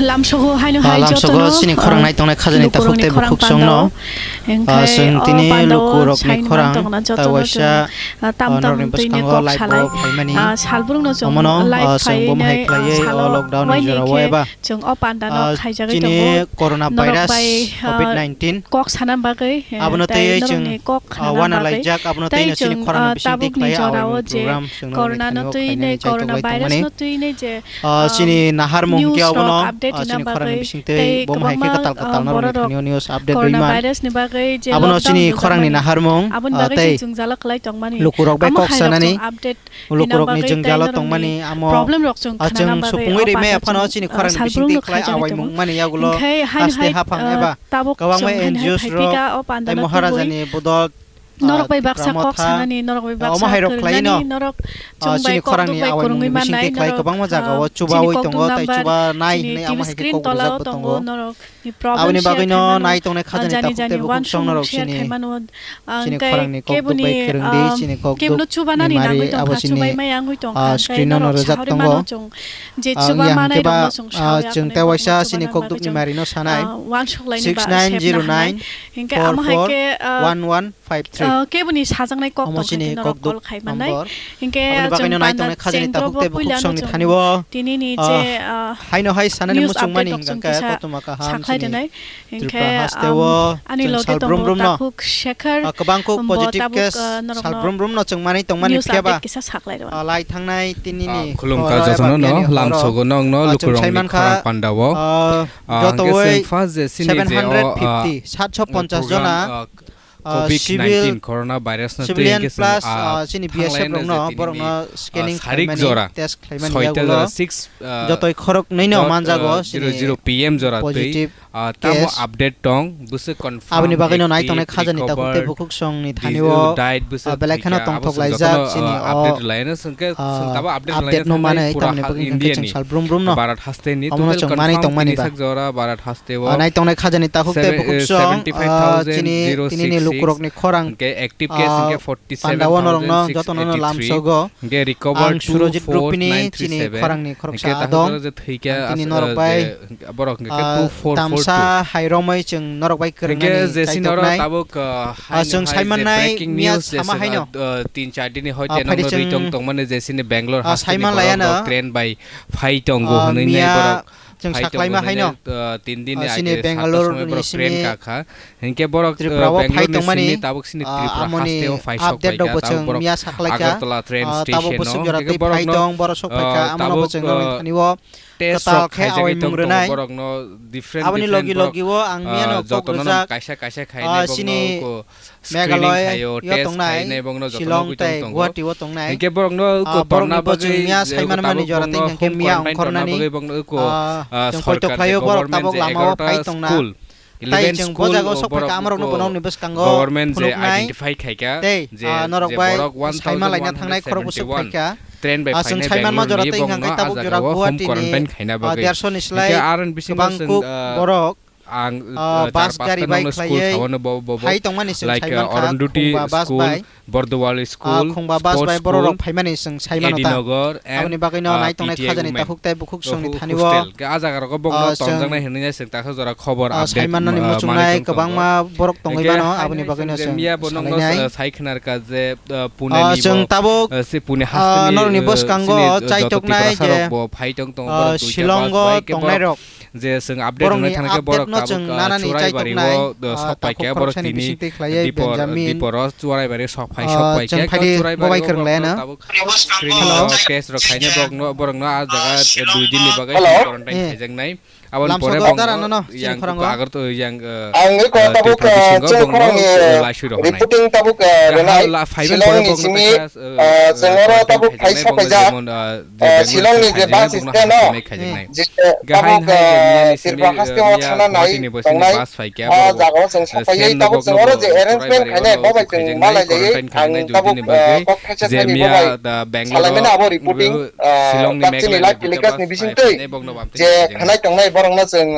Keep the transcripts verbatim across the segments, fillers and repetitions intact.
Lamsogo haino Ah, hai lamsogo jotono, chini khorang ah, nai tongnai khajani lukurokni takhuk tei khorang bukhuk songno. Pandao. Ah, Engkhai, chwng oh, tini pandao lukurokni saimano khorang tongna ta jotono waisa, chwng, ah, tam ah, tam norokni tini bwskango kok live salai. Bo phaimani. Ah, salbrumno chwng Omono, live ah, chwng bo phaiwi hai nai, ah, khlaiwi, salo oh, lockdown ni waini jorao khe eba. Chwng o pandano Ah, khaijagwi chini tongo. Corona Norok virus, bai, ah, covid nineteen. Kok sana bagwi, eh, Abono tei tei chwng, norokni kok ah, khana wana bagwi. Laijak, abono Tei tei no chini chwng, khorang ah, bising tei tabukni khlai jorao awi je program chwng norokni corona no thani o twi khainani nai, chaitok corona lai virus tongmani. No twi nai je, Ah, um, chini nahar mung news khe rok abono, update ah, rina chini khorang ni bagwi bising tei tei bo hai khe kwbangma, kwtal kwtal ah, norokni borok thani o news update corona rwi man. Virus ni bagwi je Abono lockdown chini khorang ni rwjakmani, nahar mung, aboni ah, bagwi tei chwng chwng jalak khlai tongmani. Lukurok bai Amo kok hai rok sanani. Chwng update Lukurokni rina bagwi jwngjalo tei norokni tongmani amo, problem rok chwng ah, khana chwng bagwi supungwi o rwi maya panda phano chwng, chini ah, khorang ni bising salbrumno twi khlai khaijagwi awai tongo. Mung mani yagulo Hinkhe haino haste hai, haphang ah, eba tabuk kwbangma chwng haino N G Os hai rok phaipika o panda tei no Maharaja kubui ni bodol, ah, Norok bai baksa Tipra kok Motha, sanani, norok bai ah, baksa omo hai rok kwrwngnani, khlaino, norok ah, chwng chini bai kok khorang ni duk bai awai kwrwngwi mung ni bising mannai, tei khlai norok kwbangma jaga o chini chubawi tongo tei chuba nai hinwi amo hai khe kok rwjak bo tongo. Norok ni problem share khai mano. Aboni bagwi no nai tongnai khajani takhuk tei bukhuk song norok chini, chini khorang ni kok duk bai kwrwng di, chini kok duk ni mari abo chini, ah, screen no no rwjak tongo. Ah, wng ya hwnkhe ba, ah, chwng tei waisa chini kok duk ni mari no sanai. Six nine zero nine four four one one five three. Ah, keboni sajaknai kok tong khe norok call khai mannai. Omo chini kok duk number. Hinkhe aboni bagwi no nai tongnai khajani takhuk tei bukhuk song ni thani o, tini ni je, ah, ah, haino hai sanani muchung mani hwnkhe koktwma kaham chini Tripura haste o, ani loge tongo takhuk Shekhar, ah, kwbang kuk positive case sal brum brum no chwng manwi tongmani phiya ba, ah, lai thangnai tini ni, ah, khulumkha jotono no, lamsogo nokno lukurokni khorang pandao, ah, joto oi seven hundred fifty, satso ponchas jona, ah, ah, civil, civilian plus, ah, chini B S F rokno, borokno scanning khlaimani, test khlaimani yagulo, jotoi khoroknwi no manjago chini positive case. Ah, tamo update tong, bwswk confirm. Aboni bagwi no nai tongnai khajani takhuk tei bukhuk song ni thani o, ah, belai kheno tongthok laijak chini o, ah, update no manai tamni bagwi hwnkhe chwng sal brum brum no. Omono chwng manwi tongmani ba. Ah, nai tongnai khajani takhuk tei bukhuk song, ah, chini tini ni lukurokni khorang, ah, pandao norokno jotono no lamsogo. Ang Surojit Rupini chini khorangni khoroksa adong. Ang tini norok bai, ah, tamsa hai romwi chwng norok bai kwrwngnani kaitornai. Ah, chwng saimannai miya sama haino, ah, phaidi chwng, ah, saiman laiano, ah, miya chwng saklaima haino, ah, chini Bangalore ni simi Tripura o phai tongmani, ah, amoni update rokbo chwng miya saklaikha. Ah, tabuk bwswk jora tei phai tong, borok sok phaikha, amono bo chwng nokni thani o kwtal khe awai mung rwnai. Aboni logi logi o ang miyano kok rwjak, ah, chini Meghalaya o tongnai, Shillong tei Guwahati o tongnai, ah, borokni bo chwng miya saimanmani jora tei hwnkhe miya ongkhornani, ah, chwng poito khlaio borok tabuk lama o phai tongna. Tai chwng bo jaga o sok phaikha, amorokno bo nokni bwskango phunuknai tei, ah, norok bai saima laina thangnai khorokbo sok phaikha. Ah, chwng saimanma jora tei hwnkhe tabuk jora Guwahati ni, ah, derso ni slai kwbang kuk borok, ah, bus gari bai khlaiwi phai tongmani chwng saimankha, Khungba bus bai. Bordowal school, ah, Khungba bus bai borok rok phaimani chwng saimano ta. Aboni bagwi no, ah, nai tongnai khajani takhuk tei bukhuk songni thani o, hostel. Khe ah jaga rogo bokno, ah, tongjaknai hinwi chwng taksa jora khobor, ah, update, saimannani, ah, muchungnai kwbangma borok tongwi mano, aboni bagwi no chwng miya bo nokno salainai. Ah, sai khwnarkha je, ah, Pune ni chwng bo, tabuk, ah, se Pune, ah, hasteni, norokni, ah, bwskango chini, ah, joto chaitoknai Tiprasa je, rok bo phai tong tongo, ah, borok duita Shillong bus o bai khe tongnai borok. Je chwng update rwna thangkhe borok tabuk, ah, Churaibari o, ah, sok paikha, borok tini Dipor, Dipor o Churaibari sok phai, sok paikha. Chwng phaidi bo bai kwrwng laiano. Screen o test rok khaina borokno, borokno ah jaga dui din ni bagwi quarantine khaijaknai. Aboni pore borokno yang Agartala, yang, ah, ang eko tabuk, ah, chini khorang ni reporting tabuk, ah, rwnai. Shillong ni simi, ah, chwng oro tabuk phai sok paijak. Ah, Shillong ni je bus stand o, je tabuk, ah, Tripura haste o thana nai tongnai, ah, jaga o chwng sok phaiwi tabuk chwng oro je arrangement khainai bo bai chwng ma lai laiwi ang tabuk, ah, kok thaisa thani bo bai salaimani abo reporting, ah, chini live telecast ni bisingtwi je khanai tongnai borokno chwng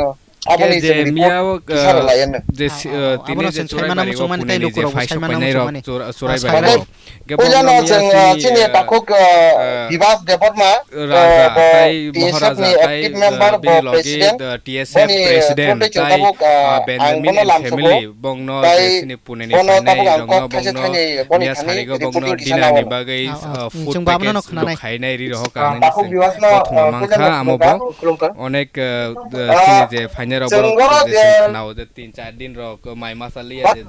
Aboni je chwngni miya bo, kisa rwlai ano. Je si-, ah, tini abono je chwng Churaibari saimano o muchungmani, Puneni tei je lukurokbo phai saimano sokpainai rok muchungmani. Chur-, Churaibari o. Puilano chwng, ah, chini takhuk, ah, Bibas Debbarma, raja, ah, bo tai T S F Maharaja, ni tai, active member, ah, bo bini logi, president. Ah, T S F president, tai, ah, Benjamin and family, bongno je chini Puneni phainai rokno bongno miya sarigo bongno dinner ni bagwi, ah, food package rok khainai ri rohor kanani se kothoma mankha amo bo. Onek, ah, chini je phainai rok borok je chwng khwnao je tin char din rok mai masa liya je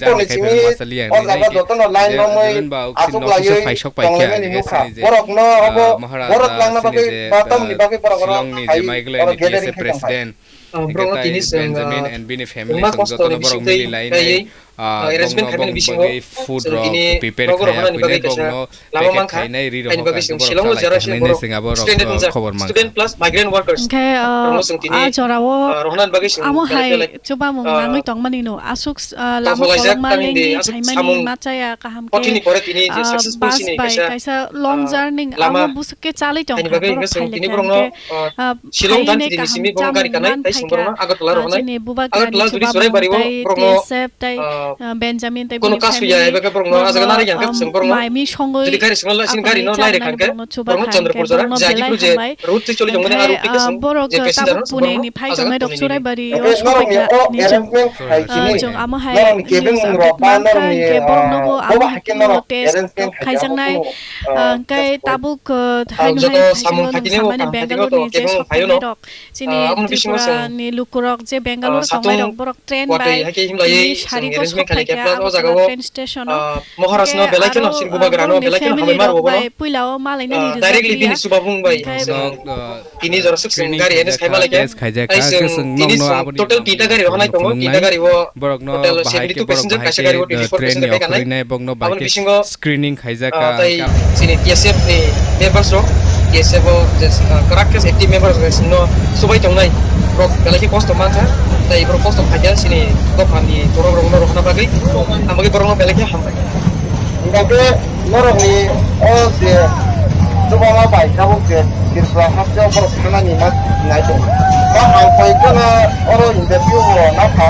jang khe masa liya hinwi nai di. Even ba oksini office o phai sok pai khe ani khe sini je, ah, Maharaja sini je, ah, Shillong ni je Maiglai ni T S F president, ah, borokno tini chwng, Benjamin ah, and bini family chwng jotono borok mili lai nai, ah, arrangement khaimani bisingo bagwi food rok prepare khaiya bagwi borokno lama packet mankha. Khainai ri rok khainai bagwi chwng Shillong o jera se borok student wngkha, khobor mankha. Student plus migrant workers. Hinkhe, ah, borokno chwng tini, ah, jorao ah, rohornani bagwi chwng amo hai belai belai, chubamung ah, nangwi tongmani no aswk, ah, lama kolokma lengwi phaimani ma chaya kaham khe, ah, bus bai kaisa long journey amo bwswk khe chalwi tongkha borok phailekha hinkhe, ah, Shillong dan kini simi borok gari kanai tai sing borokno Agartala rohornai. Agartala duri Churaibari o borokno, ah, Benjamin tei kono kasu ya eba khe borokno ah jaga nari yang khe chwng borokno jodi gari swngo lai sini gari no nai rwkha khe borokno Chandrapur jora je Agipur je route twi choli tongmani a route twi khe chwng je passenger no chwng borokno ah jaga nai rwkha. Chwng amo hai news update mankha hinkhe borokno bo amo hai khe test kok khaijaknai. Ah, hinkhe tabuk, ah, haino hai joto samung khaisingno nwng samani Bangalore ni je sokphainairok, chini Tripura ni lukurok je Bangalore tongnai rok, borok train bai tini sari kosok phaikha, abo train station o. Hinkhe aro borokni family rok bai puila o malainani rwjak liya. Hinkhe tini jora swk chwng gari arrange khaima lai khe. Tei chwng tini chwng total tinta gari rohornai tongo, tinta gari o total seventy two passenger, kaisa gari o twenty four passenger bag anai. Aboni bisingo screening khaijak ah, tei chini T S F ni members rok, T S F o je, ah, kwrak khe active members rok chwngno subai tongnai, borok belai khe kosto mankha, tei borok kosto khaikha chini dophani borok rokno rohorna bagwi, ang bagwi borokno belai khe hambai. Hingkhe norokni o je chubama bai tabuk je Tripura haste o borok thanani ma nai tongo. Ba ang koi kheno oro interview o nakha.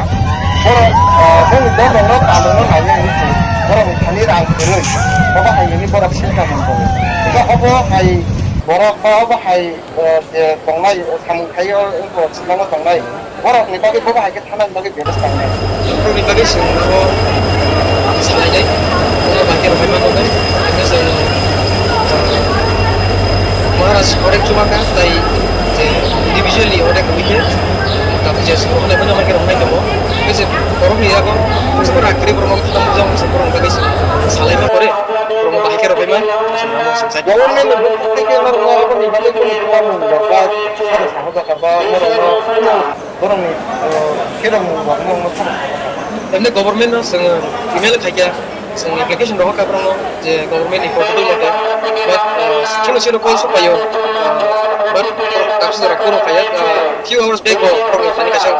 Borok, ah, boni borokno talungno naiya hinwi borokni thani rang kwrwi. Obo hai hinwi borok sengkha mangkho. Hingkhe obo hai borok ba obo hai, ah, je tongnai, samung khaio wngkha Shillong o tongnai. Borokni bagwi bobo hai khe thanani bagwi bebostha wngnai. Borokni bagwi chwng abo salainai, bono bahai khe rohorma tongnai. Hingkhe chwng, ah, Maharaj onek chubakha, tai je individually onek wngwi khe, tabuk je chwng rohornai bono bahai khe rohornai tongo. Hingkhe je borokni yago, chwng rak kwrwi borokno thangjak, chwng borokni bagwi chwng salaima pore, borokno bahai khe rohorma, chwng abo chwng sai. Government ni bwkhak tei khe norokno aboni bagwi kunu kwbangma ba sari sahojakha ba norokno kunu Borokni, eh, khe rok mung rok mung no phano. Emne government no chwng email khaikha, chwng application rok kha borokno je government ni portal mote, but, eh, chwng chwng call sok paio, eh, but borok kaisa jora phone khaia, eh, few hours back bo borokni thani kaisa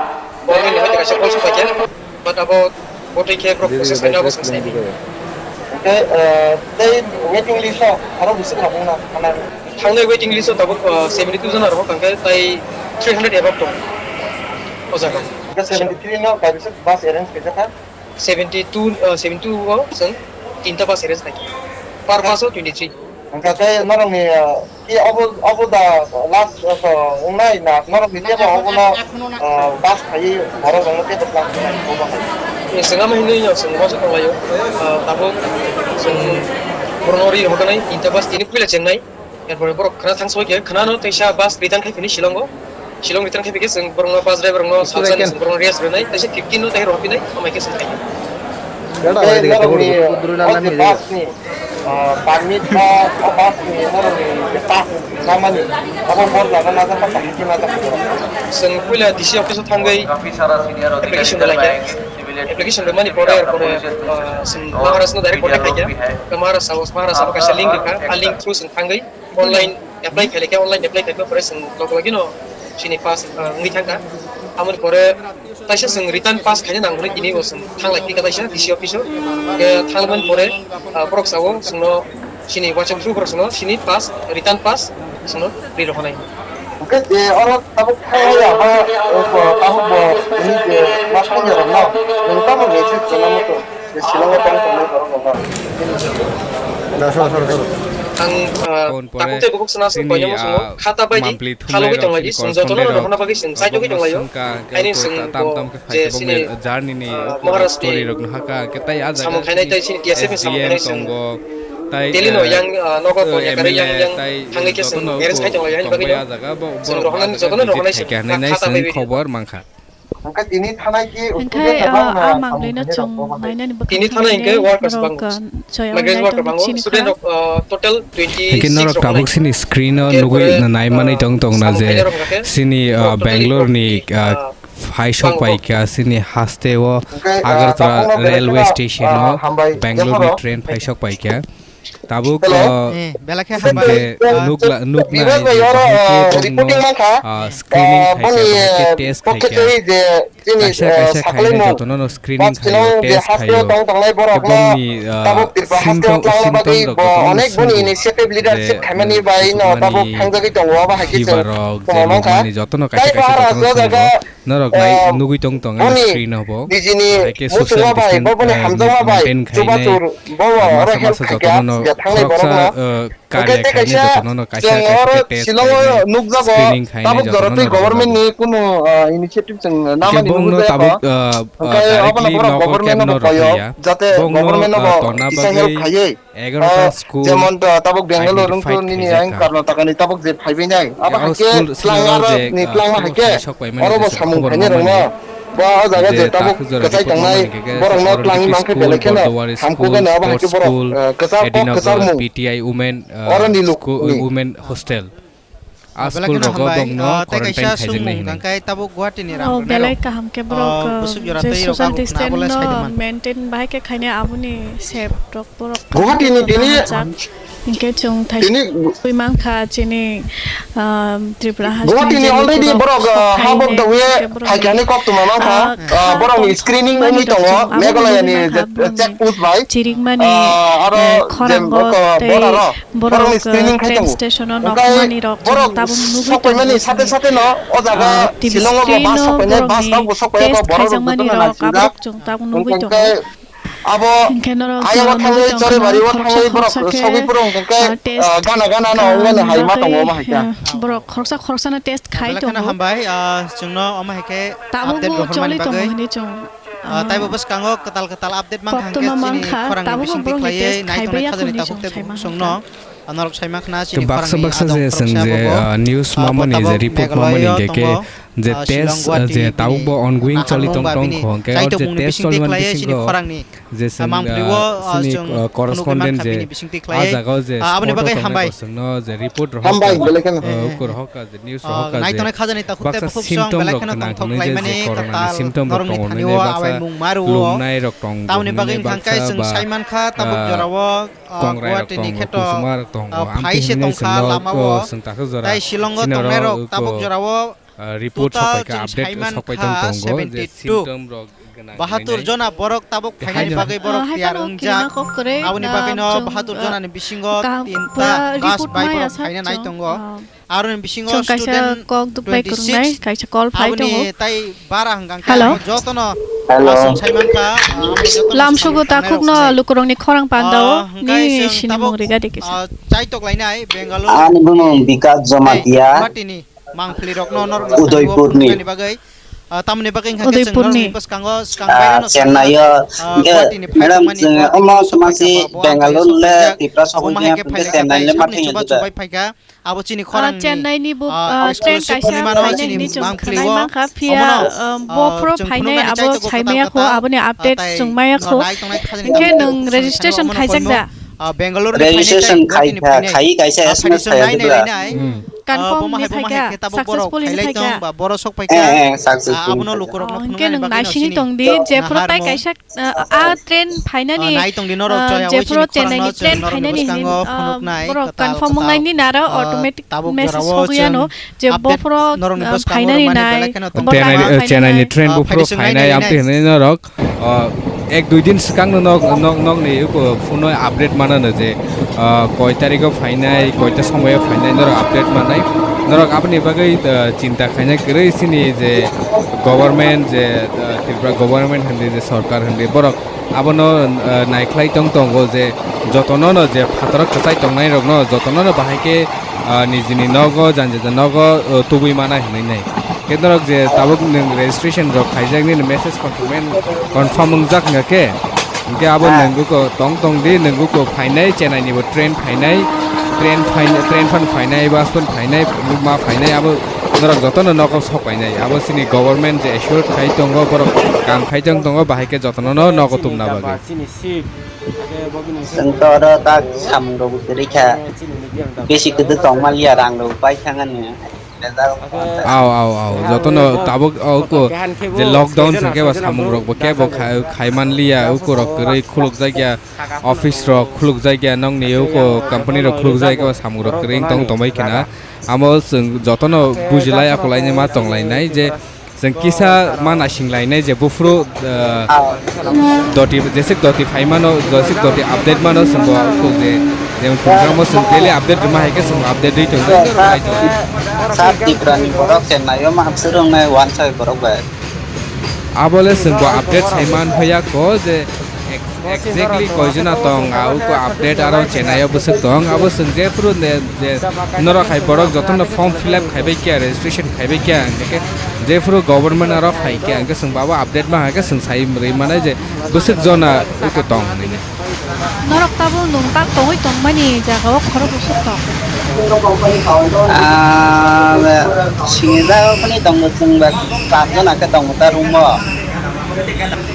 government ni hoite kaisa call sok paikha, but abo botwi khe borok process khaina abo chwng sai. Hingkhe, eh, tei waiting list o aro bwswk tabukna thangnai? Thangnai waiting list o tabuk, uh, seventy two jona rohor tangkhe, tai three hundred above tongo o jaga. Hingkhe seventy three no kaisa bus arrange khaijak kha? Seventy two, uh, seventy two o chwng tinta bus arrange khaikha. Per bus o twenty three. Hingkhe tei norokni, uh, ki obo, obo da last, uh, wngnai na norokni tebo obono, uh, bus khaiwi borok rokno tebo plan khainai obo hai? Chwng ama hinwi no chwng uansuk tonglaio. Uh, tabuk chwng borokno ri rohornai tinta bus tini puila chengnai. Erpore borok khwna thang soi khe khwnano teisa bus return khai phini Shillong o. Shillong return khai phikhe chwng borokno bus driver rokno salsa ni chwng borokno rest rwnai, teisa fifteen no tei rohor phinai, amai khe chwng khai. Tei norokni o je bus ni, ah, permit ba o bus ni norokni je pass chamani abo bor jaga na jaga kaham khe na jaga borok. Chwng puila D C office o thangwi application rwlai kha. Application rwmani pore, erpore, ah, chwng Maharaj no direct contact khai kha. Maharaj sao, Maharaj sao kaisa link rwkha, a link through chwng thangwi online apply khailai kha, online apply khaima pore chwng log logino chini pass, ah, wngwi thangkha. Amoni pore taisa chwng return pass khaina nang hwnwi tini bo chwng thanglai phikha taisa D C office o. Hwnkhe thangmani pore, ah, borok sao chwngno chini WhatsApp through borok chwngno chini pass, return pass chwngno ri rohornai. Khe je oro tabuk thangwi ya ba, eh, bo, tabuk bo, ini je ma thangya rok no, nwng tamo message rwna muchung, je Shillong o tong tongnai borok rok no. Ang, ah, Kon pore tabuk tei bukhuk sna sini, koinamo sungo, ah, khata bai di, monthly thumlai thalogwi rok tonglaidi, sini chwng jotono correspondent rok rohorna bagwi chwng chaitogwi tonglaio. Sungka, haini ko chwng ta-, tam bo tam khe phai je khe bo sini, me-, journey ni, ah, ko Maharaj ni story rok no haka, khe tai ah jaga samung khainai tei sini T S F ni samung S D M khainai chwng tongo. Tai, Delhi no eh, yang, ah, nogo eh, Konyakwrwi yang, M L A yang tai thangwi khe chwng jotono arrange khai tonglai, haino tongbai bagwino. Ah jaga bo, chwng borok rohornani ah jaga jotono visit rohornai khai khe chwng hinwi nai khata chwng bagwi. Khobor mankha. Hwnkhe tini thanai khe, hwnkhe, ah, ah, manglino chwng nainani bwkhak tini thanai hwnkhe workers borok, bango. Ah, joya migrant worker bango. Student rok, ah, total twenty six rok. Hwnkhe norok tabuk sini screen o nugwi nai manwi tong tong na je sini, ah, Bangalore ni, ah, phai sok pai kha sini haste o Agartala railway station o Bangalore ni train phai sok pai kha. Tabuk, hello. Ah, eh, belai khe hambai. Je nukla-, nuknai je bahai khe bongno, ah, screening khai kha, bahai khe test khai kha. Kaisa, kaisa khainai jotono no screening khaio, test khaio. Bongni, ah, symptom, symptom rok jotono no swngo. Je, mm, mani fever rok, je rukmani jotono kaisa, kaisa jotono swngo. Norok nai nugwi tong tong ani screen o bo. Hai khe social distance, eh, maintain khainai, ah, masa masa jotono no khoroksa, eh, karya khainai jotono no kaisa kaisa khe test khainai, screening khainai jotono no rwkha jago. Hwnkhe bongno tabuk, ah, ah, directly nogo camp no rwkha ya. Bongno, ah, tonna bagwi egaroh ta school jemon, uh, tabuk Bangalore identify wngkha nini khaijak ang kha. Karnataka ni tabuk je phaibai nai. Abo hai khe school tlang swngo aro je, ni uh, tlang ma hai khe phai sok pai mani oro bo jesa samung khobor khainai rok ma mani. Bo o jaga je je tabuk takhuk jora kwchai report ma tongnai mani khe khe borok no Sasaron tlang B P mang khe school, belai kheno Bordowari hamkuk school, gana abo hai khe sports borok, school, uh, kwchak kok Edinogor kwchak mung. P T I women, uh, Belai kheno school, hambai. Women hostel. Ah, aswk rok bo bongno quarantine khaijak nai hinwi. Belai kaham khe borok, ah, je social distance no maintain bahai khe khainai aboni sep rok borok. Guwahati ni tini kaham jak. Hinkhe chwng thaisa twi mankha chini, ah, Tripura haste ni Guwahati ni already borok, ah, habok dawi phaikani kok tuma mankha. Ah, borok ni screening wngwi tongo Meghalaya ni check post bai. Chirikmani, ah, aro eh, khorang je border o. Borok, borok ni screening khai tongo. Hwnkhe borok sokpaimani sate sate no o jaga Shillong o bo bus sokpainai, bus rok bo sokpai borok rok joto no naisingkha. Hwnkhe abo ayang o thangwi Choribari o thangwi borok sogwi phuru hwnkhe gana gana no wngmani hai ma tongo omo hai khe. Borok khoroksa khoroksa no test khai tongo. Hambai, ah, chwngno omo hai khe tabuk update bo rohormani choli tongo bagwi. Hinwi chwng. Ah, taibo bwskango kwtal kwtal update mankha hwnkhe chini khorang ni bisingtwi khlaiwi naitongnai khajani takhuk tei bukhuk chwngno. Norok sai mankha chini khorang ni baksa baksa je chwng je, ah, news mamani je report mamani hwnkhe je test, ah, je tabuk bo ongoing choli tong tong kho hwnkhe o je test choli mani bisingo je chwng, ah, chini, ah, correspondent je ah jaga o je spot o tongnai bo chwngno je report rohor kha, ah, ukur rohor kha. News rohor kha je baksa symptom rok gwnang hwnwi je, je corona ni symptom rok tongo hwnwi baksa lumnai rok tongo hwnwi baksa ba, ah, kongrai rok tongo, kusuma rok tongo, amtwi hwnwi chwngno chwng takhuk jora chini oro uko, ah, report sokpai kha, update sokpai tong tongo je symptom rok. Bahatur jona borok tabuk phainani bagwi borok tiyar wngjak. Aboni bagwino bahatur jonani bisingo tinta bus bai borok phaina nai tongo. Aroni bisingo student twenty six. Aboni tai bara hwnkha khe jotono aswk sai mankha. Lamsugo takhukno lukurokni khorang pandao ni sinimung riga de kisa. Chaitok lainai Bengaluru. Ani bumung Bikas Jamatia. Mangpili rokno norok Udaipurni. Bagwi, ah, tamoni bagwi wngkha khe chwng Udaipurni. Norokni bwskango swkang, ah, baireno Chennai o, ah, hwnkhe Guwahati ni madam, phaijak mani chwng Guwahati omo ni somosi somosi Bangalore le phaijak. Tipra sogwi omo hai khe phaijak Chennai le mathai chuba chubai phaikha. Abo chini khorang ni, ah, Chennai ni bo, ah, ah, train exclusive kaisa purnima no phainai chini hinwi chwng mangpili khwnai o. Mankha phiya, omono, um, ah, bophro chwng phainai phunuknani abo chaitokgo saimaya kho, takhuk aboni update chwng maya kho. Hwnkhe nwng registration khaijak da? Ah, Bangalore ni phainai registration khai, khai kaisa S M S khai dwla. Confirm ni phaikha, successful ni phaikha. Eh, eh, successful. Abono lukurok no phunuknani bagwi no sini. Hwnkhe nwng naisingwi tong di, jephru tai kaisa, ah, ah, train phainani, ah, jephru Chennai ni train phainani hinwi, ah, borok confirm wngnai ni naro automatic message sogwi ano je bophro, ah, phainani nai, Chennai ni train bophro phainai amtwi hinwi norok, ah, Ek dui din swkang no nok nok nok ni uko phone o update manano je, ah, koi tarikh o phainai, koita somoy o phainai, norok update manai. Norok aboni bagwi, ah, chinta khaina kwrwi sini je government je, ah, Tripura government hindi je sorkar hindi borok abono, ah, naikhlai tong tongo je jotono no je phataro kwchai tongnai rokno jotono no bahai khe, ah, nijini nogo, jani jani nogo, ah, tubui mana hinwi nai. Khe norok je tabuk nwng registration rok khaijak nini message confirm, confirm wngjak wngkha khe, hinkhe abo nwng uko tong tong di, nwng uko phainai, Chennai ni bo train phainai, train phainai, train phan phainai, bus phan phainai, ma phainai, abo norok jotono nogo sok painai. Abo chini government je assure khai tongo, borok kam khai tong tongo, bahai khe jotono no nogo tumna bagwi. Chwng to oro tak samung rok kwrwi kha. Bisi kwdwk tong man liya, rang rok bai thang ani. Aw, aw, aw. Jotono tabuk, aw, ko je lockdown se kebo samung rok bo kebo khai, khai man liya, uko rok kwrwi khuluk jak ya, office rok khuluk jak ya, nokni uko company rok khuluk jak ya, kebo samung rok kwrwi tong tongbai khna. Amo chwng jotono bujilai akolai ma tonglainai je chwng kisa ma naising lainai je buphuru, ah, doti, jeswk doti phai mano, jeswk doti update mano, chwng bo je, jemon program o chwng daily update rwma hai khe chwng update rwi tongo. Sir, Tripura ni borok Chennai o ma swrwng nai wansai borok bai. Abo le chwng bo update sai man hoya ko je ex-, exactly koi jona tong, a uko update aro Chennai o bwswk tong, abo chwng je phuru ne, je norok hai borok jotono form fill up khaibai khe, registration khaibai khe, hingke jephuru government aro phai khe, hingke chwng bo abo update ma hai khe chwng sai rwi mane je bwswk jona uko tong hinwi. Norok tabuk nwng tak tongwi tongmani jagao khorok bwswk tong? Ah, sini jagao phani tongo chwng ba char jona khe tongo ta room o.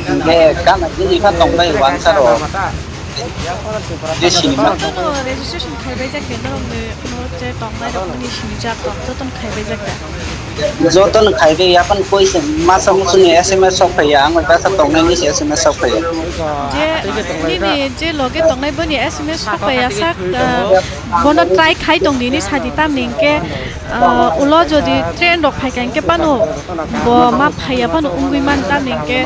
Hingke gana gini kha tongbai wansa rok. Je sinima. Jotono registration khaibai jak de, norok ni, norok je tongnai rok ni sinijak rok jotono khaibai jak de. Jotono khaibai, yapan koi se masa muchuni S M S sok phaiya, ang bai basa tongnai ni se S M S sok phaiya. Je nini je loge tongnai boni S M S sok phaiya sak, ah, bono try khai tong di ni sadi tam ni hingke, ah, ulo jodi train rok phai kha hingke pano bo ma phaiya pano wngwi man tam ni hingke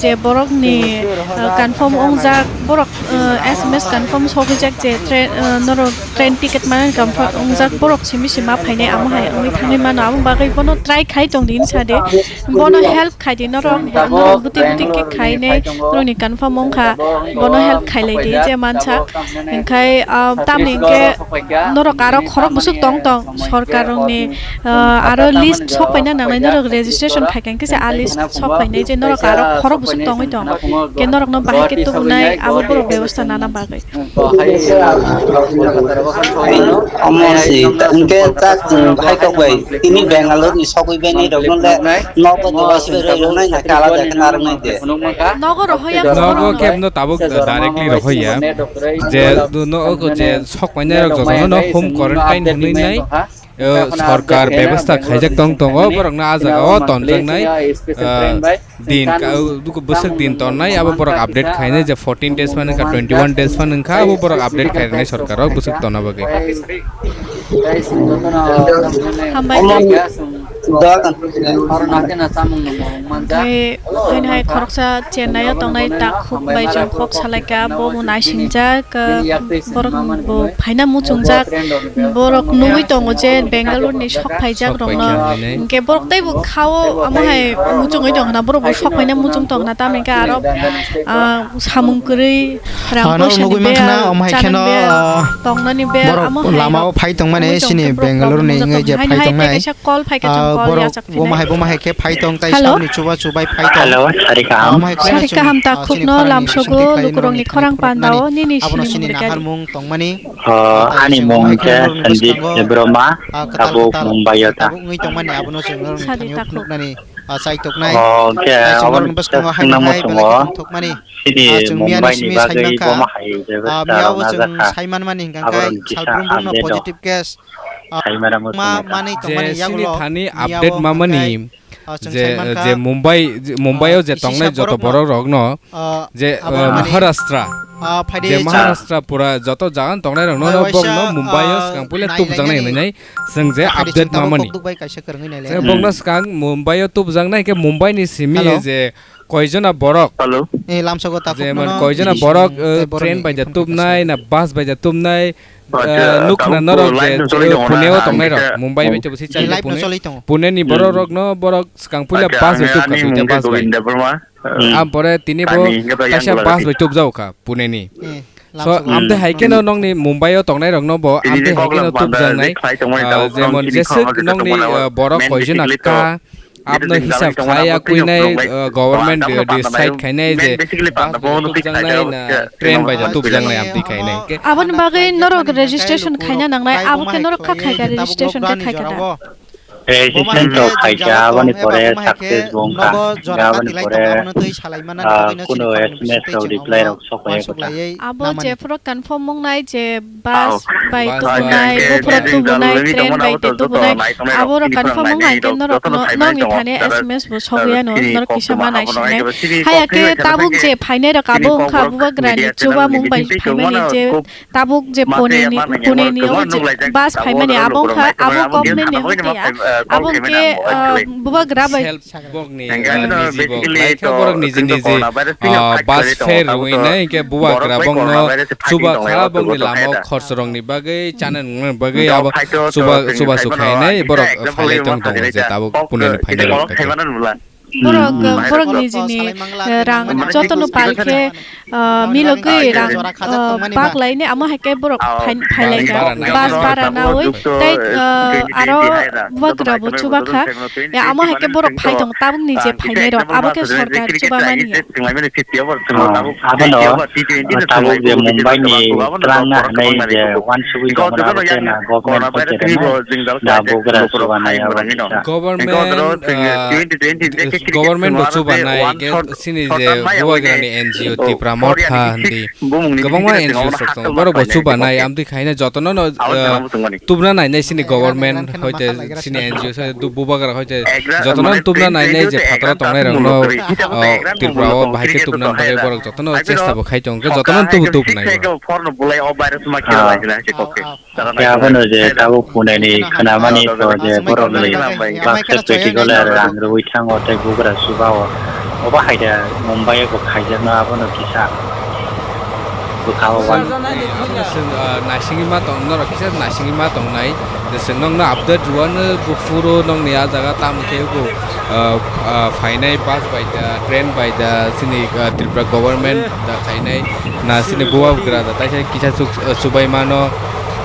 je borok ni, ah, confirm wngjak borok, ah, S M S confirm sogwi jak je train, ah, norok train ticket mane confirm wngjak borok simi sima phainai amo hai wngwi thangwi mano amo bagwi bono try khai tong di ni sadi bono help khai di norok, norok buti buti khe khai nei, norok ni confirm wng kha, bono help khai lai di je mansa. Hingkhai, ah, tamni hingke norok aro khorok bwswk tong tong, sorkar rokni, ah, aro list sok paina nangnai, norok registration khai kha hingke se a list sok painai je norok aro khorok bwswk tongwi tong, hingke norokno bahai khe tubunai abo borok bebosta nana bagwi. Omo se, hingke tak, um, hai kok bai, tini Bangalore ni sogwi bai nai rok no le, nogo joga se bai roi rok nai na kala de kana rok nai de. Nogo rohoya. Nogo khe no tabuk directly rohoya. Je no ko je sok painai rok jotono no home quarantine hinwi nai. Eh, sorkar bebostha khaijak tong tongo, borokno ah jagao tonjaknai, eh, din ka-, bwswk din tonnai, abo borok update khainai je fourteen days phan wngkha, twenty one days phan wngkha, abo borok update khainai sorkaro bwswk tonna bagwi. Hambai. Hai, hai, hai, khoroksa Chennai o tongnai takhuk bai chwng kok salaikha, bo bo naisingjak. Ka borok bo phaina muchungjak, borok nugwi tongo je Bangalore ni sok phaijak rokno, hingke borok teibo khao amo hai muchungwi tongkha na, borok bo sok phaina muchung tongkha na, tamni hingke aro, ah, samung kwrwi, rang poisa ni bel, chana ni bel, tongnani bel, amo hai rok phai tongkha, borok bo muchung tongkha. Haino hai kaisa call phaikha, chwng call yachak phinai. Hello. Sari kaham takhukno lamsogo lukurokni khorang pandao nini sinimung rikha di. Oh, ani mung khe Sandeep Debbarma, tabuk Mumbai o ta. Sadi takhuk. Oh, khe aboni bwskango haino hai belai khe tongthokmani. Sini Mumbai ni bagwi bo ma hai bebostha rok najak kha. Aboroni kisa update rok. Sai mara muchung nai ta. Je sini thani update mamani, je, je Mumbai, je Mumbai o je tongnai joto borok rokno, je, Maharashtra, Ah, phaidi je cha. Maharashtra pura joto jaga tongnai rok no, no, bong no Mumbai o, ah, swkang puila nai tubujak nai nai hinwi nai, swng je update ma mani. Bong no swkang Mumbai o tubujak nai, ke Mumbai ni simi je koijona borok. Hello. Eh, lamsogo takhuk je man koijona borok, eh, train bai da tubnai, na bus bai da tubnai, eh, nukna norok je, eh, Pune o tongnai rok, Mumbai bai tubujak si chai Pune. Pune ni borok rok no, borok swkang puila bus bai tubkha, duita bus bai. Am pore tini bo kaisa bus bai tubjak kha Pune ni. So, amtwi hai kheno nongni Mumbai o tongnai rokno bo amtwi hai kheno tubjaknai, ah, jemon jeswk nongni, ah, borok koijona ka, abno hisab khai ya kuinai, ah, government decide khainai je bus bai tubjaknai na train bai tubjaknai amtwi khainai. Aboni bagwi norok registration khaina nangnai, abo khe norok kha khaika registration khe khaika da. Registration rok khaikha, aboni pore success bo wngkha. Aboni pore, ah, kuno S M S rok reply rok sokphaiya kwtal. Abo jephuru confirm wngnai je bus bai tubunai, buphuru tubunai, train bai tei tubunai, aborok confirm wngkha khe norok no, norokni thani S M S bo sogwi anw, norok kisa ma naisingnai. Haiya khe tabuk je phainai rok abo wngkha bubagrani chuba mung bai phaimani je Tabuk je Pune ni, Pune ni o je bus phaimani abo wngkha, abo government ni hwnkhe ya, abo hwnkhe, ah, bubagra bai. Self bok ni, ah, niji bok. Like borok niji niji, ah, bus fare rwui nai hwnkhe bubagra bokno chuba kha, bokni lama o khorsa rokni bagwi, chana nungna bagwi abo chuba, chuba su khainai borok phailai tong tongo je tabuk Pune ni phainai rok. Borok, borok nijini, eh, rang jotono pal khe, ah, milogwi rang, ah, bak laini, amo hai khe borok phai-, phailaikha. Bus bara naui tei, ah, aro bubagra bo chuba kha. Ya, amo hai khe borok phai tongo, tabuk ni je phainai rok, abo khe sorkar chuba mani ya. Abono, ah, tabuk je Mumbai ni twlang na hinwi je wansugwi tongmani abo khe na government bai cheremai na bubagra chubanai abo kisa. Government, ah, government bo chubanai, hwnkhe chini je bubagrani N G O Tipra Motha hindi kwbangma N G O rok tongo, borok bo chubanai, amtwi khaina jotono no, ah, tubna nainai chini government hoite chini N G O se bubagra hoite jotono tubna nainai je phataro tongnai rokno, ah, Tripura o bahai khe tubna bagwi borok jotono chesta bo khai tongo, jotono tubu tubnai. Khe abono je tabuk Pune ni khwnamani to je borok ni baksa practical rang rwui thango tei bugra chuba o. Obo hai da Mumbai o bo khaijakno abono kisa bwkha o wan. Chwng, ah, naisingwi ma tong, norok kisa naisingwi ma tongnai. Je chwng nokno update rwano buphuru nokni ah jaga tamo khe bo, ah, ah, phainai bus bai da, train bai da, chini, ah, Tripura government da khainai. Na sini bubagra da taisa kisa chuk, eh, chubai mano.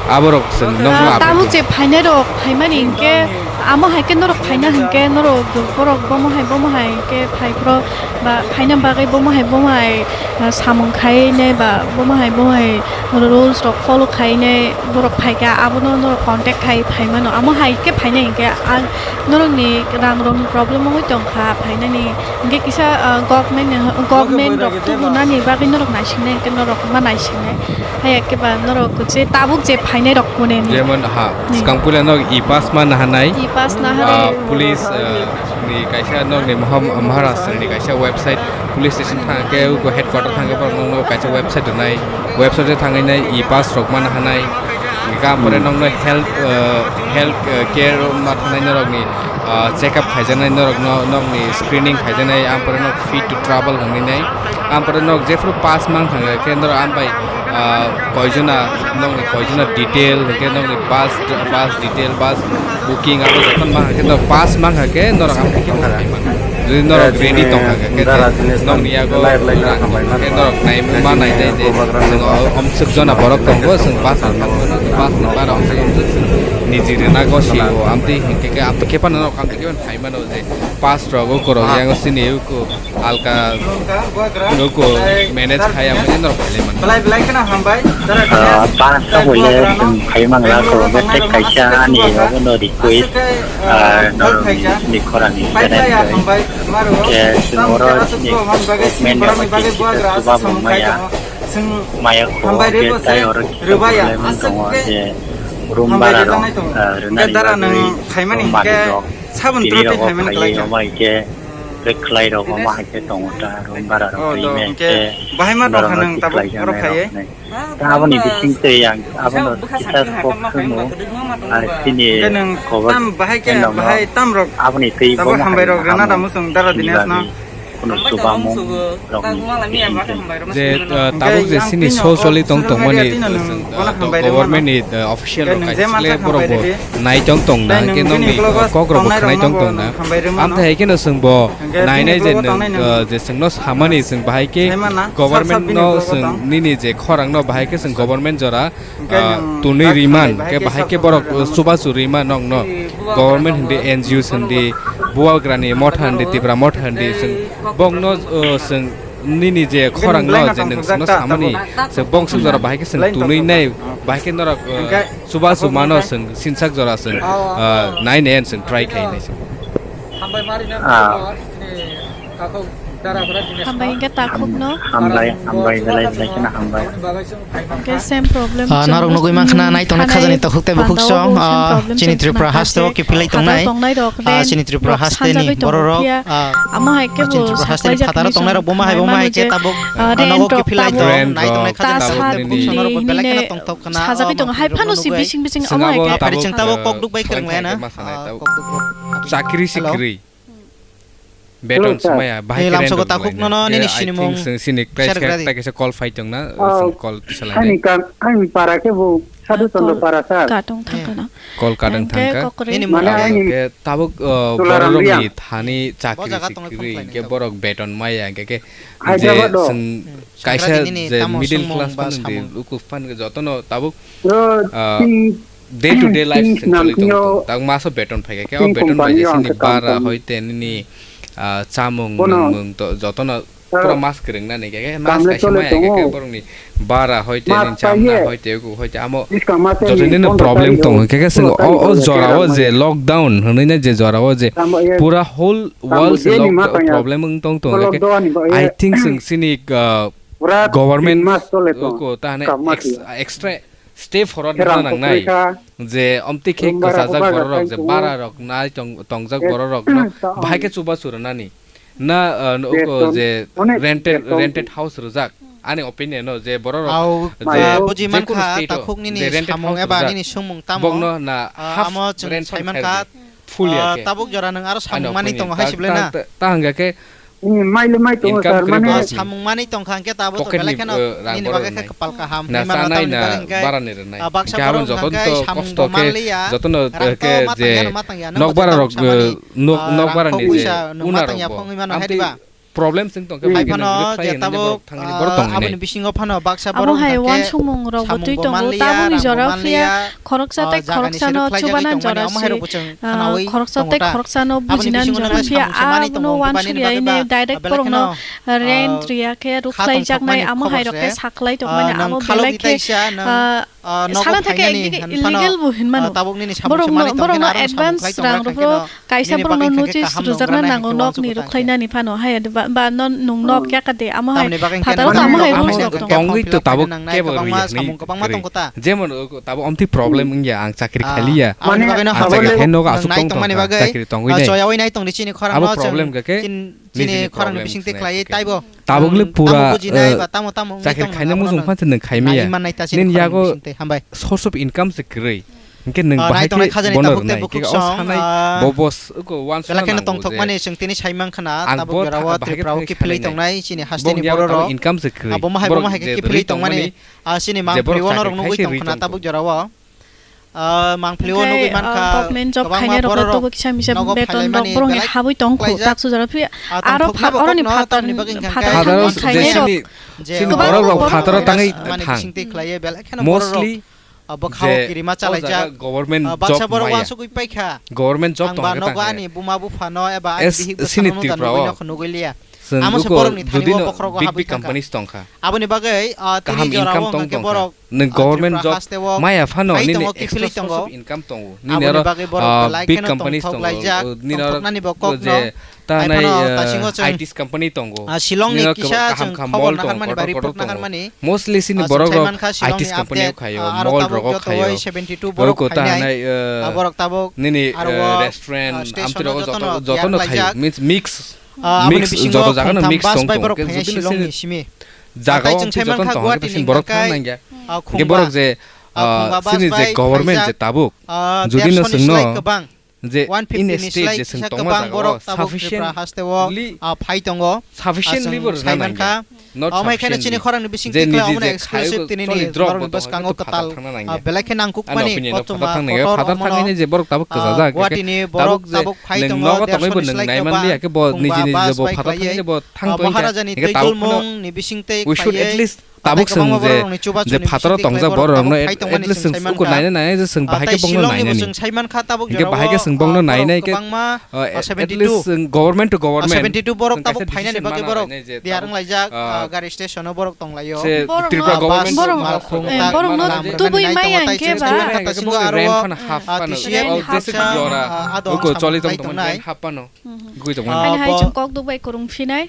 Aborok chwng nokno tabuk je phainai rok phaimani hinkhe amo hai khe norok phaina hinkhe norok borok bomo hai bomo hai hinkhe phai phro ba phaina bagwi bomo hai bomo hai, eh, samung khainai ba bomo hai bomo hai rules rok follow khainai borok phaikha abono norok contact khai phaimano amo hai khe phainai hinkhe ang norokni rang rokni problem wngwi tongkha phainani. Hingke kisa, ah, government ni, government rok tubunani bagwi norok naisingnai hingke norok ma naisingnai. Haiya keba norok je tabuk je phainai rok Pune ni. Jemon ha, swkang puila norok e-pass ma nahanai. E-pass nahanai. Ah, police, ah, ni kaisa norokni Moham-, Maharashtra ni kaisa website, police station thangke, uko headquarter thangke, borok nokno kaisa website rwnai. Website o thangwi nai e-pass rok ma nahanai. Hingke ampore nokno health, ah, health, ah, care ma thangnai norokni ah, check up khaijaknai norokno, nokni screening khaijaknai, ampore nok fit to travel hwnwi nai. Ampore nok jephuru pass mang thangkha khe norok ambai, ah, koijona, nokni koijona detail, hwnkhe nokni bus, bus detail, bus booking, abo jotono mang khe norok pass mang kha khe norok amtwi khe phai mano. Jodi norok ready tong kha khe, nokni yago rang tong kha khe norok nai ma nai tei tei chwng omswk jona borok tongo, chwng pass rok pass mano, pass ni para omswk omswk chwng niji rwna go si o, amtwi hinkhe khe amtwi khe phano norok amtwi khe phano phai mano je pass rok uko rok yang sini uko alka uko manage khai amtwi norok phai lai mano. Ah, pass rok hwile chwng phai mangla ko, betwek kaisa ani obono request, ah, norok ni khorang ni channel bai. Khe chwng oro chini government ni bagwi kisa chuba bo maya. Maya kho khe tei oro kisa problem tongo je room bara rok, ah, rwnani bagwi malik rok tini rogo phaiwi omo hai khe Khlai rok omo hai khe tongo ta, room bara rok Oh, twi do, me hingke khe bahai ma tong borok kha no nang tabuk khlai borok janai khai ye? Rok ne. Ta aboni bising tei ang abono kisa kok khemo, ar chini Hingke nang khobor tam bahai ke, nang no bahai tam rok aboni twi tabuk bomo hambai hai rok rana hamung damu sung dara chini dinas no. bagwi kuno chubamung rok ni bising tei. Je, uh, Hingke tabuk je yang sini tino sol soli tong social tong media mani, tino nang uh, bono uh, hambai rima government no. ni, uh, official Hingke rok nang je kaisa masa kle borok hambai bo ridi. nai tong tong na, Tei hingke nang nongni bini kok rok bo khwnai tong tong na. Amthai haikhe no chwng bo nainai je nwng, uh, je chwngno samani chwng bahai khe government no chwng nini je khorang no bahai khe chwng government jora, uh, tunwi riman khe bahai khe borok, uh, chubachu rima nokno government hindi, N G O hindi, Bubagrani motha hindi, Tipra motha hindi chwng bokno, uh, chwng nini je khorang no je nwng chwngno samani chwng bong suk jora bahai khe chwng tunwi nai bahai khe norok, uh, Chubachu mano chwng sinsak jora chwng, ah, nai nai chwng try khai nai chwng. Hambai hingke takhuk no. Hambai, hambai, belai, belai kheno hambai. Hingke same problem Ah, chwng narok nugui mankha na nai tongnai khajani takhuk tei bukhuk song, ah, chini Tripura haste o kiphilai tongnai. Ah, chini Tripura haste ni bororok, ah, amo hai khe chini Tripura haste ni phataro tongnai rok buma hai buma hai khe tabuk, ah, nogo kiphilai tong nai tongnai khajani takhuk tei bukhuk song norok belai kheno tongthok. Sajagwi tongo. Hai phano si bising bising amo hai khe. Phari chwng tabuk kok duk bai kwrwng maya na. Ah, kok duk. Chakri sikri. Beton sumaya. Bahai lamsogo takhuk nono nini sinimung. Sini krai sekta kisa call phai tong na. Call tisa lai. Ani para khe bo Sadhu Chandra para sir. Katong thangkana. Call kadang thangka. Mane ani tabuk borok ni thani chakri sikri ke borok beton maya ke ke. Hyderabad o. Kaisa je middle class phano de luku phan jotono tabuk, ah, day to day life choli tong tong. Tak maso beton phai khe o beton bai je sini bara hoite nini, ah, chamung nungmung to jotono pura mas kwrwng nani khe mas kaisa maya khe borokni bara hoite nini chamna hoite uku hoite amo jotono problem tong khe o jorao je lockdown hwnwi je jorao je pura whole world se problem wng tong tong khe I think chwng sini, ah, government ko ta hane extra step forward na nangnai je omtwi khe kwchajak bororok je bara rok nai tongjak bororok no bahai khe chubachu rwnani na, ah, nuko je rented, rented house rwjak ani opinion no je bororok je jekunu state o je rented house rwjak bokno na half rent phai full ya khe tabuk jora nwng aro samung mani tongo hai sible na ta hangga khe Maile mai tongo sir, mane samung mani tongkha hwnkhe tabuk to belai kheno nini bagwi khe kwpal kaham. Hwnwi mano tamni bagwi hwnkhe baksa borok hwnkhe samung bo manliya, jotono je nokbara rok, nokbara ni je owner rok bo amtwi problem chwng tongkhe hai phano je tabuk aboni bisingo phano baksa borok hwnkhe samung bo manliya, rang bo manliya. Khoroksa tei khoroksa no chubanan jora si, ah, khoroksa tei khoroksa no bujinani jora si, ah, abono uansukya hwnwi direct borok no rent riya khe rwkhlai jaknai amo hai rok khe saklai tongmani amo belai khe, ah, sana thakhe illegal bo hinmano. Borok no, borok no advance rang rok Kaisa borokno notice rwjakna nango, nokni rwkhlainani phano, hai ba, ba, no, nwng nok yakha de, amo hai phataro tamo hai rules rok tongo. Tongwi to tabuk kebo rwya hwnwi kwrwi. Jemon, uh, tabuk omtwi problem wngya, ang chakri khailiya. Ang chakri khaino aswk tong tong kha, chakri tongwi nai. Abo problem kha khe nijini problem wngsinai khe. Tabuk le pura, uh, chakri khaina muchung phan se nwng khaimaya. Nini yago source of income se kwrwi. Hingke nwng bahai khe bono rwnai, hingke o sanai bo, bo s-, ko uansukna nango je tongthokmani chwng tini sai mankha na, tabuk jorao Tripura o kiphilwi tongnai chini hasteni bororok. Income se kwrwi. Abo mahai bo mahai khe kiphilwi tongmani, ah, chini mangpili o norok nugwi tongkha na tabuk jorao. Ah, mangpili o nugwi mankha, government job khainai rok le tobo kisa misa beton rok borokni habwi tongkho taksu jora phri aro oroni phatar phatar khainai rok. Chini borok rok phataro tangwi thang. Mostly bwkhao kirima chalaijak government job maya. Government job tong khe tang khe. Ani buma buphano eba ani bihik bwsano nugwi liya. Amo se borokni thani o bokhorogo habwi thang kha. Aboni bagwi tini jorao hwnkhe borok, nwng government job maya phano nini extra source of income tongo. Nini aro big companies tongo. Nini aro je ta nai I T company tongo. Shillong ni kisa kaham kaham mall tongo, kotor kotor tongo. Mostly chini borok rok I T company o khaio, mall rogo khaio. Aro ta nai nini restaurant amtwi rogo joto no khaio. Means mix. Ah, aboni mix, bisingo joto jaga no khungtham mix bus tong bai tong. Borok khe phainai judino Shillong sini ni simi. Jaga o tei chwng simi saimang kha khungba Guwahati ni tongkha khe, borok thang nangya. Ah, hwnkhe borok je, ah, ah, khungba sini bus je bai government khaijak, je tabuk, ah, judino dersho ni chwngno slai kwbang. Je one fifty in a ni state slai je chwng kisa tongma kwbang jaga borok o tabuk Tripura haste o, sufficiently, ah, phai tongo. Ah, sufficiently chwng bo rwna saiman nangya. Kha. Not sufficiently. Omo hai kheno chini khorang ni bising je tikla nije omo je khayuk exclusive tini ni choli drop borok ni bo bwskango tongkha, kwtal, ah, belai khe nangkuk mani kochoma kotor omono, ah, Guwahati ni borok tabuk phai tongo, dersho ni slai kwbang, khungba bus bai khaijak. Ani opinion bo phatar thang nai je borok tabuk kwchajak, hwnkhe bahai chwng kok dugbai kwrwng phinai. Ano opinion no kotongwi bo nwng nai man liya khe bo niji niji bo phatar thang nai je bo thang tong kha. Hwnkhe tabuk phano we should at least tabuk chwng je, je phataro tongjak borok rokno at least chwng ukur naina nai je chwng bahai khe bongno nainani. Hwnkhe bahai khe chwng bongno nainai khe, uh, at least chwng government to government chwng kaisa decision manna nainai je tabuk, uh, gari station o borok tonglaio. Tripura government borok, eh, borok no tubui maya hwnkhe ba rent phano half phano, rent half phano. Uko choli tong tong rent half phano. Gwi tongmani. Ani hai chwng kok dugbai kwrwng phinai.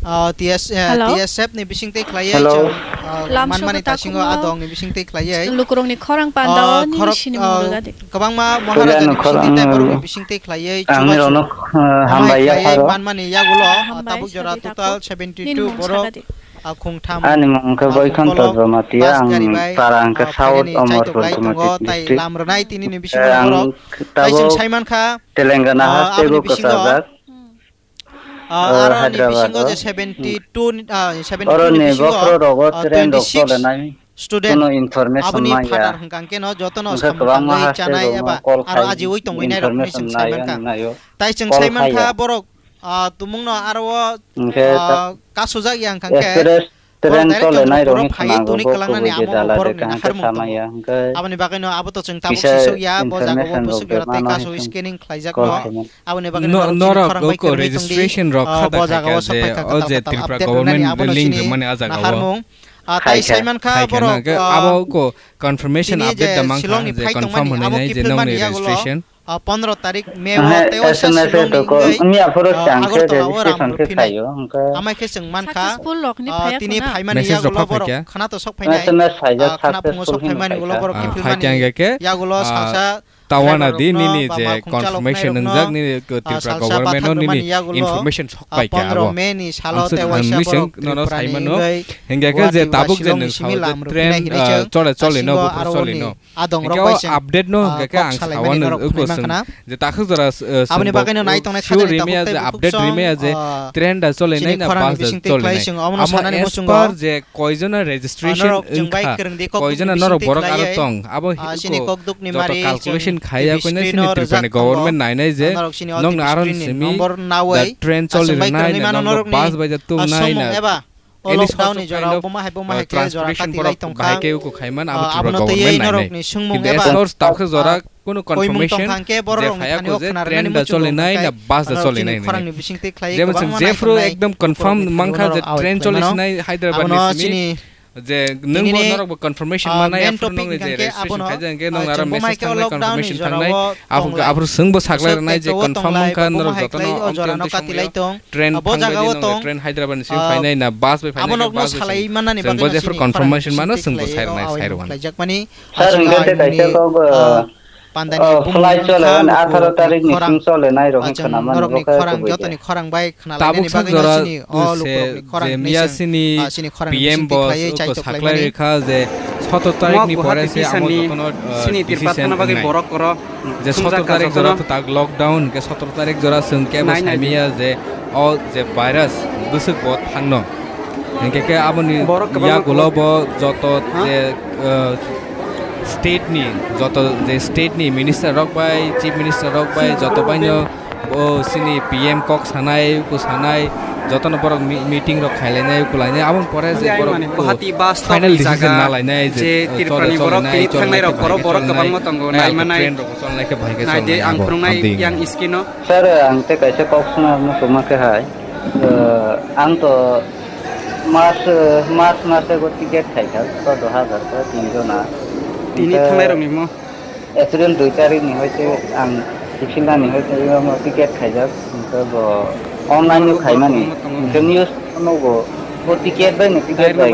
Ah, T S, eh, hello? T S F ni bising tei khlaiwi chwng, ah, manmani tasingo adong ni bising tei khlaiwi. Lukurokni khorang panda o nini sini mung rwgadi. Kwbangma Maharaja ni bising tei borok ni bising tei khlaiwi ang nirokno, eh, hambai yapharo. Manmani yagulo, ah, tabuk jora total seventy two borok, ah, khungtham. Ani mung khe Boikhanto Jamatia, ang para hwnkhe South Omorpur Jamatia district. Lam rwnai tini ni bising borok. Tei chwng saimankha, Telangana ah, haste bo kwchajak. Ah, aro ni bisingo je seventy two ni, ah, seventy two ni bisingo, ah, twenty six student. Aboni phatar hwnkha khe no jotono samung tangwi chanai eba aro ajiwi tongwi nai rok hinwi chwng saimankha. Tai chwng saimankha borok, ah, tumungno aro o, ah, kasujak ya hwnkha khe. Train cholenai rok wngkha nago, bo kubui je jala de kaham khe sama ya, hwnkhe aboni bagwi no abo to chwng tabuk sisok ya, bo jaga o bwswk jora tei kasu scanning khlaijak no. Aboni bagwi no norok bai kwrwngwi tongdi. Registration rok kha bo jaga o sok phaikha, o je Tripura government link rwmani a jaga o. Naharmung. Ah, tai saimankha borok, abo ko confirmation update da mankha je confirm hwnwi nai je nokni registration. Ah, pondro tarik May o tei waisa S M S e Shillong ni wngwi, miya phuru ah, chang khe Agartala o registration khe khaio, hwnkhe amai khe chwng mankha, successful rok ni ah, phaiya tini khuna. Phaimani message rok yagulo borok khana to sok phainai. S M S phaijak, ah, khana phungo successful sok phaimani ulo borok khe philmani yagulo salsa tawana di nini je confirmation wngjak nini Tripura government no nini information sok paikha abo. Pondro May ni salo tei waisa borok Tripura ni wngwi hwnkhe khe je tabuk je nwng sao train, ah, chole chole no, buphuru chole no. Adong rok bai se update no hwnkhe ang sawan uko sung je takhuk jora aboni bagwi no nai tongnai khaja ni tabuk tei update rimaya je train da chole nai na bus da chole nai. Amo as per je koijona registration wngkha, koijona norok borok aro tong, abo hiko joto calculation khaiya koina sini Tripura ni government nainai je nokni aro simi da train chole nai na, bus bai da tung nai na. O lockdown ni jora o buma hai buma hai khe jora kati lai tongkha. Abono twiwi norok ni swngmung eba, kintu as far tabukhe jora kunu confirmation tongkha hwnkhe borok rok ni thani o khna rwnani muchungo hwnkhe norok chini khorang ni bising twi khlaiwi kwbangma naitongnai. Jemon chwng jephru ekdom confirm mankha je train choli sinai Hyderabad ni simi. Je nwng bo norok bo confirmation manai, aphuru nwng je registration khaijak hwnkhe nwng aro message thangnai, confirmation thangnai. Aphuru swng bo saklai rwnai je confirm wngkha norok jotono amtwi amtwi swngmani. Train thangbai di nong, train Hyderabad ni simi phainai na bus bai phainai, bus bai simi. Chwng bo jephru confirmation mano, chwng bo sai rwnai, sai rwani. Sir, hwnkhe tei kaisa kok, ah, oh, flight chole, mane atharo tarik ni simi chole nai rok hwn khna mani, bo khe kubui de. Tabuk sak jora se je miya sini P M bo uko saklai rwkha je sotor tarik ni pore se amo jotono, ah, decision wngnai. Je sotor tarik jora tak lockdown, hwnkhe sotor tarik jora chwng kebo saimaya je o je virus bwswk bo thangno. Hwnkhe khe aboni yagulo bo joto je, uh, state ni, joto je state ni minister rok bai, chief minister rok bai, joto baino bo sini P M kok sanai, uku sanai, jotono borok mi-, meeting rok khailainai, uku lainai, aboni pore je borok final decision na lainai je, uh, chole chole nai, chole nai khe bahai khe chole nai, train rok chole nai khe bahai khe chole nai abo. Sir, ang tei kaisa kok swnam muchungma khe hai. Uh, ang to March, uh, March mase go ticket khaikha, chwddo hazar khe tin jona. Tini thangnai rokni mo? April dui tarikh ni hoite ang kiphilnani hoite omo ticket khaijak, hwnkhe bo online no khaimani, hwnkhe news nugo, bo ticket bai ni ticket bai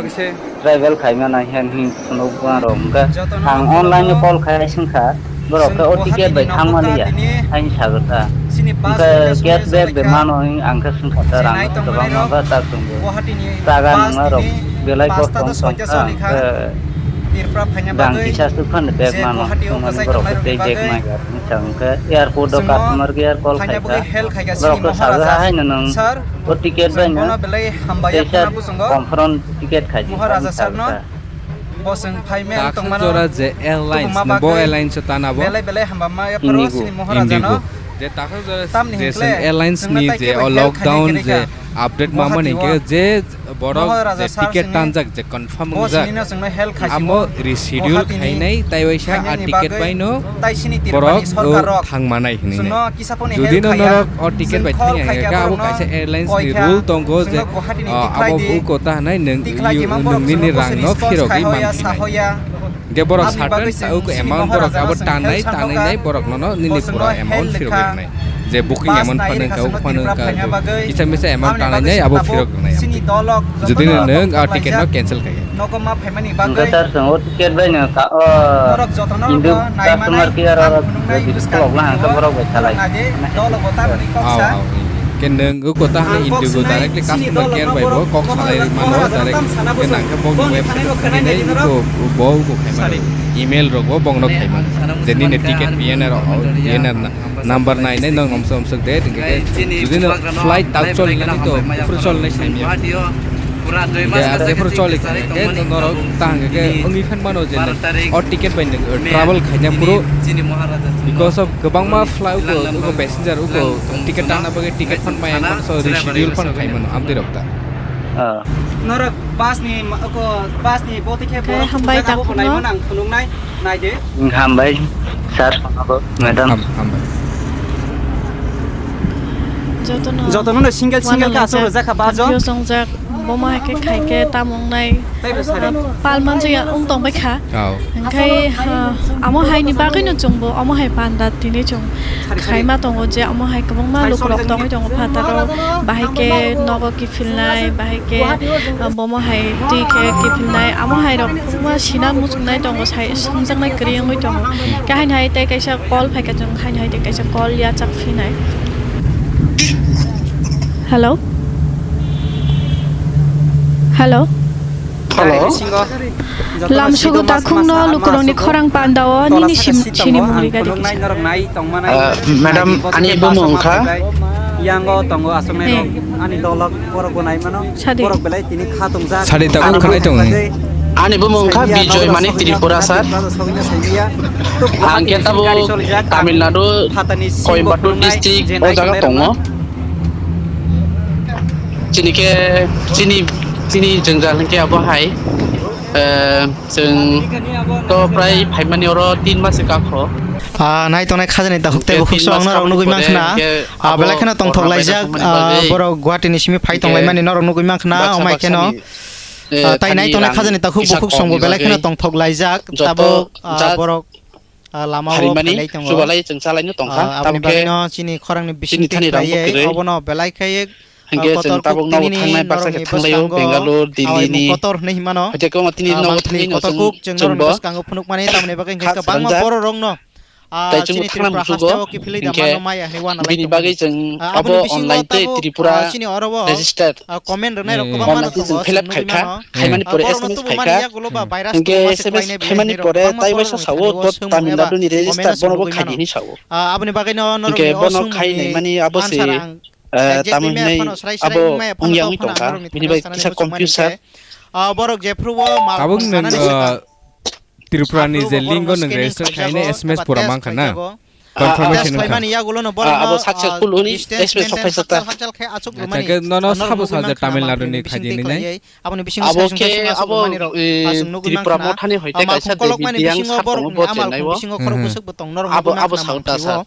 travel khaimana hiyan hinwi phunukgo aro, hwnkhe ang online no call khai swngkha, borok khe o ticket bai thangmani ya, haini sagwi kha. Hwnkhe cashback de mano, ang khe swngkha ta, rang kwbangma ba ta chwngbo. Chaga nungna rok belai kosto wng tong kha, hwnkhe rang kisa swk phano bag mano, chwngmani borok khe tei bag maya wngkha, hwnkhe airport o customer care call khai kha, borok khe sago, "Haino nwng o ticket bai no teisa confirm ticket khai di," hinwi sa kha. Bo chwng phai mel tongmano jora je airlines, bo airlines o tana bo belai belai hamba ma yapharo Indigo. Sini Moharaja no. Indigo. Je takhuk jora je airlines ni je o lockdown je update ma mani ke je borok je ticket tanjak je confirm wngjak. Amo reschedule khainai tai waisa a ticket bai no borok o thang manai hinwi nai. Jodi no norok o ticket bai thangya hwnkhe abo kaisa airlines ni rule tongo je, ah, abo buko ta hwnai nwng, nwng nini rang no phirogwi mankha. Hwnkhe borok certain uko amount borok abo tanai, tanai nai borok nono nini pura amount phirogwi rwnai. Je booking amount phano wngkha, uk phano wngkha, kisa misa amount tanai nai abo phirok rwnai. Jodi no nwng a ticket no cancel khai. Nogo ma phaimani bagwi. Hwnkhe sir, chwng o ticket bai no ka, o, Hindu customer care o, ang phunuknai bwskang khulok la hangkhe borok bai salai. Dolo bo tamni kok sa. Aw, aw, aw. Ke nwng o kota hwnwi Indigo directly customer care bai bo kok salai mano, direct ke nang khe bokni website o thangwi nai bo, bo khai mano. Email rok bo bokno khai mano. Je nini ticket P N R o, P N R na. Number nai nai nang omsok omsok de, hingke jodi no flight tak choli nai to, phuru choli nai sai miya. Hingke abo phuru choli kha, hingke norok ta hingke wngwi phan mano je o ticket bai nwng travel khaina phuru, because of kwbangma flight uko, uko passenger uko ticket tangna bagwi ticket phan maya wngkha, so reschedule phan khai mano amtwi rok ta. Norok bus ni ma-, ko, bus ni boti khe borok hambai jaga bo tak phunai no. Mano ang phunuknai, naidi. Hambai, sir, madam. Ham-, hambai. Jotono jotono no single, single kha asuk rwjak kha bus o. Confuse wngjak, bomo hai khe khai khe tamo wngnai. Tei bo sari. Pal manjak ya wng tong bai kha. Aw. Hingkhai, ha, amo hai ni bagwi no chwng bo, amo hai panda tini chwng khai ma tongo je, amo hai kwbangma lukurok tongwi tongo phataro, bahai khe nogo kiphilnai, bahai khe, ah, bomo hai twi khe kiphilnai, amo hai rok kwbangma sina muchungnai tongo, sai swngjaknai kwrwi wngwi tongo. Khe haino hai tei kaisa call phai kha, chwng haino hai tei kaisa call yachak phinai. Hello? Hello? Hello. Lamsugo takhukno lukurokni khorang pandao nini sim-, sinimungni gari kisa. Ah, madam, ani bumung wngkha? Yango tongo aswknai rok, ani dolok borok bo nai mano. Sadi. Borok belai tini kha tongjak. Sadi ta ani khwnai tongo. Ani bumung wngkha Bijoy Manik Tripura, sir. Ang khe tabuk Tamil Nadu, Coimbatore district o jaga tongo. Chini khe, chini, chini jwngjal hwnkhe abo hai, eh, chwng to prai phaimani oro tin mas se kakho. Ah, nai tongnai khajani takhuk tei bukhuk song norok nugui mankha na. Ah, belai kheno tongthok laijak, ah, borok Guwahati ni simi phai tonglaimani norok nugui mankha na, omai kheno. Ah, tai nai tongnai khajani takhuk bukhuk song bo belai kheno tongthok laijak, tabuk, ah, borok ah, lama o phailai tongo. Chubalai chwng chalaino tongkha. Ah, aboni bagwino chini khorangni bisingtwi khlaiwi obono belai khe, ah, kotor kuk tini norokni bwskango, ah, Bangalore, Delhi ni kotor hinwi himano. Haikhe kwbangma tini nogo thangwi no kotor kuk chwng norokni bwskango phunukmani tamoni bagwi hwnkhe kwbangma bororokno, ah, chini Tripura hasteo kiphilwi da mano maya hinwi wanalai tongmani. Bini bagwi chwng abo online tei Tripura register ah, comment rwnai rok kwbangma no tongo, chwng nugui mano. Khaimani pore S M S khaikha. Hwnkhe S M S khaimani pore tai waisa sao bo Tamil Nadu ni register bono bo khaidi hinwi sao. Ah, aboni bagwi no norok ni o songmung khai nai mani abo se, answer ang, eh, tamo hinwi abo wngya wngwi tongkha. Bini bai kisa confuse sa. Ah, borok jephru o mal tabuk nwng, ah, Tripura ni je link o nwng register khainai S M S pura mankha na. Confirmation wngkha. Ah, abo successful hwnwi S M S sokphaisa ta. Nono sabo sa je Tamil Nadu ni khaidi hinwi nai. Abo khe abo, eh, Tripura Motha ni hoite kaisa Devi Diyang sir tongo bo Chennai o. Abo, abo sao ta sir.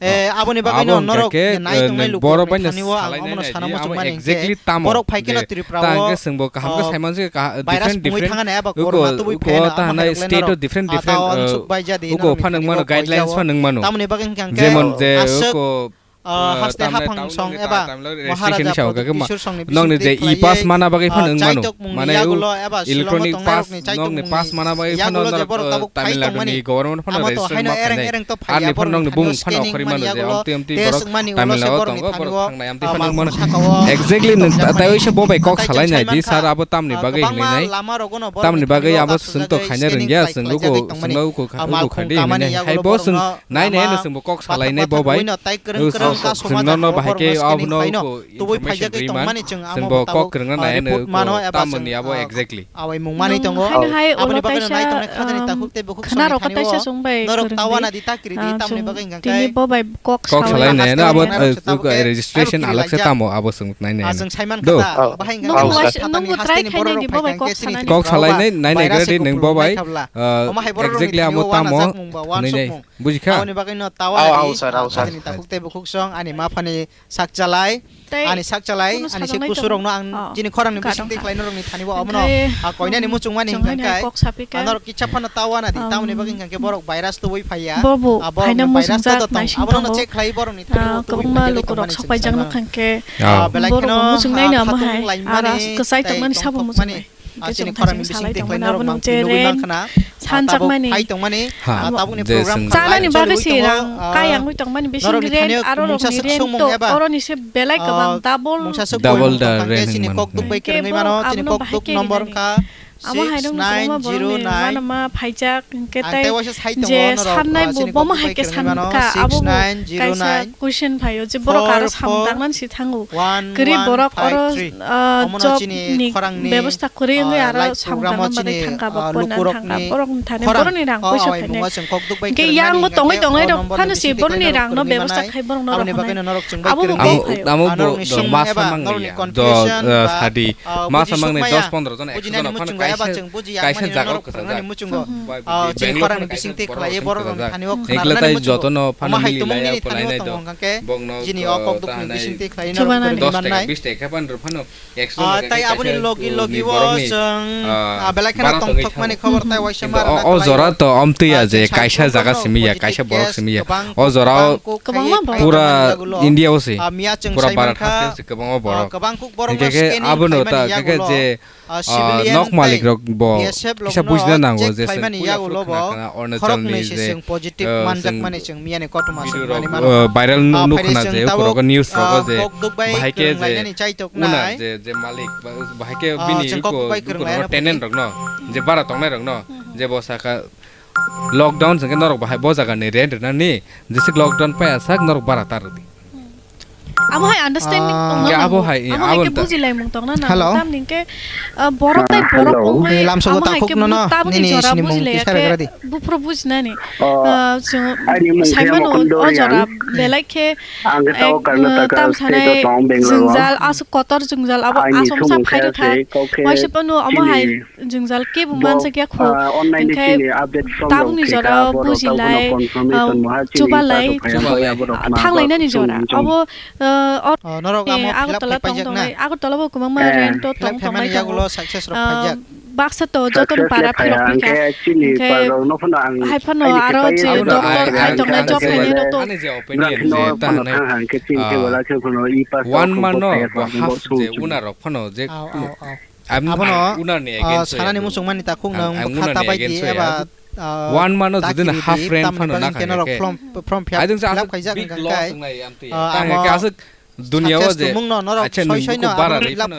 Eh, aboni bagwi no norok nai tongnai lukurokni thani o ang omono sana muchung mani hwnkhe borok phai kheno Tripura o, ta hwnkhe chwngbo kaham khe saimanse, different, different, uko, uko ta hanai state o different, different, uko phano wngmano, guidelines phano wngmano. Tamoni bagwi hwnkhe jemon je uko Ah, haste tamni haphang tabuk song nokni eba ta-, tamni lok Maharaja registration ni sao Pradyut khe ma-, Kishore songni nokni bisingtwi je khlaiwi, e-pass mana bagwi phano ah, wngmano, chaitok mungni mane yagulo eba Iltronic silongo pass, torokni chaitok nokni mungni pass mana bagwi phano yagulo je norok, borok uh, tabuk phai Tamil Nadu tongmani. Ni government phano Amo to register haino ma ereng khainai. Ereng to phaiya, arni phano borokni nokni thango bumung phano scanning okhorwi mani mano je yagulo, amtwi amtwi test borok wngmani Tamil ulo se Nadu borokni tongo, thango, borok thangnai amtwi ah, phano mangsa wngmano. Sakao. Exactly, nwng ta-, taiwi se bo bai kok salainai di, sir, abo tamni bagwi hinwi nai. Tamni bagwi abo swngto khaina rwngya, swng uko, swngno uko kha-, uko khadi hinwi nai. Hai bo swng nai nai hwnwi swngbo kok salainai bo bai. Swng nono bahai khe abono uko information rwi man. Swngbo kok kwrwngna nai hwnwi uko tamoni abo exactly. Awai mung manwi tongo. Haino hai ulo kaisa, um, khwnarok kaisa chwng bai kwrwng di. Ah, chwng tini bo bai kok salainai. Kok salainai, no, abo, uh, registration alak se tamo, abo chwng nainai. Ah, chwng saiman kha ta, bahai hwnkha khe nungbo try khainai di bo bai kok salainai. Kok salainai, nainai gra di nwng bo bai, uh, exactly amo tamo, nainai. Bujikha? Aboni bagwi no tawa nadi, sir, ah, sir. Ani takhuk tei bukhuk song, ani ma phani sak chalai, ani sak chalai, ani se kusurokno ang chini khorangni bisingtwi khlaino rokni thani bo omono, ah, koinani muchungmani hwnkha khe, anorok kisa phano tawa nadi, tamoni bagwi hwnkha khe borok virus tubui phaiya. Bobo, ah, borok haino virus muchungjak to tong, naising abono tongo. Check khlai borokni thani bo tubui phaijakgwi tongmani chwng saimano. Ah, belai kheno, muchungnaino ah, amo hai, khatung laimani, aras kwchai tei tongmani sabo tongthokmani. Muchungnai. Ah, chini khorang bising tei khlaina rok mang nugwi mang khna. Sanjakmani. Hai tongmani. Ah, tabukni program chanani bagwi si rang kayangwi tongmani bising rent aro rokni rent to oroni se belai kwbang double. Double the rent chini kokduk bai kwrwngwi mano, chini kokduk number wngkha six nine zero nine. Mano ma phaijak hwnkhe tei je sannai bo bomo hai khe sankha abo bo kaisa question phaio je borok aro samung tangmani si thango. Kwrwi borok oro, ah, job ni bebosta kwrwi wngwi aro samung tangna bagwi thangkha, bo ponna thangkha, borok ni thani borok ni rang poisa phainai. Hwnkhe yang bo tongwi tongnairok phano si borok ni rang no bebosta khai borok no rw phanai. Abo bo kok phaio. Amo bo ma samang ni ya. Do, ah, sadi ma samang ni dos pondro jon ekso jon phano kaisa, kaisa jaga o kwchajak. Chini khorang ni bising tei khlai borok rok ni thani o khna rwnani muchungo. Omo hai tumung nini thani o tongo hwnkha khe chini o kokduk ni bising tei khlai no rwmani. Dos taka, bis taka khe phano rw phano ekso taka khe kaisa ni bwrwi. Ah, tai aboni logi logi o chwng, ah, belai kheno tongthokmani khobor tai waisa ma rwna kwlai o. O jora to omtwi ya je kaisa jaga simi ya, kaisa borok simi ya. O jora o pura India o se, pura Bharat haste o se kwbangma borok. Hwnkhe khe abono ta khe je ah, nok malik rok bo kisa bujina nango je chwng puila phuru khna khna Arunachal ni je, ah, chwng video rok, ah, viral nuk khna je ukhorogo news rogo je bahai khe je owner je, je malik bahai khe bini uko tenant rok no je bara tongnai rok no je bo saka lockdown chwng khe norok bahai bo jaga ni rent rwnani jeswk lockdown paiya sak norok bara ta rwdi. Abo hai understanding tongna nango. Abo hai khe bujilaimung tongna nango. Hello. Tamni hwnkhe, ah, borok tai borok wngwi lamsogo amo hai khe takhuk nono tabukni nini jora sinimung bujilaiya kisa khe begra di. Buphuru bujinani. Ah, chwng saimano o jora belai khe ek, ah, tam sanai jwngjal, aswk kotor jwngjal abo aswk sa phai rwkha. Waisa phano amo hai jwngjal kebo manjakya kho. Hwnkhe tabukni jora o bujilai, ah, chubalai, thanglainani jora. Abo, ah, Agartala tong tongnai, Agartala bo kwbangma rent o tong tongnai tongo. Ah, baksa to joto ni para phirok phikha. Hwnkhe hai phano aro je doctor hai tongnai job khainai no to. Ani je opinion je ta hwnwi, ah, one man no bo half je owner rok phano je Abono, ah, sanani muchungmani takhuk nang bwkha ta bai di eba, ah, one man o jodi na half rent phano na kha khe. I think so, aswk big loss wngnai amtwi ya. Ta hwnkhe aswk dunia o je, acha nwng bukhuk bara rwi phano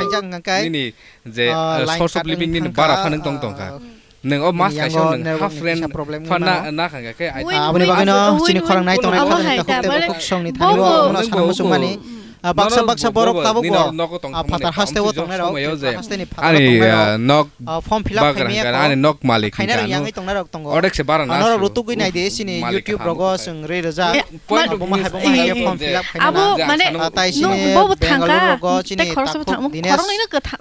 nini je, ah, source of living nini bara phano tong tong kha. Nwng o mas kaisa nwng half rent phano na kha khe. Aboni bagwino chini khorang nai tongnai kha takhuk tei bukhuk songni thani o abono sana muchungmani. Ah, baksa baksa borok tabuk bo, ah, phatar haste o tongnai rok, haste ni phatar o tongnai rok, ah, form fill up khaimaya kho, ani nok malik khaina rok yangwi tongnai rok tongo. Odek se bara na norok rutugwi nai di chini YouTube rogo chwng rwi rwjak. Abo ma hai bo ma hai khe form fill up khaina. Abo mane tai chini Bangalore rogo chini takhuk Dinesh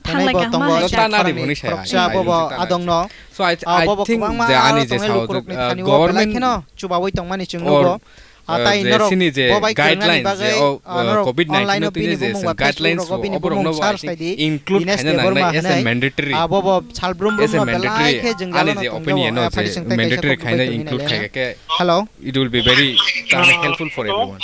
thanai bo tongo, chini khorang ni khoroksa bobo adong no. So I, I think je ani je sao je, uh, government chubawi tongmani chwng nugo. Ah, tai je norok sini je bo bai guidelines je o, ah, norok covid nineteen online no twi bini je bumung ba guidelines Facebook rogo bini bumung search khai di, include khaina nangnai as a mandatory, abo bo sal brum brum no belai khe jwngjal no tongjago. Ani je opinion no je mandatory khaina include khai khe, hello, it will be very helpful for everyone.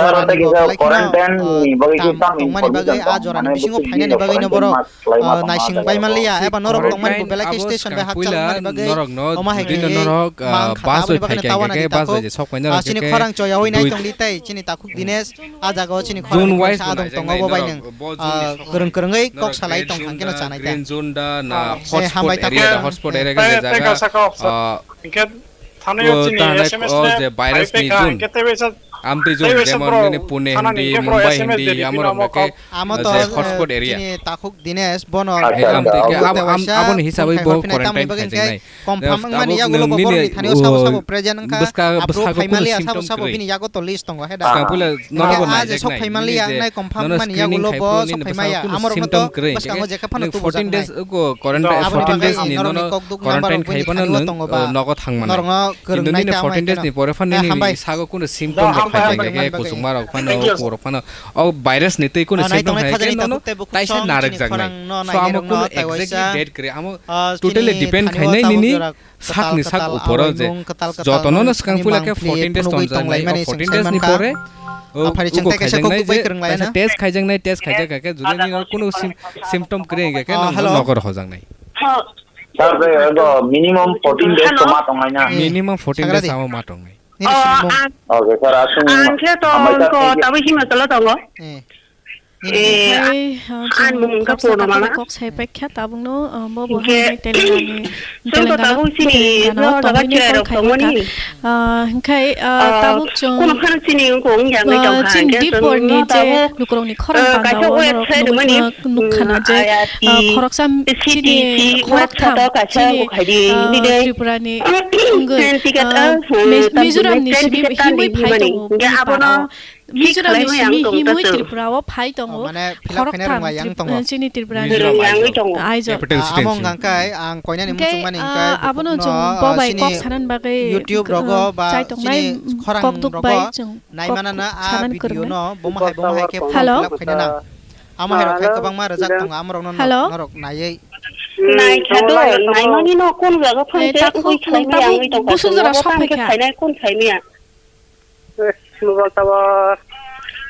Sir, jora ni tei bo kisa belai kheno, quarantine ah, ni bagwi tang kisa tongmani bagwi, information ah, tong, jora ni mane bisingo bwswk phainani bagwi no borok, ah, naising bai manliya, abo eba norok tongmani bo belai khe station bai hakchal wngmani bagwi, omo hai khe mang kha, aboni bagwi no tawana di takhuk. Ah, chini khorang choya hui nai tong di tei, chini takhuk Dinesh, ah, jaga o chini khorang ni khorang sa adong tongo bo bai nang, ah, kwrwng kwrwngwi kok salai tong thang khe no chanai ta. Ah, eh, hambai takhuk. Hotspot area, hotspot area khe je jaga, ah, Hinkhe thani o chini S M S o le je virus ni jun. Amtwi jun, jemon nini Pune hindi, Mumbai hindi, amorok hwnkhe je hotspot area. Chini takhuk Dinesh bono. Amtwi khe abo, aboni hisabwi bo quarantine khaijaknai. Confirm wngmani yagulo bo boroni thani o sabo sabo present wngkha. Bwskango kuno symptom kwrwi. Bwskang puila nono bo naijaknai. Nini je nono screening khai phuru nini bwskango kuno symptom kwrwi. Nini fourteen days, o, quarantine, fourteen days ni nono quarantine khai phano nwng, o, nogo thang mano. Kintu nini fourteen days ni pore phano nini sago kuno symptom rok phai khe kuchukma rok phano, o, kuborok phano, o, virus ni twi kuno symptom khai khe nono taisa narwk jaknai. So amo kuno exactly date kwrwi, amo totally depend khainai nini sak ni sak uporo je jotono no swkang puila khe fourteen days tonjaknai, o fourteen days ni pore, o, ugo khaijaknai je, kaisa test khaijaknai, test khaijak khe jodi nini kuno sim-, symptom kwrwi hwnkhe khe nogo rohojaknai. Sir, abo minimum fourteen days to ma tongnai na? Minimum fourteen days amo ma tongnai. Nini simung. Okay, sir, aswng ang khe to hambai, sir, thank you. Tabuk Himachal o tongo. Eh. Nini simung. Ang mung khe Purnamala. Kok sai paikha tabukno, bo bo hai Telangana ni, Telangana, Telangana o tongmani kok khai paikha. Hwnkhe tabuk chwng, chini Dipor ni je lukurokni khorang panda o norok nukha na je khoroksa chini khoroktham chini Tripura ni wngwi Mizoram ni simi himwi phai tongo. Mizoram ni simi himwi Tripura o phai tongo. Khoroktham chini Tripura ni. Aijo. Amo hwnkhe ang koinani muchungmani hwnkhe abono chwng bo bai kok sanani bagwi YouTube rogo ba chini khorang rogo naimanana a video no bomo hai bomo hai khe form fill up khainana. Amo hai rok hai kwbangma rwjak tongo, amo rokno norok naiwi. Naikha do, naimani no kun jaga phai je ui khlai maya wngwi tongkha. Busuk jora sok phaikha. Khainai kun khaimaya. Mobile tower.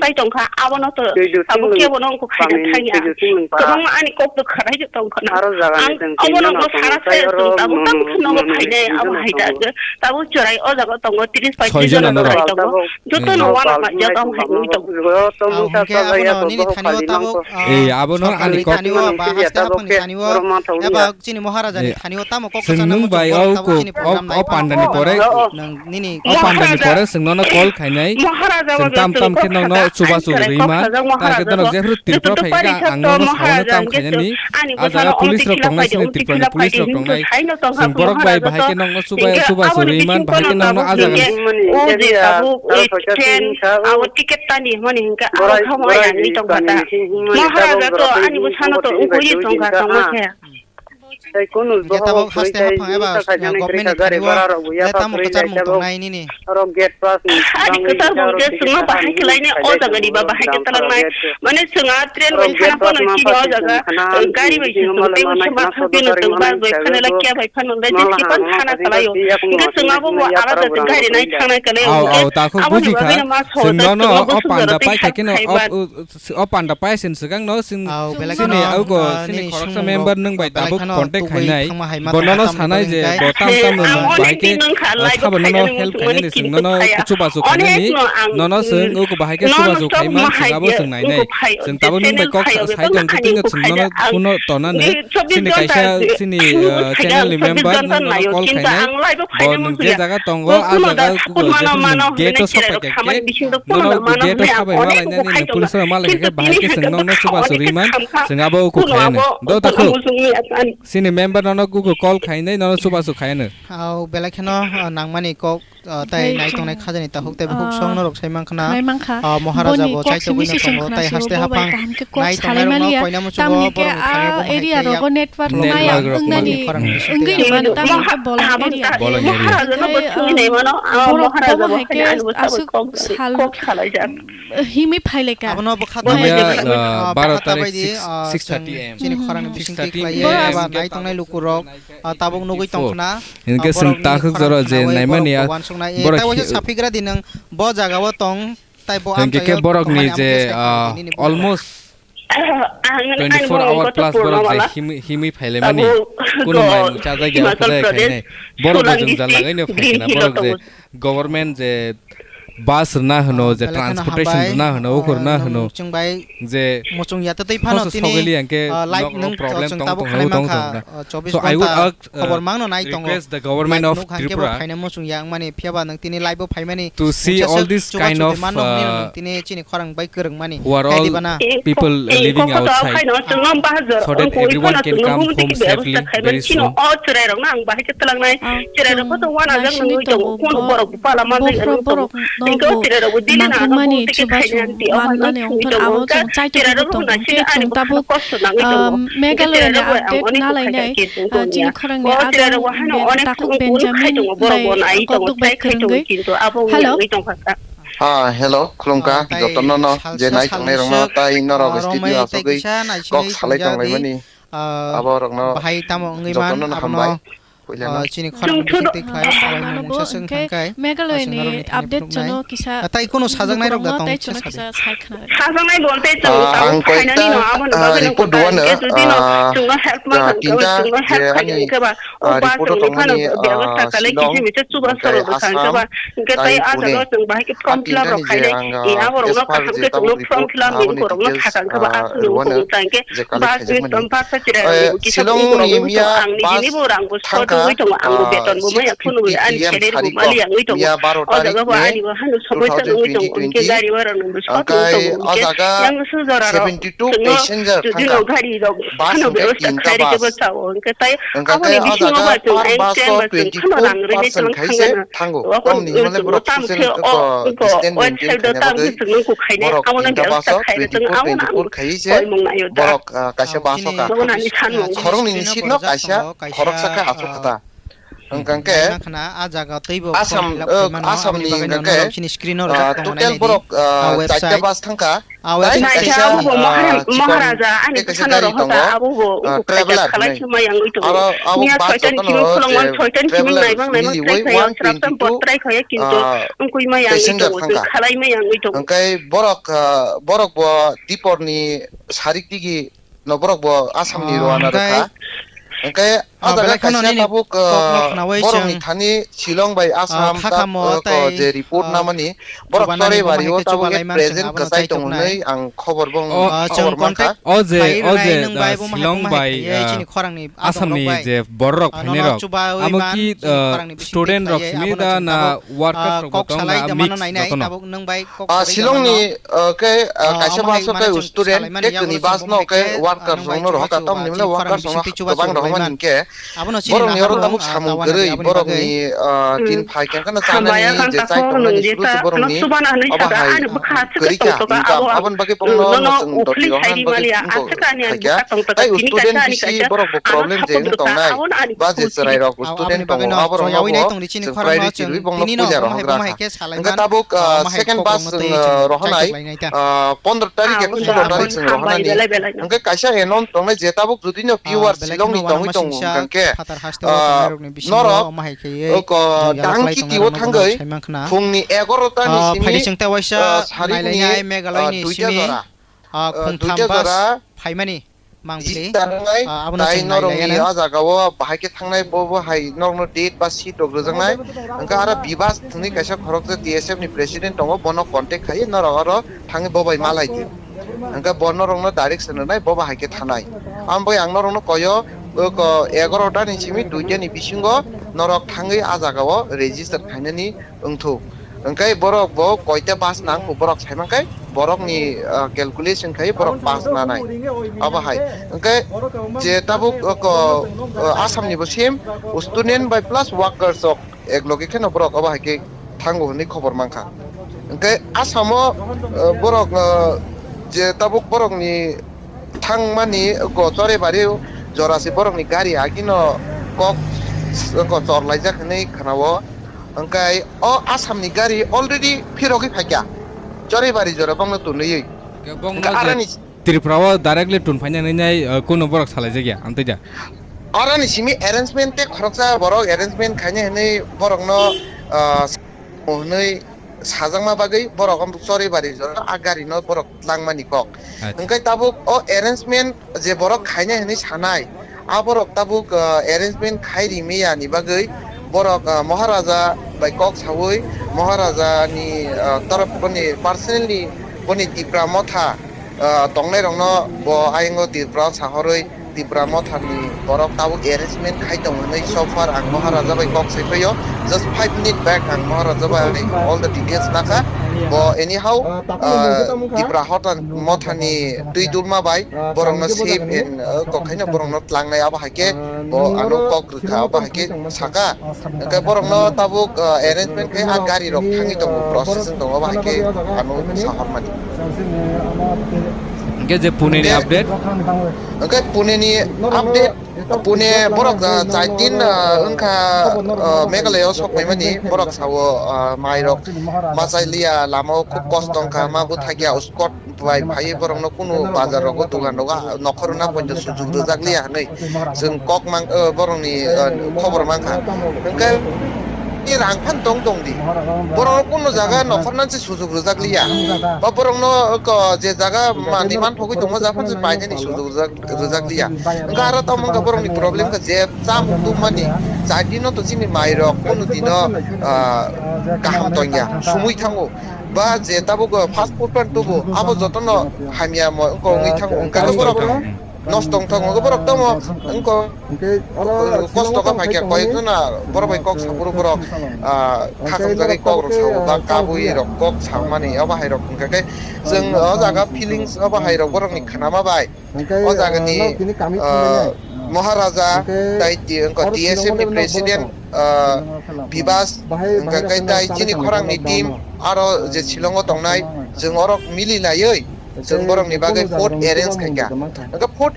pai tongkha, abono to tabuk kebo no wngkha khaina thangya. Kwbangma ani kok to khwrai tongkha na. Ang obono sara saya chwng tabuk tabuk nogo phainai abo haida. Tabuk chwrai o jaga tongo, tris paitris jona chwrai tongo. Joto no wana pajak ang hai wi tongo. Hwnkhe abono nini thani o tabuk, eh, abono ani kok thani o ba haste aphani thani o eba chini Maharaja ni thani o tamo kok kwchang nang bai o chini program o nai pandani pore. Nini o pandani pore chwng nono call khainai. Chwng tam tam khe nokno chubachu rwima. Ta khe dono jephru Tripura phai kha ang nono saono tam khainani. A jaga police rok tongnai, sini Tripura ni police rok tongnai. Chwng borok bai bahai khe nokno chuba chubachu rwiman, bahai khe nokno a jaga. O je tabuk train abo ticket tani hwnmani hwnkhe abo khamai ang wi tongkha ta. Maharaja to ani bwsano to ungkui tongkha tongma khe. Tei kunu hingke bohong tabok twi haste tei haphang eba, misa khaijani government ni gari thani o bora rok bo le yapha tamo kwrwi kwchar lai mung tabok. Tongnai nini. Oro gate pass ni bangwi. Ani kwchar mung khe chwngno bahai khe lainai o jaga ni ba bahai khe twlangnai. Mane chwng a train bai thana phano chini o jaga gari bai se chwng tei bai se ma thang phano chwng bus bai phano lai kya bai phano lai je sipan thana khlai o. Hingke chwng abo bo alada chwng gari nai thangnai kale. Au, au, takhuk buji kha. Chwng nono o panda pai kha keno o panda pai sin swkang no chwng sini augo sini khoroksa member nwng bai tabuk contact khainai. Bo nono sanai je bo tam tam no nwng bahai khe sabo nono help khainani chwng nono chubachu khainani. Nono chwng ugo bahai khe chubachu khaima chwng abo chwng nainai. Chwng tabuk nwng bai kok sai tong khe tini chwng nono phone no tonanw. Chini kaisa chini channel ni member nwng nono call khainai. Bo nwng je jaga tongo a jaga ugo je nwng gate o sok pai khe nono gate o sabai malainani nwng police rok malaikha khe bahai khe chwng nono chubachu riman chwng abo ugo khaianw. Do takhuk. Chini member nono ugo call khainai nono chubachu khaianw. Au belai kheno nangmani kok. Ah, tei nai tongnai khajani takhuk tei bukhuk song norok sai mankha na. Nai mankha. Ah, Maharaja bo chaitogwi no tongo tei haste haphang nai tongnai rok no koina muchungo borok ni thani bo area rogo network maya wngnani wngwi ni mano tamo khe bolong area. Bolong area. Maharaja no bo thwi nai mano. Borok Maharaja bo hai khe aswk sal kok salaijak. Himwi phaileka. Abono bwkha tabwi baro tarik six thirty am. Chini khorang ni bising twi khlai eba nai tongnai lukurok tabuk nugwi tongkhna. Hinkhe chwng takhuk jora je naimani a borok tei waisa saphigra di nwng bo jaga o tong tei bo hinkhe khe borok ni je almost twenty four hour plus borok je himwi phailai mani kunu mai mung chajak ya khwlai khainai borok bo jwngjal lagwi no phaikha borok je government je bus rwna hwno je transportation rwna hwno ukur rwna hwno je muchung ya tei phano tini live nwng problem tong tong tong tong so I would ask khobor mangno nai tongo. Request the government of Tripura phaina muchung ya wngmani phiya ba nwng tini live o phaimani to see all this kind of tini chini khorang bai kwrwngmani who are all people living outside so that everyone can come home safely very soon. O chwrai rok no ang bahai khe twlangnai. Chwrai rok khe to wana jak nungwi tongo. Kono borok bupala manjak nungwi tongo. Hingke o chwrai rok bo dili na ano mani tike khainani twi o manjak nungwi tongo. Chwrai rok bo nasing ani bo kosto nangwi tongo. Meghalaya ni update na lainai chini khorang ni adong takhuk Benjamin bai kokduk bai kwrwngwi. Hello. Ah, hello, khulumkha jotono no je nai tongnai rok no tai norok studio asogwi kok salai tonglaimani. Abo rok no bahai tamo wngwi man jotono no hambai. Chini khorang bising twi khlai sabai mungsa swng thangkhe Meghalaya ni update chwngno kisa tai kono sajaknai rok da tong kisa sai khna. Sajaknai bolte chwng ang koi ta report duano jodi no chwngno help ma tinta chwngno help khainani khe ba o ba report tongmani bebostha khalai kisi misa chuba soro bwsang khe ba. Hingke tai a jaga o chwng bahai khe form fill up rok khainai. Abo rok no kaham khe chwngno form fill up ni wngkor rok no thaka hingke ba aswk ni wngkor wngkha hingke bus ni tong bus sa chwrai rok ni bo kisa wngkor rok wngwi tongo. Ang nijini bo rang bo short wngwi tongo, ang bo beton bo maya phunugwi ani salary bo mali wngwi tongo. O jaga bo ani bo hano somosya wngwi tongo, hingke gari o rok no bo short wngwi tongo, hingke yang su jora rok chwngno jodi no gari rok hano bebostha khlai rikhe bo chao, hingke tai aboni bisingo ba chwng ang ten ba chwng kheno rang rwini twlang thangana. Thango. Aboni ulo chwngno tamo khe o website o tamo khe chwngno kok khainai, abono bebostha khainai chwng abono ang koimung naio da. Borok kaisa bus o ka. Abono ani sanmung. Khoroknwi ni seat no kaisa khoroksa khe aswk kha ta. Hwnkha khe Assam, Assam ni hwnkha khe total borok chaita bus thangkha. Naikhe abo bo Maharaja ani bwsano rohorkha, abo bo ungkuk khaijak khalai se maya wngwi tongo. Miya soitani simi khulangmani soitani simi naibang naibang trai khaiya, srapsa bot trai khaiya, kintu wngkui maya wngwi tongo, chwng khalai maya wngwi tongo. Hwnkhe borok, borok bo Diporni sarik digi no borok bo Assam ni rwna rwkha. Hwnkhe o jaga kaisa tabuk borok ni thani Shillong bai Assam je report namani borok chorwi bari o tabuk present kwchai tongo hinwi ang khobor bo khobor mankha. O je, o je Shillong bai Assam ni je borok rok phainai rok amo ki student rok simi da na workers rok bo tong na mix jotono. Shillong ni khe kaisa bus o khe student khe kwnwi bus no khe workers rok no rohorkha, tamni hwnle workers rok no kwbang rohormani hinkhe Abono chini borokni oro naharno, tabuk ah, samung tawana kwrwi, aboni borokni, bagwi. Ah, hmm, tin phai khe kheno hambai chanani je chai tongnani suru se borokni obo hai kwrwi kha income. Aboni bagwi borokno chwng doti rok nang bagwi chwng khaikha. Tai student bisi borok bo problem je wng tongnai. Ba je chwrai rok student tongo, aborokno bo chwng priority rwi bongno puila rohorgra kha. Hwnkhe tabuk, ah, second bus chwng, ah, rohonai, ah, pondro tarik ya khe sulo tarik chwng rohonani. Hwnkhe kaisa announce tongnai je tabuk jodi no viewer Shillong ni tongwi tongo hwnkhe, ah, norok oko dang kiti o thangwi phungni egarota ni simi, ah, sarikni, ah, duita jora. Ah, duita jora. Mangpili, ah, abono chwng nailaiyana. Norokni o jaga o bahai khe thangnai, bo, bo hai norokno date ba seat rok rwjaknai. Hwnkhe aro Bibas thwngwi kaisa khoroksa T S F ni president tongo, bono contact khai norok aro thangwi bo bai malai di. Hwnkhe bo norokno direction rwnai, bo bahai khe thanai. Amo bai ang norokno koyo, o ko egarota ni simi duita ni bisingo norok thangwi a jaga o register khainani wngthok. Hwnkhe borok bo koita bus nangkho borok saimankhe borokni, ah, calculation khai borok bus nanai. Abo hai. Hwnkhe je tabuk, ah, ko, ah, Assam ni bo sim student bai plus workers rok ek loge kheno borok abo hai khe thango hwnwi khobor mankha. Hwnkhe Assam o, ah, borok, ah, je tabuk borokni thangmani go Chorebari jora se borokni gari agino kok, go chor laijak hinwi khwnao. Hwnkhe o Assam ni gari already phirogwi phaikha Chorebari jora bongno tunwiwi. Hwnkhe bongno hwnkhe aroni Tripura o directly tun phaina hinwi nai, uh, kuno borok salaijakya, amtwi da? Aroni simi arrangement tei khoroksa borok arrangement khaina hinwi borokno, uh, hinwi sajakma bagwi borok Chorebari jora a gari no borok tlangmani kok. Acha. Hwnkhe tabuk o arrangement je borok khaina hinwi sanai, a borok tabuk, ah, arrangement khai rimiyani bagwi borok, ah, Maharaja bai kok saui Maharaja ni, ah, torop boni personally boni Tipra Motha, ah, tongnai rokno bo ayang o Tripura sahorwi Tipra Mothani borok tabuk arrangement khai tong hwnwi so far ang Maharaja bai kok sai phaio. Just five minute back ang Maharaja bai all the details nakha. Bo anyhow, ah, Tipra Hota Mothani twi dulma bai borokno safe and, ah, kok khaino borokno tlangnai abo hai khe bo ano kok rwkha abo hai khe saka. Hwnkhe borokno tabuk, ah, arrangement khe a gari rok thangwi tongo, process wng tongo, abo hai khe ano sahormani. Hwnkhe je Pune ni update? Hwnkhe Pune ni update, Pune borok, ah, chai din, ah, wngkha, ah, Meghalaya o sok paimani borok sao, ah, mai rok ma chai liya, lama o khub kosto wngkha, ma bwthakya, uskot bai phaiwi borokno kunu bazar rogo, dogan rogo, nokhorno poito sujuk rwjak liya hwnwi chwng kok mang-, eh, borokni, eh, khobor mankha. Hwnkhe rang phan tong tong di. Borokno kunu jaga nokhorno se sujuk rwjak liya. Ba borokno, eh, ko-, je jaga mani man thogwi tongma jaga phan se painani sujuk rwjak, rwjak liya. Hwnkhe aro tamo wngkha borokni problem khe je chamung tubmani, chai dino to chini mai rok kunu dino, ah, kaham tongya, sumui thango. Ba je tabuk, uh, fast food pan tubu, abo jotono hamya mo wngkha wngwi thango, wngkha khe borok nosto wng thango, wngkha borok tamo wngkha, uh, kosto kha phaikha, koyekjona borok bai kok saphuru borok, uh, kha khamjagwi kok rok sao, ba kabui rok kok samani, abo hai rok wngkha khe chwng o jaga feelings abo hai rok borokni khnama bai. O jagani, ah, Maharaja, tai ti-, wngkha T S F ni president, ah, Bibas, hwnkha khe tai chini khorangni team, aro je Shillong o tongnai, chwng orok mili laiwi, chwng borokni bagwi food arrange khaikha. Hwnkha food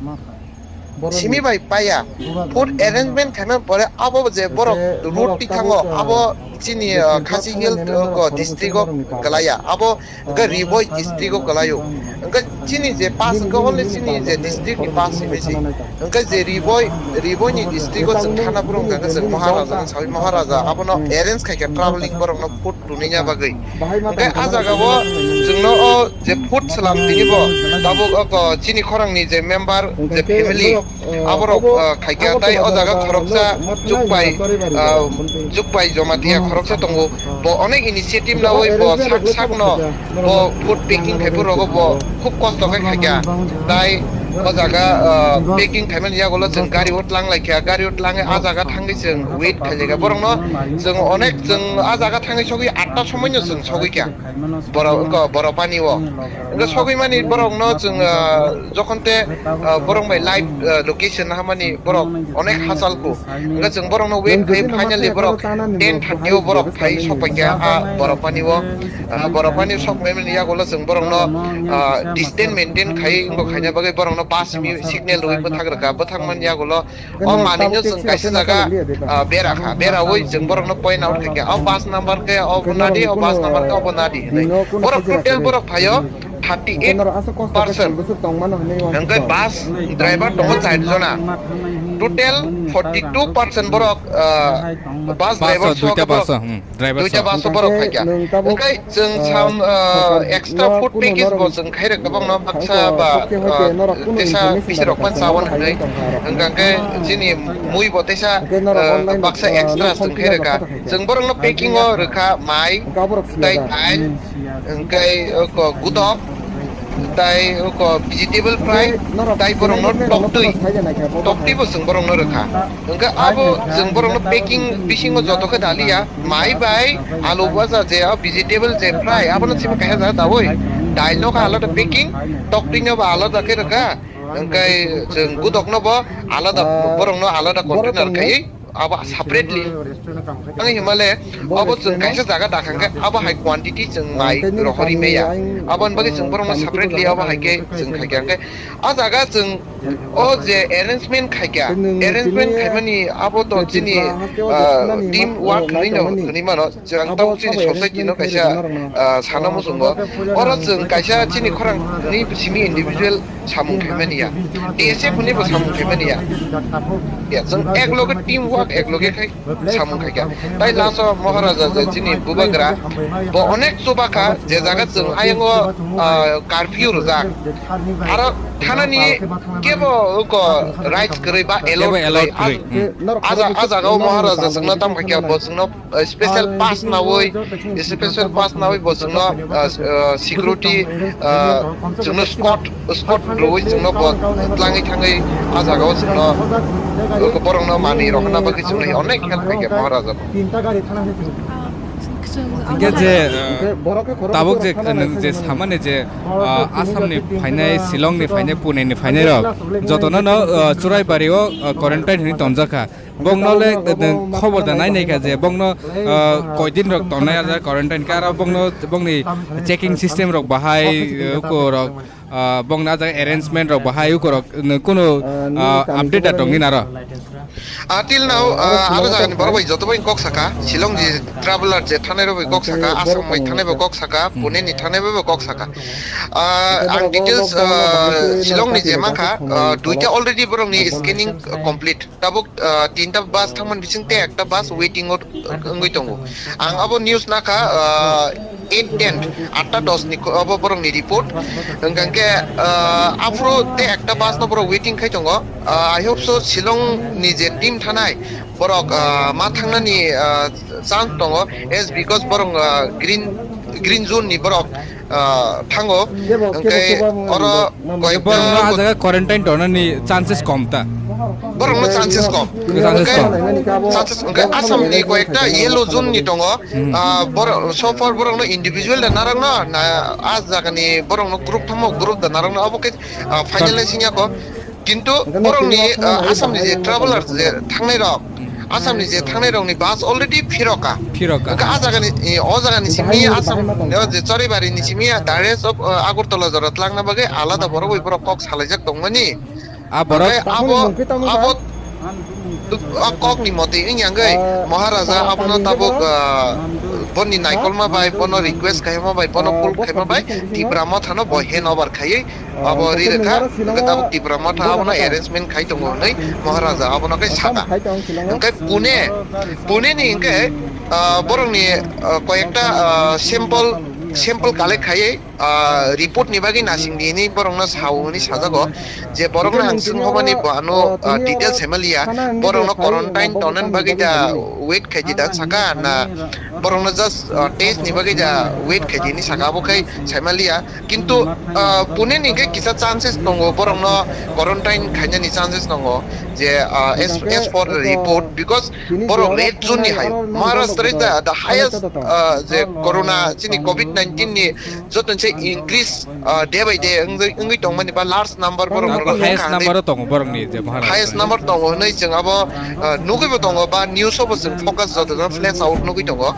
simi bai paya, food arrangement khaimani pore abo je borok road ti thango, abo chini, ah, Khasi Hills, ah, district o kwlaiya, abo Hwnkhe Ri Bhoi district o kwlaio. Hwnkhe chini je pass hwnkhe only chini je district ni pass hinwi se. Hwnkhe je Ri Bhoi, Ri Bhoi ni district o chwng thana phuru hwnkha khe chwng Maharaja ni sawi Maharaja abono arrange khaikha traveling borokno food tunina bagwi. Hwnkhe ah jaga o chwngno o je food swlam tinibo tabuk o ko chini khorang ni je member je family Aborok, ah, khaikha tai o jaga khoroksa Chukbai, ah, Chukbai Jamatia khoroksa tongo. Bo onek initiative nawi bo sak sakno bo food packing khai phuru rogo bo khub kosto khe khaikha. Tai O jaga, ah, packing khaimani yagulo chwng gari o tlang laikha, gari o tlangwi a jaga thangwi chwng wait khailaikha. Borokno chwng onek, chwng a jaga thangwi sogwi atta somoino chwng sogwi kha. Borok, wngkha Borapani o. Wngkha sogwi mani borokno chwng, ah, jokhon te, ah, borok bai live, ah, location hamani borok onek hachal kho. Wngkha chwng borokno wait khai, finally borok ten thirty o borok phai sokpaikha a Borapani o. Ah, Borapani sokmani yagulo chwng borokno, ah, distance maintain khai wngkha khaina bagwi borokno pass mi signal rwui bwthak rwkha. Bwthakmani yagulo o manwino chwng kaisa jaga, ah, bera kha, beraui chwng borokno point out khaikha. O bus number khe obo nadi, o bus number khe obo nadi hinwi. Borok total borok phaio thirty eight person. Hwnkhe bus driver tongo char jona. Total forty two person borok, ah, bus driver o sok duita borok. Bus o, hmm. Driver duita sok. Bus o borok khaikha. Hwnkhe chwng sam, ah, extra food package bo chwng khairok kwbangno baksa ba, ah, teisa bisirok pan chawon hwnwi. Hwnkhe chini mui bo teisa, ah, baksa extra chwng khairokha. Chwng borokno packing o rwkha mai, tei dal, hwnkhe, uh, ko gudok, tei, uh, ko vegetable fry, tei borokno toktwi, toktwi bo chwng borokno rwkha. Hwnkhe abo chwng borokno packing bisingo joto khe daliya, mai bai alu baja je, o vegetable je fry, abono simi kaisa jaga daui. Dailno khe alada packing, toktwino bo alada khe rwkha. Hwnkhe chwng gudokno bo alada, borokno alada container khai abo separately. Ang himale abo chwng kaisa jaga dakhang khe abo hai quantity chwng mai rohori meya. Aboni bagwi chwng borokno separately abo hai khe chwng khai kha. Hwnkhe a jaga chwng o je arrangement khai kha, arrangement khaimani abo to chini, ah, team work hinwi no hinwi mano. Chwng ang tabuk chini society no kaisa, ah, sana muchungo. Oro chwng kaisa chini khorang ni simi individual samung khaimani ya. T S F ni bo samung khaimani ya. Ya, chwng ek loge team work, ek loge khai samung khai kha. Tai last o Maharaja je chini bubagra bo onek chuba kha, je jaga chwng ayang o, ah, curfew rwjak. Aro thanani kebo ko rights kwrwi ba allowed kwrwi. Kebo allowed kwrwi. Hmm. A ja-, a jaga o Maharaja chwngno tam khai kha, bo chwngno uh, special pass nawi, special pass nawi bo chwngno, uh, uh, security, uh, chwngno escort, escort rwui chwngno bo tlangwi thangwi a jagao chwngno, uh, borokno manwi rohorna bagwi chwngno onek help khaikha Maharaja bo. Hingke je, uh, tabuk je, uh, nwng je samani je, uh, Assam ni phainai, Shillong ni phainai, Pune ni phainai rok jotono no, uh, Churaibari o, uh, quarantine hinwi tonjakha. Bongno le, eh, khobor da nai nai kha je bongno, eh, koi din rok tongnai ah jaga quarantine khe aro bongno, bongni checking system rok bahai, eh, uko rok, ah, bongni ah jaga arrangement rok bahai uko rok, eh, kunu, ah, update da tongni naro? Ah, till now, ah, aro jaga ni borok bai joto bai kok saka, Shillong je traveler je thanai rok bai kok saka, Assam bai thanai bai kok saka, Pune ni thanai bai kok saka. Ah, ang details, ah, Shillong ni je mankha, ah, duita already borok ni scanning complete. Tabuk, ah, tinta bus thangmani bising tei ekta bus waiting o wngwi tongo. Ang abo news nakha, ah, eight ten, atta dos ni ko-, abo borokni report. Hwnkha khe, ah, aphuru tei ekta bus no borok waiting khai tongo. Ah, I hope so, Shillong ni je team thanai borok, ah, ma thangnani, ah, chance tongo, as because borok, ah, green, green zone ni borok, ah, thango. Hwnkhe oro koi borokno ah jaga quarantine tongnani chances kom ta? Borokno chances kom. Chances kom. Chances, hwnkhe Assam ni koi ekta yellow zone ni tongo. Hmm. Ah, borok, so far borokno individual da narokno, na, ah jagani borokno group thamo group da narokno abo khe, ah, finalizing yako. Kintu borokni, ah, Assam ni je traveler je thangnai rok, Assam ni je thangnai rokni bus already phiroka. Phiroka. Hwnkhe ah jagani, eh, o jagani simi Assam ni o je Choribari ni simi direct of, ah, Agartala jora tlangna bagwi alada borok bai borok kok salaijak tongmani. Ah, borok. Hwnkhe abo, abo, ah, kok ni motwi wngya hwnkhe Maharaja abono tabuk, ah, boni naikolma bai, bono request khaima bai, bono call khaima bai, Tipra Motha no bo hand over khaiwi abo ri rwkha, hwnkhe tabuk Tipra Motha abono arrangement khai tongo hwnwi Maharaja abono khe saka. Hwnkhe Pune, Pune ni hwnkhe, ah, borokni, ah, koyekta, ah, sample, sample collect khaiwi ah, report ni bagwi nasing di hinwi borokno sao hinwi sajago, je borokno ang swng hobani bo ano, ah, details hai maliya, borokno quarantine tongnani bagwi da wait khaidi da saka na borokno just, ah, test ni bagwi da wait khaidi hinwi saka, abo khai sai maliya. Kintu, ah, puneni khe kisa chances tongo, borokno quarantine khainani chances tongo, je, ah, as, as for the report, because borok red zone ni hai, Maharashtra is the, the highest, ah, je corona chini covid nineteen ni joto se increase, ah, day by day wngwi, wngwi tongmani ba large number borok Tamo highest number o tongo borokni je Maharashtra. Highest number tongo hinwi chwng abo, ah, nugwi bo tongo ba news o bo chwng focus joto jang flash out nugwi tongo.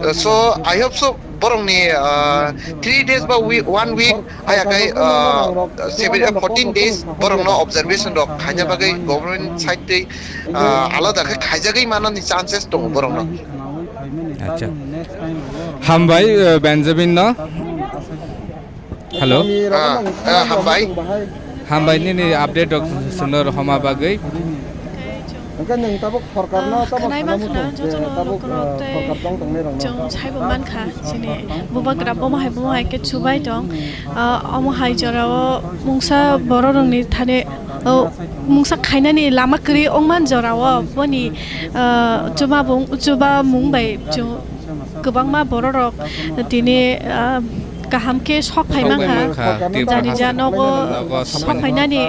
Ah, so I hope so borokni, ah, three days ba wi-, one week aya kai, ah, seven, fourteen days borokno observation rok khaina bagwi government side tei, ah, alada khe khaijagwi manani chances tongo borokno. Acha. Hambai, uh, Benjamin no. Hello. Ah, ah, hambai. Hambai nini update rok sumno rohoma bagwi. Hwnkhe nwng tabuk sorkarno tamo khwnaima khwna jotono tabuk, nokno ah, tei sorkar tong tongnai rokno. Chwng saibo mankha chini bubagra bomo hai bomo hai khe chubai tong. Ah, omo hai jorao mungsa bororokni thani, oh, mungsa khainani lama kwrwi wngman jorao boni, ah, chubamung, chubamung bai chwng kwbangma bororok tini, ah, kaham khe sok phai mankha. Sok phai mankha, Tripura Jani haste. Ja nogo nogo sok sok phai phai mankha. Nani,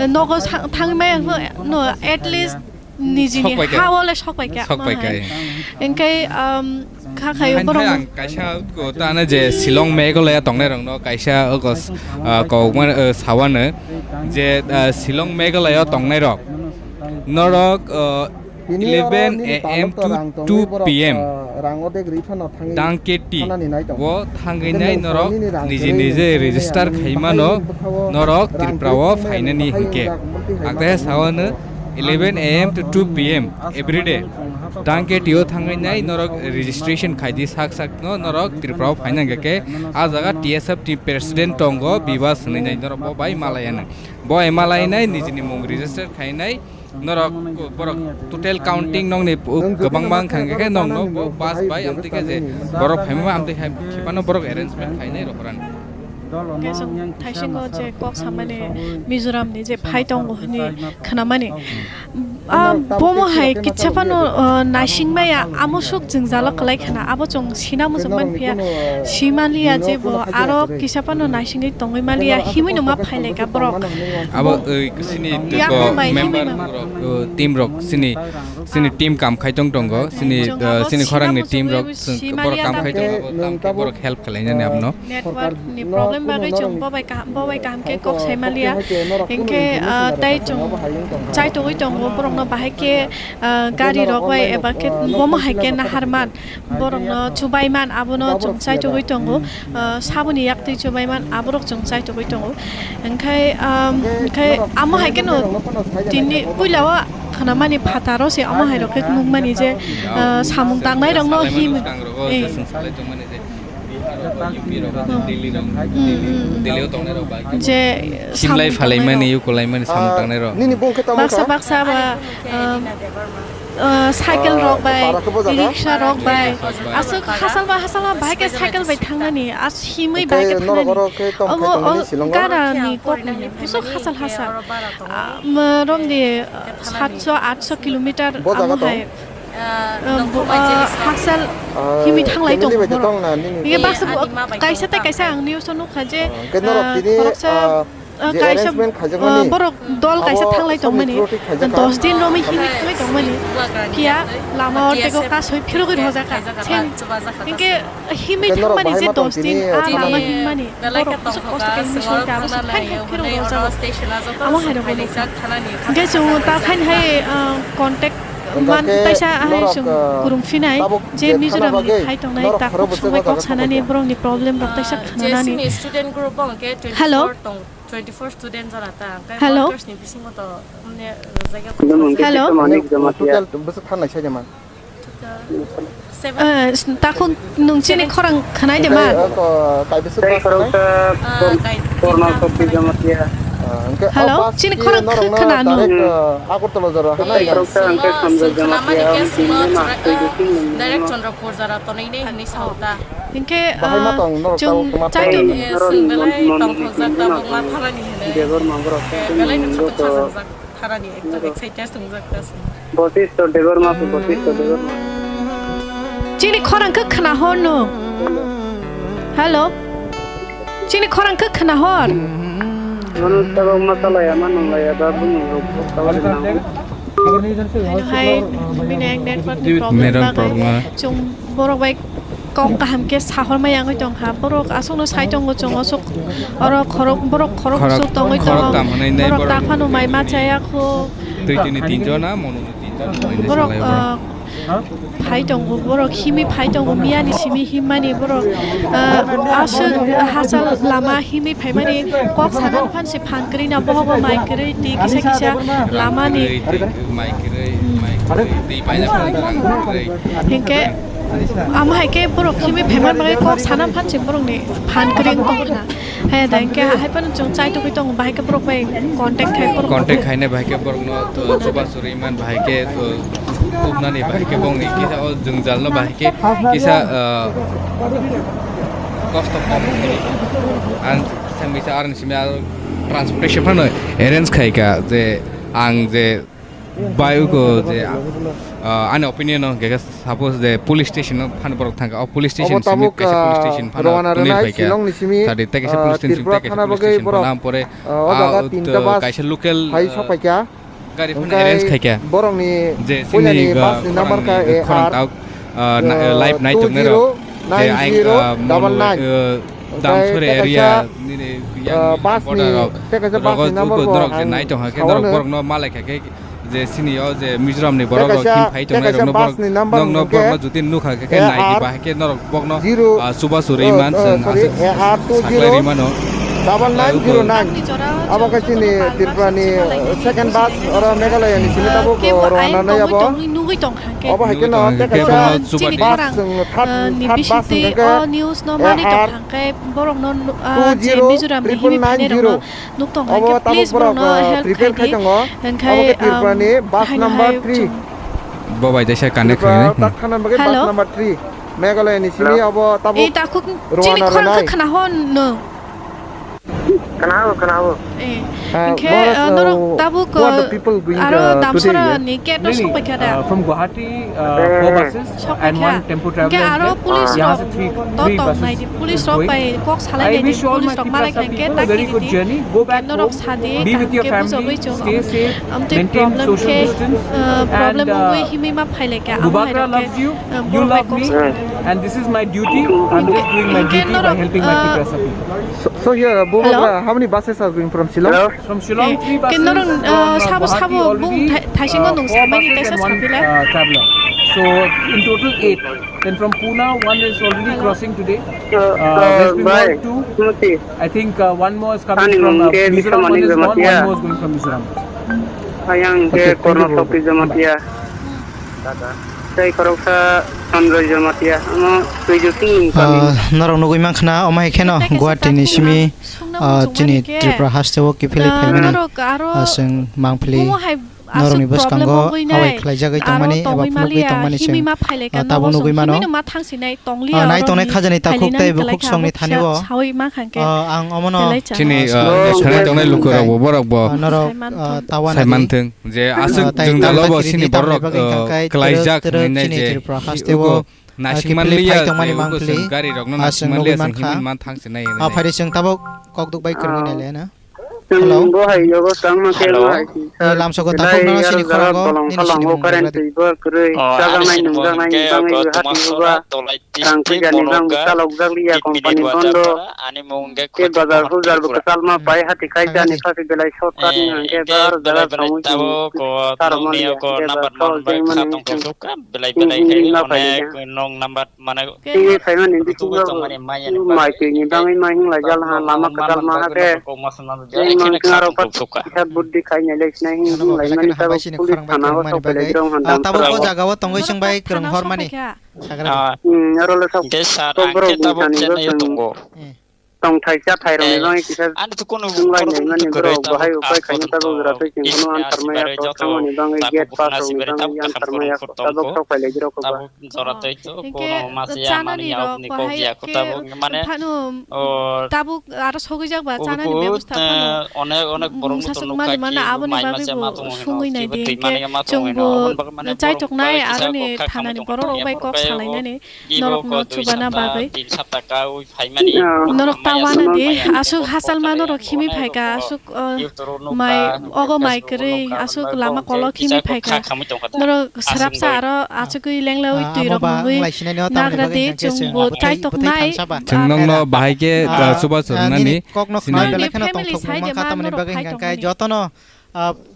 nogo sa-, thangwi maya no, at least nijini Sok phai kha. Hao le sok phai kha, Sok phai ma hai. Kha. Hwnkhe, um, kha khayo Hain borok phai ang kaisa ko ta ano je Shillong Meghalaya tongnai rok no kaisa o ko, ah, kok man, ah, sawano je, ah, Shillong Meghalaya tongnai rok norok, ah, eleven a m to two p m Dangketi o thangwi nai norok niji niji register khaimano norok Tripura o phainani hinkhe. Akhe sawano eleven a m to two p m everyday Dangketi o thangwi nai norok registration khaidi sak sak no norok Tripura o phaina hinkhe a jaga T S F ni president tongo Bibas hinwi nai norok bo bai malaiyano. Bo bai malainai nijini mung register khainai. Norok borok total counting nokni pu-, kwbangma wngkha, hwnkhe nokno bo bus bai amtwi khe je borok phaima amtwi khai khibano borok arrangement khainai rok rani. Hwnkhe chwng thaisingo je kok samani Mizoramni je phai tongo hwnwi khwnamani. Ah, bomo hai kitsa phano, ah, naising maya amo sok jwngjalo kwlai khna abo chwng sina muchung man phiya. Simaliya je bo aro kisa phano naisingwi tongwi maliya himwi no ma phailaika borok. Abo, eh, sini Yak tiko bai member himwi ma. Rok, eh, team rok sini, sini team kam khai tong tongo, sini, Chwng eh, abo sini sina khorang ni muchung team rok, wi sini borok simaliya kam khai tong abo tam khe borok help khlai nani abono. Network ni problem bagwi chwng bobai kaham, bobai kaham khe kok sai maliya. Hinkhe, ah, tai chwng chai togwi tongo borokno bahai khe, ah, gari rok bai eba khe bomo hai khe nahar man. Borokno chubai man, abono chwng chaitugwi tongo. Ah, saboni yaktwi chubai man, aborok chwng chaitugwi tongo. Hwnkhe, um, hwnkhe amo hai kheno tini puila o khnamani phataro se omo hai rok khe nukmani je, ah, samung tangnai rokno him, eh. Hmm, hmm. Je Simlai samung phalaimani, tangnai rok. Yukulaimani samung tangnai rok. Baksa baksa ba, um, ah, cycle rok bai, rickshaw rok bai, aswk hasal ba hasal ba bahai khe cycle bai thangnani, as himwi bahai khe thangnani. Omo o gara ni kok ni, busuk hasal hasal. Ah, romni, ah, satso atso kilometer amo hai, ah, bo, ah, hasal himwi thanglai tongo borok. Nini baksa bo kaisa tei kaisa ang news o nukha je, ah, khoroksa, ah, kaisa, ah, borok dol kaisa thanglai tongmani, dos din romwi himwi thanglai tongmani, phiya lama o teibo kasui phirogwi rwjakha. Hinkhe himwi thangmani je dos din a lama himmani borok kisa kosto khe himwi songkha, abo se thai thai phirogwi rwjago. Amo hai rokbo nukha. Hinkhe chwng ta khaini hai, ah, contact man taisa hai chwng kurung phinai je Mizoram ni phai tongnai takhuk swngbai kok sanani borokni problem rok taisa khnanani. Hello. Twenty-four student jora ta, hwnkhe hello. Workers ni bisingo to, mane, rwjak ya. Hello. Total bwswk thangnai sai de man. Seven. Eh, takhuk nung chini khorang khnai de man. Tei, eh, ko, kai bwswk tei bus khorang khnai? Ah, kai Purna Sokti Jamatia. Hello, chini khorang khe khwnanu. Agartala jora hwnwi. Direct Chandrapur jora tonwi ne hwnwi sao ta. Hinkhe, ah, chwng chaitum. Belai tongthokjak tabuk ma tharani hwnwi. Belai no khatung sajak jak tharani ekdom excited wngjak ta. Bosishto Debbarma, Bosishto Debbarma. Chini khorang khe khna hor no. Hello. Chini khorang khe khna hor. Manu tabok ma chalaya, ma nunglaya, ba bumung rok tabok nang. Hai, bini ek network ni problem. Network bagwi problem. Chwng borok bai kok kaham khe sahorma yangwi tongkha. Borok aswkno sai tongo chwng aswk oro khorok, borok khorok khorok, aswk tongwi khorok tongo. Tam hwnwi nai borok borok. Ta phano mai ma chaya kho. Twi tini tinjon na, mono ni tinjon, mono ni borok, salai borok. Ah, phai tongo borok, himwi phai tongo, miyani simi himmani borok, ah, aswk hachal lama himwi phaimani kok sana phan se phan kwrwi na bohogo mai kwrwi twi kisa kisa lamani. Mai kwrwi, mai kwrwi, twi paina phan kwrwi. Hinkhe amo hai khe borok himwi phaima bagwi kok sana phan se borokni phan kwrwi wng tong khna. Hai da hinkhe hai phano chwng chai tugwi tongo, bahai khe borok bai contact khai borok. Contact khainai bahai khe borokno to chuba churi man bahai khe to tubnani bahai khe bongni kisa o jwngjal no bahai khe kisa, ah, kosto kom hwnwi ang samisa arni simi aro transportation phano arrange khai kha je ang je bai uko je, ah, ani opinion no hwnkhe suppose je police station no phano borok thangkha, o police station simi kaisa police station phano tuni bai kha. Sadi tei kaisa police station simi tei kaisa police station phano ampore, ah, kaisa local, ah, gari phano arrange khai kha. Borokni je sini bus ni number kha khorang tau, ah, live nai tongnai rok je ai, ah, Damsore area nini yang border rok tei kaisa bus ni number uko norok je nai tongkha khe norok borok no malai kha khe je sini o je Mizoram ni borok rok him phai tongnai rok no borok nokno borok no jodi nukha khe nai di bahai khe norok borok no, ah, chuba churi man chwng aswk saklai ri mano. Double nine zero nine. Abo khe chini Tripura ni second bus oro Meghalaya ni simi tabuk rwna nai abo. Obo hai khe no tei kaisa bus chwng third, third bus hwnkhe A R two zero triple nine zero. Nuk tong hai khe please borok no help khai di. Hwnkhe Tripura ni bus number three. Bo bai jaisa connect khai nai. Hello. Meghalaya ni simi abo tabuk. Eh, takhuk chini khorang khe khna hor no. Khna hor, khna hor. Eh, hwnkhe norok tabuk aro Damsora ni gate no sok pai kha da. From Guwahati, uh, four buses and one tempo traveler. Hwnkhe aro police rok to tong nai di, police rok bai kok salai nai di, police rok malai kha hwnkhe ta kiri di. Hwnkhe norok sa di, kaham khe bujogwi chwng. Amtwi problem khe, uh, problem wngwi himwi ma phai lai kha, amo hai rok khe, uh, borok bai kok sa. And this is my duty. I'm just doing my duty by helping my Tiprasa people. So, so here, Bubagra, how many buses are going from Shillong? From Shillong, three buses. From Guwahati already, uh, four buses and one, uh, traveller. So in total eight. Then from Pune, one is already crossing today. Uh, West Bengal, two. I think, uh, one more is coming from, uh, Mizoram. One is gone, one more is going from Mizoram. Ayang ke Karnataka Jamatia. Tei khoroksa Sanjoy Jamatia, ano Twijo Singh ni kami. Ah, norok nugwi mankha na, omo hai kheno Guwahati ni simi, ah, chini Tripura haste o kiphilwi phaimani, ah, chwng mangpili norokni bwskango hawai khlaijagwi tongmani eba phunugwi tongmani chwng, ah, tabuk nugwi mano. Ah, nai tongnai khajani takhuk tei bukhuk songni thani o, ah, ang omono chini, ah, sanai tongnai lukurok bo, borok bo, ah, norok, ah, tawan saimanthwng. Je aswk jwngjal o bo chini borok, uh, kwlaijak hwnwi nai je uko naisingman liya je uko chwng gari rokno naisingman liya chwng himwi man thang se nai hwnwi nai. Phaidi chwng tabuk kokduk bai kwrwngwi nai le na. Hello. Bo hai yogo tangma khe. Hello. Lamsoko takhuk no chini khorang o nini sini mung bagwi. Jaganai nungjaknai ni bagwi bo hati uba. Rang puijani bang chalokjak liya company bondo. Ani mung wngkha Khuti Bazar Mohor Hujar bo Tripura. Kwchalma pai hati khai jani phasi belai shortcut ni hwnkhe belai belai tamo ko nokni ko number manwi kha tong kha belai belai khai onek nong number manwi. Twi phaimani bisingo mai twi ni bangwi ma hinglai jal ha lama kwchalma hakhe. Tei mangkha aro pat kisa buddhi khai nai lai sinai hinglai mani tabo police thana o sok belai jrong handam. Tabuk o jaga o tongwi chwng bai kwrwng hor mani. Sagra. Ah, hmm, aro le sok hingke sir, tok ang borok khe tabuk bini sani Chennai o tongo. Eh. tongthai chathai rokni bagwi kisa ani to kono wnglainai mani borok bahai upai khaina tabuk jora twi chwng bono antharmaya kho thangmani bagwi gate pass rokni bagwi antharmaya kho tabuk sok phailai jora kho ba. Jora tei to kono mase ya mani ya ni kok ya ko tabuk mane phano tabuk aro sogwi jak ba chanani bebosta phano onek onek borok no to nukha ki mai mase ma tongo hino sungwi nai di hingke chwngbo chaitok nai aroni thanani borok rok bai kok salainani norok no chubana bagwi. Norok ta wana di aswk hachal ma norok himwi phaikha aswk. Mai ogo mai kwrwi aswk lama kolok himwi phaikha. Norok srapsa aro achugwi lenglawi twi rok mungwi nagra di chwngbo chaitok nai. Chwng nokno bahai khe chubachu rwnani. Nini family side man norok phai tongmani. Jotono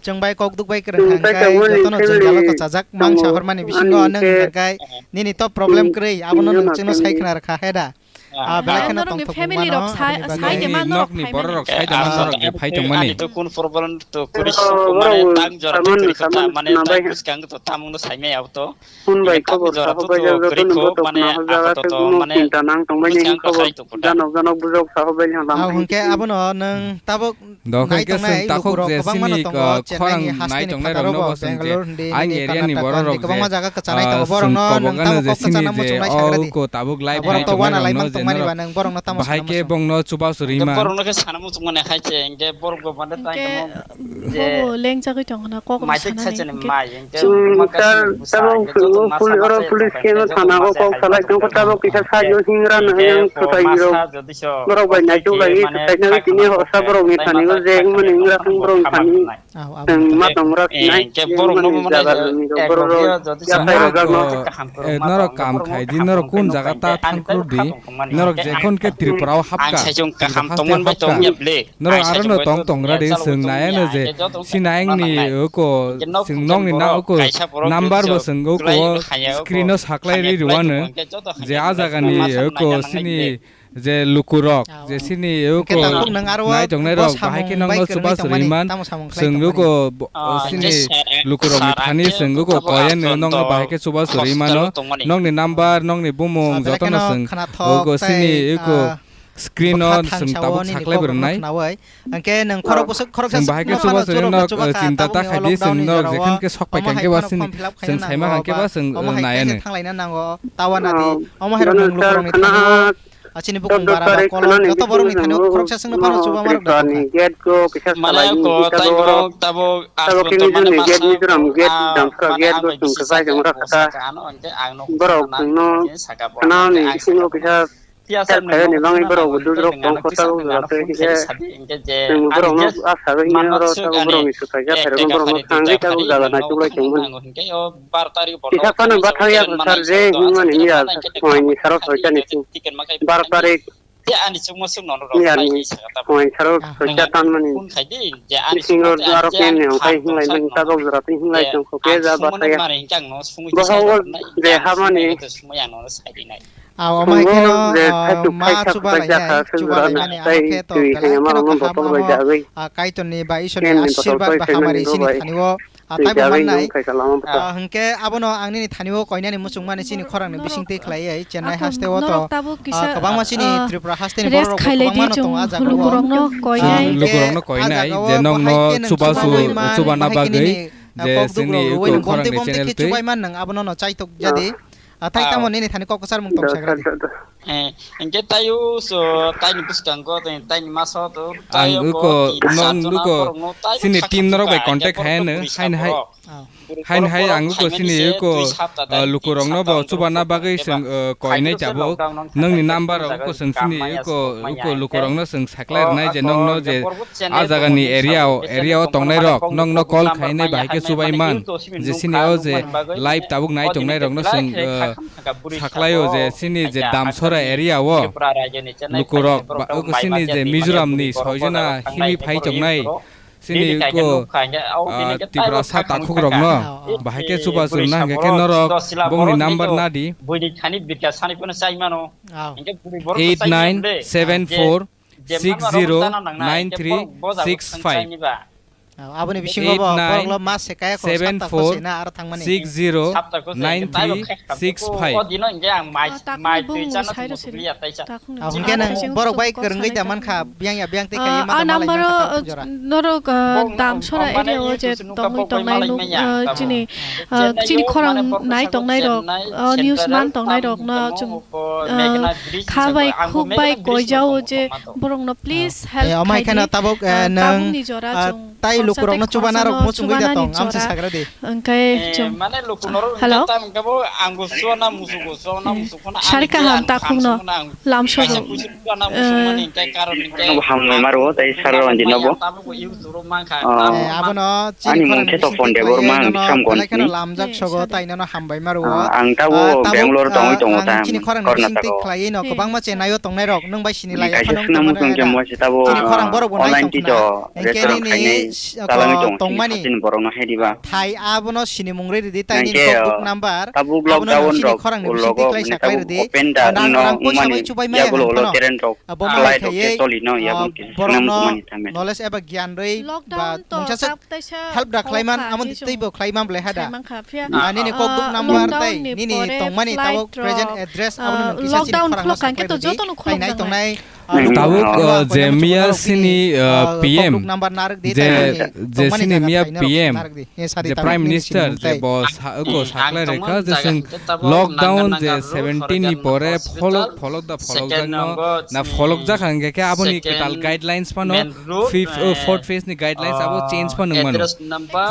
chwng bai kok duk bai kwrwng kha hwnkhe jotono chwng jalo kwchajak mangsa hormani bisingo nwng hwnkhe nini to problem kwrwi abono nwng chwngno sai khna rwkha he da. Ah, belai kheno norokni tongthok family rok sai de man norok nokni borok rok sai de man norok je phai tongmani. Ani to kun problem to kuri suk mane tang jora to kuri kota mane tang buskang to tamung no sai me auto. Hun bai khobor jora to kuri kho mane apato to mane buskang to sai to kota. Janok janok bujok saho bai lama. Ah, hwnkhe abono nwng tabuk nai tongnai lukurok kwbangma no tongo Chennai ni hasteni phataro bo Bangalore hindi nini Karnataka hindi kwbangma jaga kwchanai tongo borok no nwng tamo kok kwchana muchungnai sagra di. Borok to wana lai man tongmani ba nwng borok no tamo bahai khe bongno chubachu rima. Borok no khe sana muchung mani hai se hingke borok bo bande tai tamo je bo leng jagwi tong na kok mai se sana khaise ni mai hingke sir tamo oro police ke no thana o kok salai tong tamo kisa sajo hingra no yang sutai ro borok bai nai tu lai sutai na tini ho sa borok ni thani go je mani hingra thung borok thani. Chwng ma tong rok sinai, hingke borok no bo mane jaga rok ni rok borok rok yaphai rok no. Norok kam khai di, norok kun jaga ta thangkur di, norok jekhon khe Tripura o hapkha, ang sai chwng kaham tongmani bai tong ya ble. Norok aro no tong tong ra di, chwng nai ano je, si nai ang ni oko, chwng nong ni na oko, number bo chwng oko, screen o saklai ri rwano, je a jaga ni oko, sini je lukurok, je sini uko nai tongnai rok, bahai khe nokno chubachu rwi man, chwng uko sini lukurokni thani chwng uko koyan nokno bahai khe chubachu rwi mano, nokni number, nokni bumung jotono chwng uko sini uko screen o chwng tabuk saklai bo rwnai. Hwnkhe nwng khorok bwswk khoroksa chwng bahai khe chubachu rwi nok chinta ta khai di, chwng nok jekhon khe sok pai khe ba sini chwng saima khe ba chwng nai ano. Tawana di, omo hai rok nwng lukurokni thani. Achini bukung bara ba kolok joto borokni thani o khoroksa chwngno phano chuba ma rok da. Gate go kisa salai ni gate go tabo khe Mizo ni gate Mizoram gate damsra gate go chwng kwchai chwng ra kha ta. Borok chwngno khna ni bisingo kisa help khayo ni bagwi borok bo dudrok tong kho tabo jora tei hwnkhe chwng borokno asa bai hino oro tabo borokni swkang ya phairokno borokno thangwi tabo jaga naichuklai tongmani. Kisa phano bathang ya kwchar je hwnmani miya phuaini saro soita ni sing bar tarik. Ani chukma chuk nono rok Miya ni phaidi saka ta phuaini saro soita tanmani. Phone khaidi je ani bisingo chukma aro je kemni hongkhai hinglai mani tabok jora twi hinglai tong kho ke ja bathaya. Bohok je hamani. Sumaya nono saidi nai. Abo mai kheno ma chuba lai nai chuba lai mani abo khe to belai kheno kaham amo. Kaitorni ba Isorni ashirbad ba hamari chini thani o. Tei taibo jagwi mannai. Nwng khaisa lama bwsa. Hwnkhe abono ang nini thani-o koinani muchungmani chini khorangni bisingtwi khlaiwi Chennai haste-o to, kwbangma chini Tripura haste-ni borok rok bo kwbangma no tongo ah jaga-o. Lukurokno koinai je nokno chubasu chubana bagwi je chini uko khorangni channel twi. Chubai man nwng abono no chaitok jadi. Athai tamo nini thani kok kwchar mung tong sagra di. Hingke tayo so taini bwskango taini masa to ang uko non uko sini team norok bai contact hai no hain hai hain hai ang uko sini uko lukurokno bo chubana bagwi seng koinai tabuk nongni number rok uko seng sini uko uko lukurokno seng saklai rwnai je nongno je ah jagani area o area o tongnai rok nongno call khainai bahai khe chubai man je sini o je live tabuk nai tongnai rokno seng saklaio je sini je Damsora area o lukurok ba uko sini je Mizoram ni soijona himwi phai tongnai sini uko Tiprasa takhuk rokno bahai khe chuba churna hingkhe norok bongni number nadi eight nine seven four six zero nine three six five. Aboni bisingo bo borok lo mas se kaya ko, seven four six zero nine three six five. O dino hingke ang mai, mai twi chana thwngmung liya taisa. Hingke nang borok bai kwrwngwi da mankha, biyang ya biyang tei kaiye ma da malai mankha, norok, ah, Damsora area o je tongwi tongnai nuk, ah, chini, ah, chini khorang nai tongnai rok, ah, news man tongnai rok no chwng, ah, kha bai khuk bai koijao je borok no please help khai di. Tabuk, ah, nang, tabukni jora chwng tai lukurokno chubana rok muchungwi da tong, amsa sagra di. Hingke chwng, hello? Sari kaham takhukno lamsok rok. Hambai maro, tai sar rok anjin nobo. Abono ani mung khe to phone de bor mang sam gon belai kheno lamjak sogo, tai nono hambai maro. Ang tabo Bangalore tongwi tongo ta, Karnataka o. Khlaiwi no kwbangma chenai o tongnai rok nwng bai sini lai phano tongmani. Chini khorang borok bo nai tongkhna. Hingke nini tongmani thai abono sinimung rwi rwdi, tai nini kokduk number abono nang chini khorang ni bisingtwi klai saklai rwdi. Rang, rang poisa bai chubai maya hwnkheno. Abo mai khaiwi borokno knowledge eba gyan rwi ba mungsa sak help da khlaiman, amo twibo khlaiman belai hada. Nini kokduk number tai nini tongmani tabuk present address abono nang kisa chini khorang no saklai rwdi. Tai nai tongnai. Tabuk, uh, je miya sini, uh, P M, je, je sini miya P M, je Prime Minister, je bo sa-, ko saklai rekha, je sing lockdown je seventeen ni pore pholok, pholok da pholok jak no, na pholok jak hangke ke aboni kwtal guidelines phano fifth, uh, fourth phase ni guidelines abo change phano mano.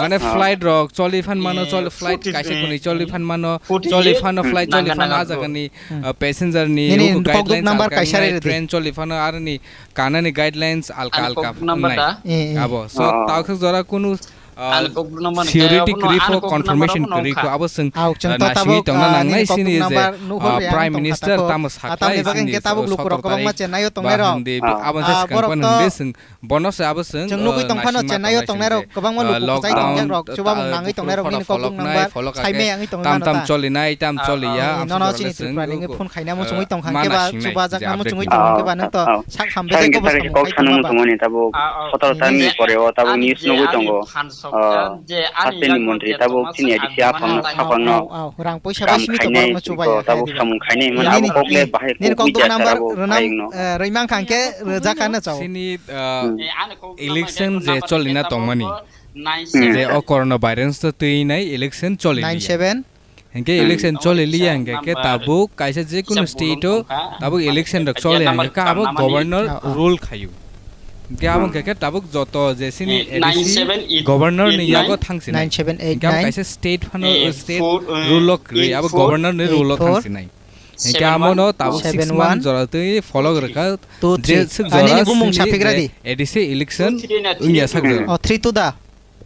Mane flight rok choli phan mano, choli flight kaisa kuni choli phan mano, choli phano flight choli phano a jaga ni, uh, passenger ni nini kokduk number kaisa rwi rwdi. Train choli phano aroni kanani guidelines alka alka wngnai. Abo so tawkhwk jora kunu, uh, security kwrwi pho, confirmation kwrwi pho, abo chwng, uh, naisingwi tongna nangnai sini je, uh, Prime Minister tamo saklai sini je tabuk lukurok kwbangma chenai o tongnai rok. Abo se swkang phano hwnkhe chwng Bono se abo chwng, chwng nugwi tong phano Chennai o tongnai rok kwbangma luku kwchai tong jak rok, chuba mung nangwi tongnai rok nini kokduk number sai maya wngwi tongwi mano tam ta. Choli nai tam choli ya, nono chini Tripura ni wngwi phone khaina muchungwi tong kha hwnkhe ba chuba jak na muchungwi tong khe ba nang to sak ham bejai ko bwskango kok sanang muchungmani tabuk sotoro ta ni pore o tabuk news nugwi tongo. Haste ni montri tabuk chini A D C aphano saphano rang poisa bai simi to borok no chuba ya tabuk samung khainai mano abo kok le bahai nini kokduk number rwnam rwi mang kha hwnkhe rwjak kha no chao. Election je cholina tongmani, je o corona virus to twi nai election choli nine seven. Hingke election choli liya hingke ke tabuk kaisa je kunu state o tabuk election rok choli hingke ke abo governor rule khayu. Hingke abo hingke ke tabuk joto je sini A D C governor ni yago thang sinai. Hingke abo kaisa state phano state rule o kwrwi abo governor ni rule o thang sinai. Hingke amo no tabuk six month jora twi folok rwkha je swk jora sini je A D C election wngya sak jora.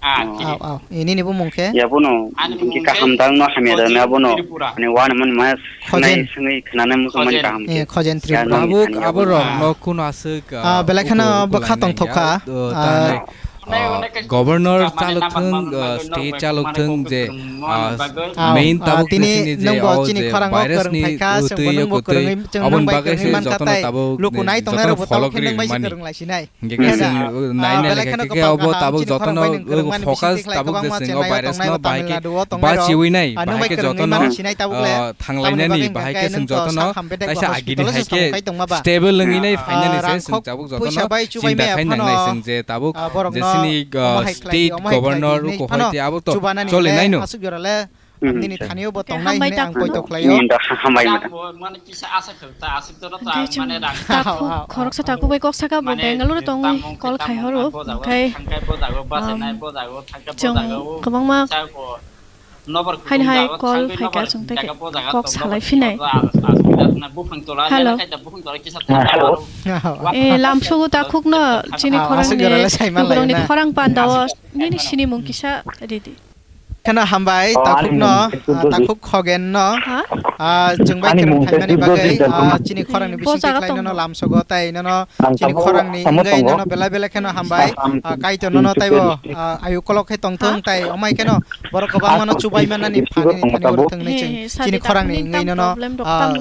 Aw, aw. Ini ni bumung khe? Ya bono, hingke kaham dang no hamya dang na bono. Ani wan man ma sunai sungwi khnana muchung mani kaham khe. Khojen Tripura. Tabuk abo rok no kuno aswk, ah, belai kheno bwkha tong thok kha. Governor chalok thung, ah, state chalok thung je, ah, main tabuk tini je o je virus ni twi o twi aboni bagwi se jotono tabuk luku nai tongnai rok folok ri mani. Hingke ke chwng nai nai lekha khe obo tabuk jotono focus tabuk je chwng o virus no bahai khe bachiwi nai, bahai khe jotono thanglainani, bahai khe chwng jotono kaisa agini hai khe stable wngwi nai phainani se chwng tabuk jotono chinta khai nangnai chwng je tabuk je chini state governor uko hai te abo to choli nai no. Nini thani o bo tongnai hinwi ang poito khlaio. Nini da hambai mata. Mane kisa asa khwlta aswk jono ta mane rang. Takhuk khoroksa takhuk bai kok saka bo Bangalore tongwi call khai horo. Hwnkhe thangkai bo jago basenai bo jago thangkai bo jago. Kwbangma haini hai call phaikha chwng tei kok salai phinai. Hello. Eh, lamsogo takhukno chini khorangni lukurokni khorang pandao nini sinimung kisa ridi. Kheno hambai, oh, takhuk ani no, mung khe ah, Sudhajit. Takhuk Khogen no, ha? Ah, chwng bai ani kwrwng mung khe khaimani bagwi, Sudhajit ah, Debbarma. Chini khorang ni bo bisingtwi jaga khlai tongo. Nono lam sogo tei nono ang chini tabuk khorang ni tamo wngwi tongo. Nono belai belai kheno hambai, ah, Kaitor nono taibo, ah, ayu kolok khe tongthung ha? Tei omai kheno borok kwbangma no chubai manani phani thani oro thwngwi chwng chini khorang ni wngwi nono, ah,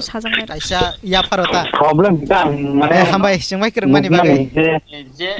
kaisa yapharo ta. Problem kha ang mane eh, hambai, chwng bai kwrwng mani bagwi.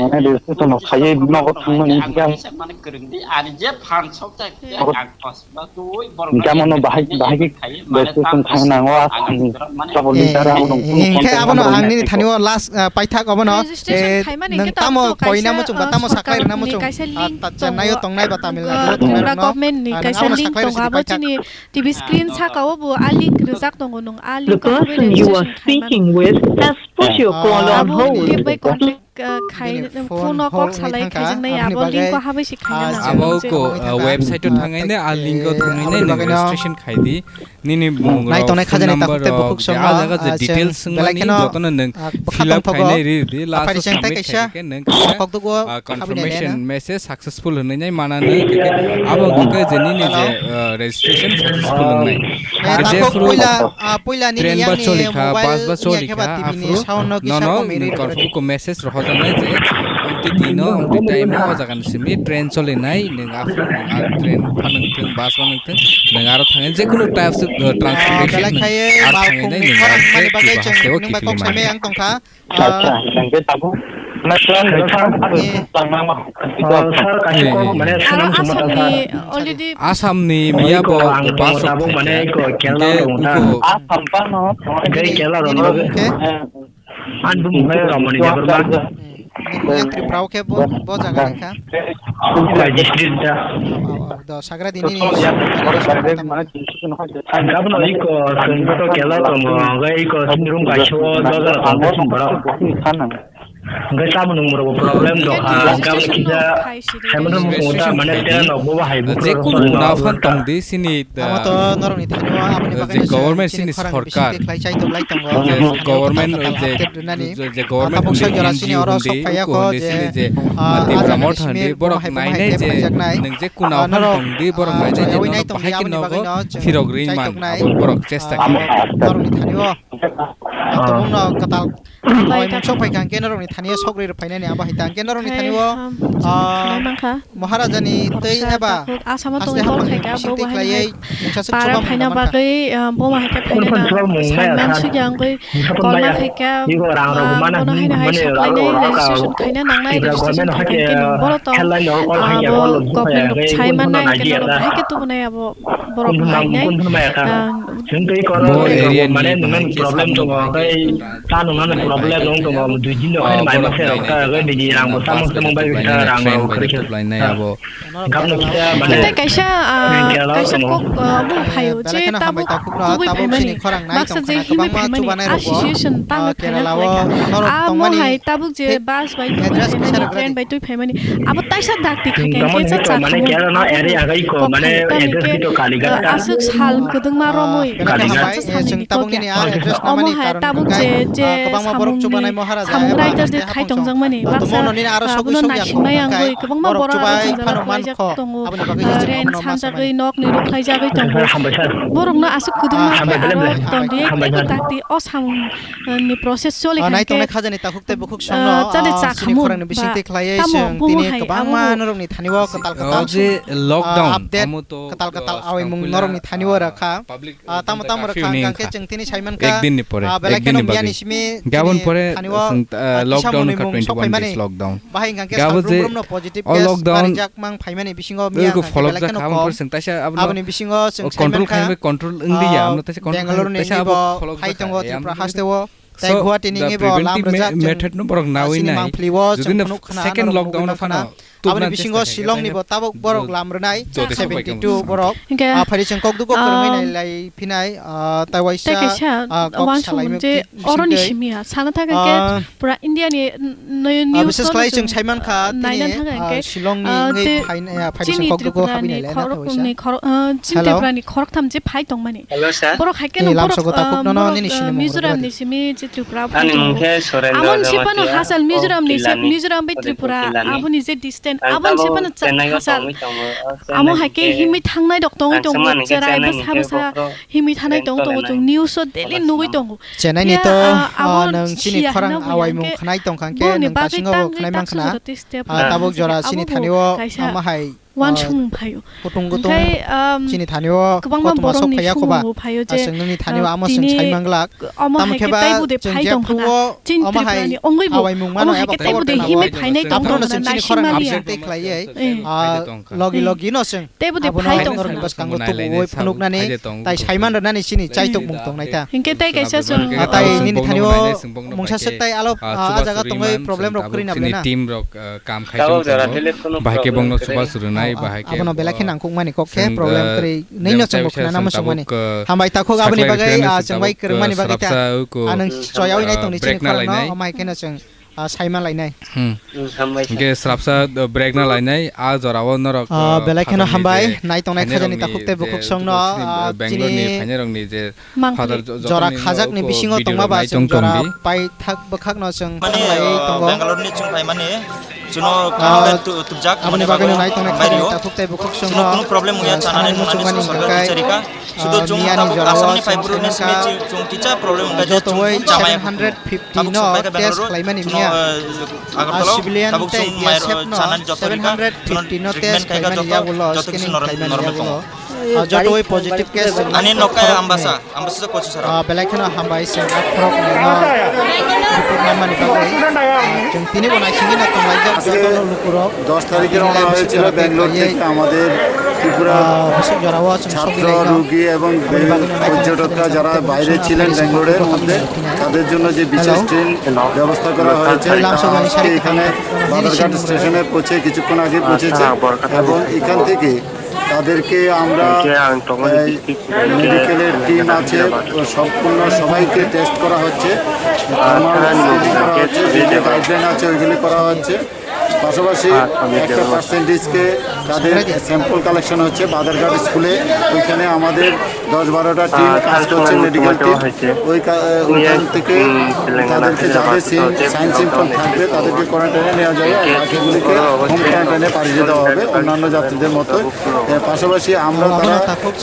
Mane registration no khaiwi nogo thangmani hingke ang mane kwrwng di, ani je phan sok jak je ang kos ba twi borok hingke amono bahai, bahai khe registration khai nango, aswkni trouble ni dara, eh, abono eh, hingke abono ang nini thani o last, ah, paithak abono, registration eh, khaimani nwng hingke tamo tabuk koina kaisa, muchung ba ah, tamo saklai rwna sorkarni muchung, kaisa ah, link tongo. Chennaio tongnai ba Tamil Nadu o tongnai rokno, government ni ah, nwng kaisa abono link saklai tongo, rwsidi abo paithak. Chini T V screen saka o bo a link rijak tongo, nwng a link o habwi registration khaimani. The person you are speaking with has put your call on hold. Abo link bai contact, uh, khai, phone o kok salai khaijaknai, abo link o habwi se khaina nango. Abo ko, uh, website o thangai nai, a link o thangai nai, nwng registration khai di. Nini bumung rok, phone number rok, je a jaga je details swngmani jotono nwng fill up khainai ri di, last o submit khaikhe nwng kaisa, uh, confirmation message successful hwnwi nai mananw, khe abo hwnkhe je nini je, uh, registration successful wngnai. Khe jephru train ba choli kha, bus ba choli kha, aphuru nono nwng confirm ko message rohorjaknai je, amtwi dino, amtwi time o, o jaga ni simi train cholinai, nwng aphuru nwng a train phanwng thwng, bus phanwng thwng, nwng aro thangwi jekunu types of, uh, transportation nwng aro thangwi nai nwng a train ba haste o kiphilwi mano. Acha, hingke tabuk. Sir, kaisa kok mane swnam sumata sir. Asamni miya bo bus rok tabuk mane ko Kerala rok ta. Asam pano. Hingke Kerala rok ni bagwi. Ani bumung khe Ramani Debbarma. Nini yang Tripura o khe bo, bo jaga ni kha? Tripura district da. Oh, oh, do sagra dini ni. Ang gabno iko sengto kela tongo, hingke iko room kaisa o doga rok tong sing borok. Hingke tamo nung borok problem tong ha, gabno kisa, hemano mung ta mane tera no bo hai bo. Jekunu muna phan tong di sini. Amo to norokni thani o aboni bagwi je no government sini sorkar khlai chai tonglai tongo. Je government je, je government tabuk sai jora sini oro sok phaiya ko je, je Tipra Motha ni borok nainai je nwng je kuna phan tong di borok nainai je nono bahai khe nogo phirok ri man abo borok chesta khe. Norokni thani o tongmung no kwtal. Hambai, oimung sok phai kha hingke norokni thani o sok rwi rw phainani abo hai ta hingke norokni thani o, ah, Maharaja ni tei eba Asamo haste tongwi haphang ni kha bising tei khlaiwi mungsa swk para chuba phaina mungna mankha. Bagwi, ah, bo ma hai khe phaina saiman sui ya wngwi kolma khai kha, ah, bono haino hai saklainai registration khaina nangnai, registration khai kha hingke nwng boro tong, ah, bo government rok sai mannai hingke norok bahai khe tubunai abo borok phainai, ah, bo area ni mane problem tongo, tei. Tamo nang problem wng tongo, dui din rok haino mai ma khe rok ta, nini rang bo samung samung bai khe rang rok khe khe. Gabno kisa mane tei kaisa, ah, kaisa kok, ah, bung phaio je tabuk kubui phaimani, baksa je himwi phaimani, association tamo phaina khlai kha. Amo hai tabuk je bus bai twi phaimani, train bai twi phaimani, abo taisa dakti khai khe cha cha mane khe aro no area gai ko mane address to Kalighat, aswk sal kwdwngma romwi Kalighat. Tabuk nini a address omo namani hai karon tabuk hwnkhe, je, je ah, kwbangma borok samungni chubanai Maharaja samung eba writer je haste khai haphang song. Tongjakmani, baksa, nini aro ah, sogwi bono sogya naisingmai khong wngwi hwnkhe kwbangma borok borok aro chubai chwng phano rwkhlaijak mankho. Tongo. Aboni bagwi ah, je ren chwng sanjagwi nokni rwkhlaijagwi tongo. Hambai sir. Borokno aswk kwdwngma ah, hambai aro belem de. Tongdi, hambai tei sir. Dakti o samung, ah, ni process choli ah, nai khankhe, tongnai khajani takhuk tei bukhuk ah, songno, chade ah, chini chakhamu khorangni ba bisingtwi khlaiwi tamo chwng bumu tini hai kwbangma amo norokni thani o kwtal kwtal o je song, lockdown, ah, update amo to, kwtal kwtal ah, awimung songkula, norokni thani o ah, rwkha. Public Ah, tamo tamo rwkha hwnkhe chwng tini saimankha, ek din ni pore, ah, belai kheno miyani simi gabon pore thani o, ah, lockdown kisa mwnwi mung sokphaimani. Bahai hwnkhe sal brum brum no positive case barijak mang phaimani bisingo miya hwnkhe belai kheno kom. Aboni bisingo chwng saimankha, control khaimani control wngdi ya, ah, amno taisa control Bangalore ni taisa abo bo phai tongo Tripura haste o. Tei Guwahati ni bo lam rwjak chwng, method no borok nawi nai. Jodi no second lockdown phano. Aboni bisingo Shillong ni bo tabuk borok lam rwnai seventy two borok. Hingke, ah, phari chwng kok dugo kwrwngwi nai lai phinai, ah, tai waisa, ah, kok salaimung je oroni simi ya sana thang ke pura India ni news bises khlai chwng saimankha tini, ah, Shillong ni wngwi phainai, ah, phari chwng kok dugo habwi nai lai na tai waisa. Chini Tripura ni khorok tham je phai tongmani. Hello, sir. Borok hai khe no borok, ah, Mizoram ni simi Tripura Ani mung khe Surendra Amon sepano Jamatia, hasal o Mizoram ni sep Kilani, Mizoram bai Surendra Tripura Kilani. Aboni je distance Ang abon tabuk sepano cha- Chennai o hasal tongwi tongo, o Amo Chennai hai khe mung khe himwi thangnai dok tongwi ang tongo sama ni khe chwrai Chennai ni bwsa khe bwsa bokhorok himwi thanai tong Bangkok tongo chwng lanai. News o daily Phiya, nugwi tongo. Chennai ni Phiya, to, ah, ah, abo nwng chini siya khorang hwnwi awai mung hwnkhe khwnai tong kha khe boni nwng bagwi kasing o tangwi khwnai man taksa khna. Jotoi step Ah, tabuk jora chini thani o kaisa ama hai uansukmung phaio. Kutung kutung Hwnkhe, um, chini thani o kwbangma kothoma borokni sok phaiya koba. Sumung bo phaio je, Aswk nini thani o ah, amo chwng tini sai manglak. Omo Tamo hai khe khe kheba taibo de chwng phai tong jephru khna. O Chini omo hai Tripurani ongwi bo, awai mung omo mano hai eba khe taibo khobor de khna himwi o. Phainai tong Aphuru no khna chwng chini naising khorang maliya. Update khlaiwi, Eh. ah, logi logi no chwng Taibo de abono phai tong khna. Norokni bwskango tubuwi phunuknani tai saiman rwnani chini chaitok mung tongnai ta. Hingke tai kaisa chwng Ah, tai nini thani o mungsa swk tai alop, ah, ah, jaga tongwi problem rok kwrwi na bwlai na. Team rok, ah, kam khai tong tongo. Bahai khe bongno chuba chwrwnai, bahai khe abono belai khe nangkukmani kok khe problem kwrwi. Nini no chwng bo khwnana muchungmani. Hambai takhuk aboni bagwi, ah, chwng bai kwrwngmani bagwi ta. Ah, nwng choyawi nai tongni chini khorang no, omo hai kheno chwng, ah, saima lainai. Hmm. Hingke srapsa, uh, break na lainai, a jora o norok, Ah, uh, belai kheno phatarni hambai, je nai tongnai khajani takhuk tei bukhuk songno, ah, Bangalore ni chini phainairokni je Mangpili. Jora khajakni bisingo tongma ba chwng jora paithak bwkhakno chwng thanglaiwi tongo. Bangalore ni chwng phaimani, chwngno kaham khe tu-, tubjak, aboni bagwino nai tongnai khajani takhuk tei bukhuk songno, chwngno kunu problem wngya, chanani thungnani sorkar bicharika. Sudo chwng tabuk Assamni phaiphuru ni simi chwng kisa problem wngkha je chwng chamai. Tabuk no test khlaimani miya. Agartala tabuk chwng mai chanani joto rika, chwng treatment khaika joto, joto kisi normal tongo. Joto positive case ani nokha Ambasa, Ambasa kochi sara. Belai kheno hambai se akhorok no report manmani bagwi. Chwng tini bo naisingwi no tonglaijak joto no lukurok. দশ তারিখে রওনা হয়েছিল ব্যাঙ্গালোর থেকে আমাদের ত্রিপুরা ছাত্র, রোগী এবং পর্যটকরা যারা বাইরে ছিলেন ব্যাঙ্গালোরের মধ্যে, তাদের জন্য যে বিশেষ ট্রেন ব্যবস্থা করা হয়েছে, তা আজকে এখানে বাজারঘাট স্টেশনে পৌঁছে কিছুক্ষণ আগে পৌঁছেছে এবং এখান থেকে তাদেরকে আমরা, এই, মেডিকেলের টিম আছে, ও সম্পূর্ণ সবাইকে টেস্ট করা হচ্ছে, থার্মাল স্ক্রিনিং করা হচ্ছে, যে যে গাইডলাইন আছে ওইগুলি করা হচ্ছে। পাশাপাশি একটা পার্সেন্টেজকে তাদের স্যাম্পল কালেকশন হচ্ছে বাজারঘাট স্কুলে, ওইখানে আমাদের দশ বারোটা টিম কাজ করছে, মেডিকেল টিম। ওই কা-, ওইখান থেকে তাদেরকে যাদের সিম-, সাইন সিমটম থাকবে তাদেরকে কোয়ারেন্টাইনে নেওয়া যাবে, আর বাকিগুলিকে হোম কোয়ারেন্টাইনে পাঠিয়ে দেওয়া হবে অন্যান্য যাত্রীদের মতো। এ, পাশাপাশি আমরা তারা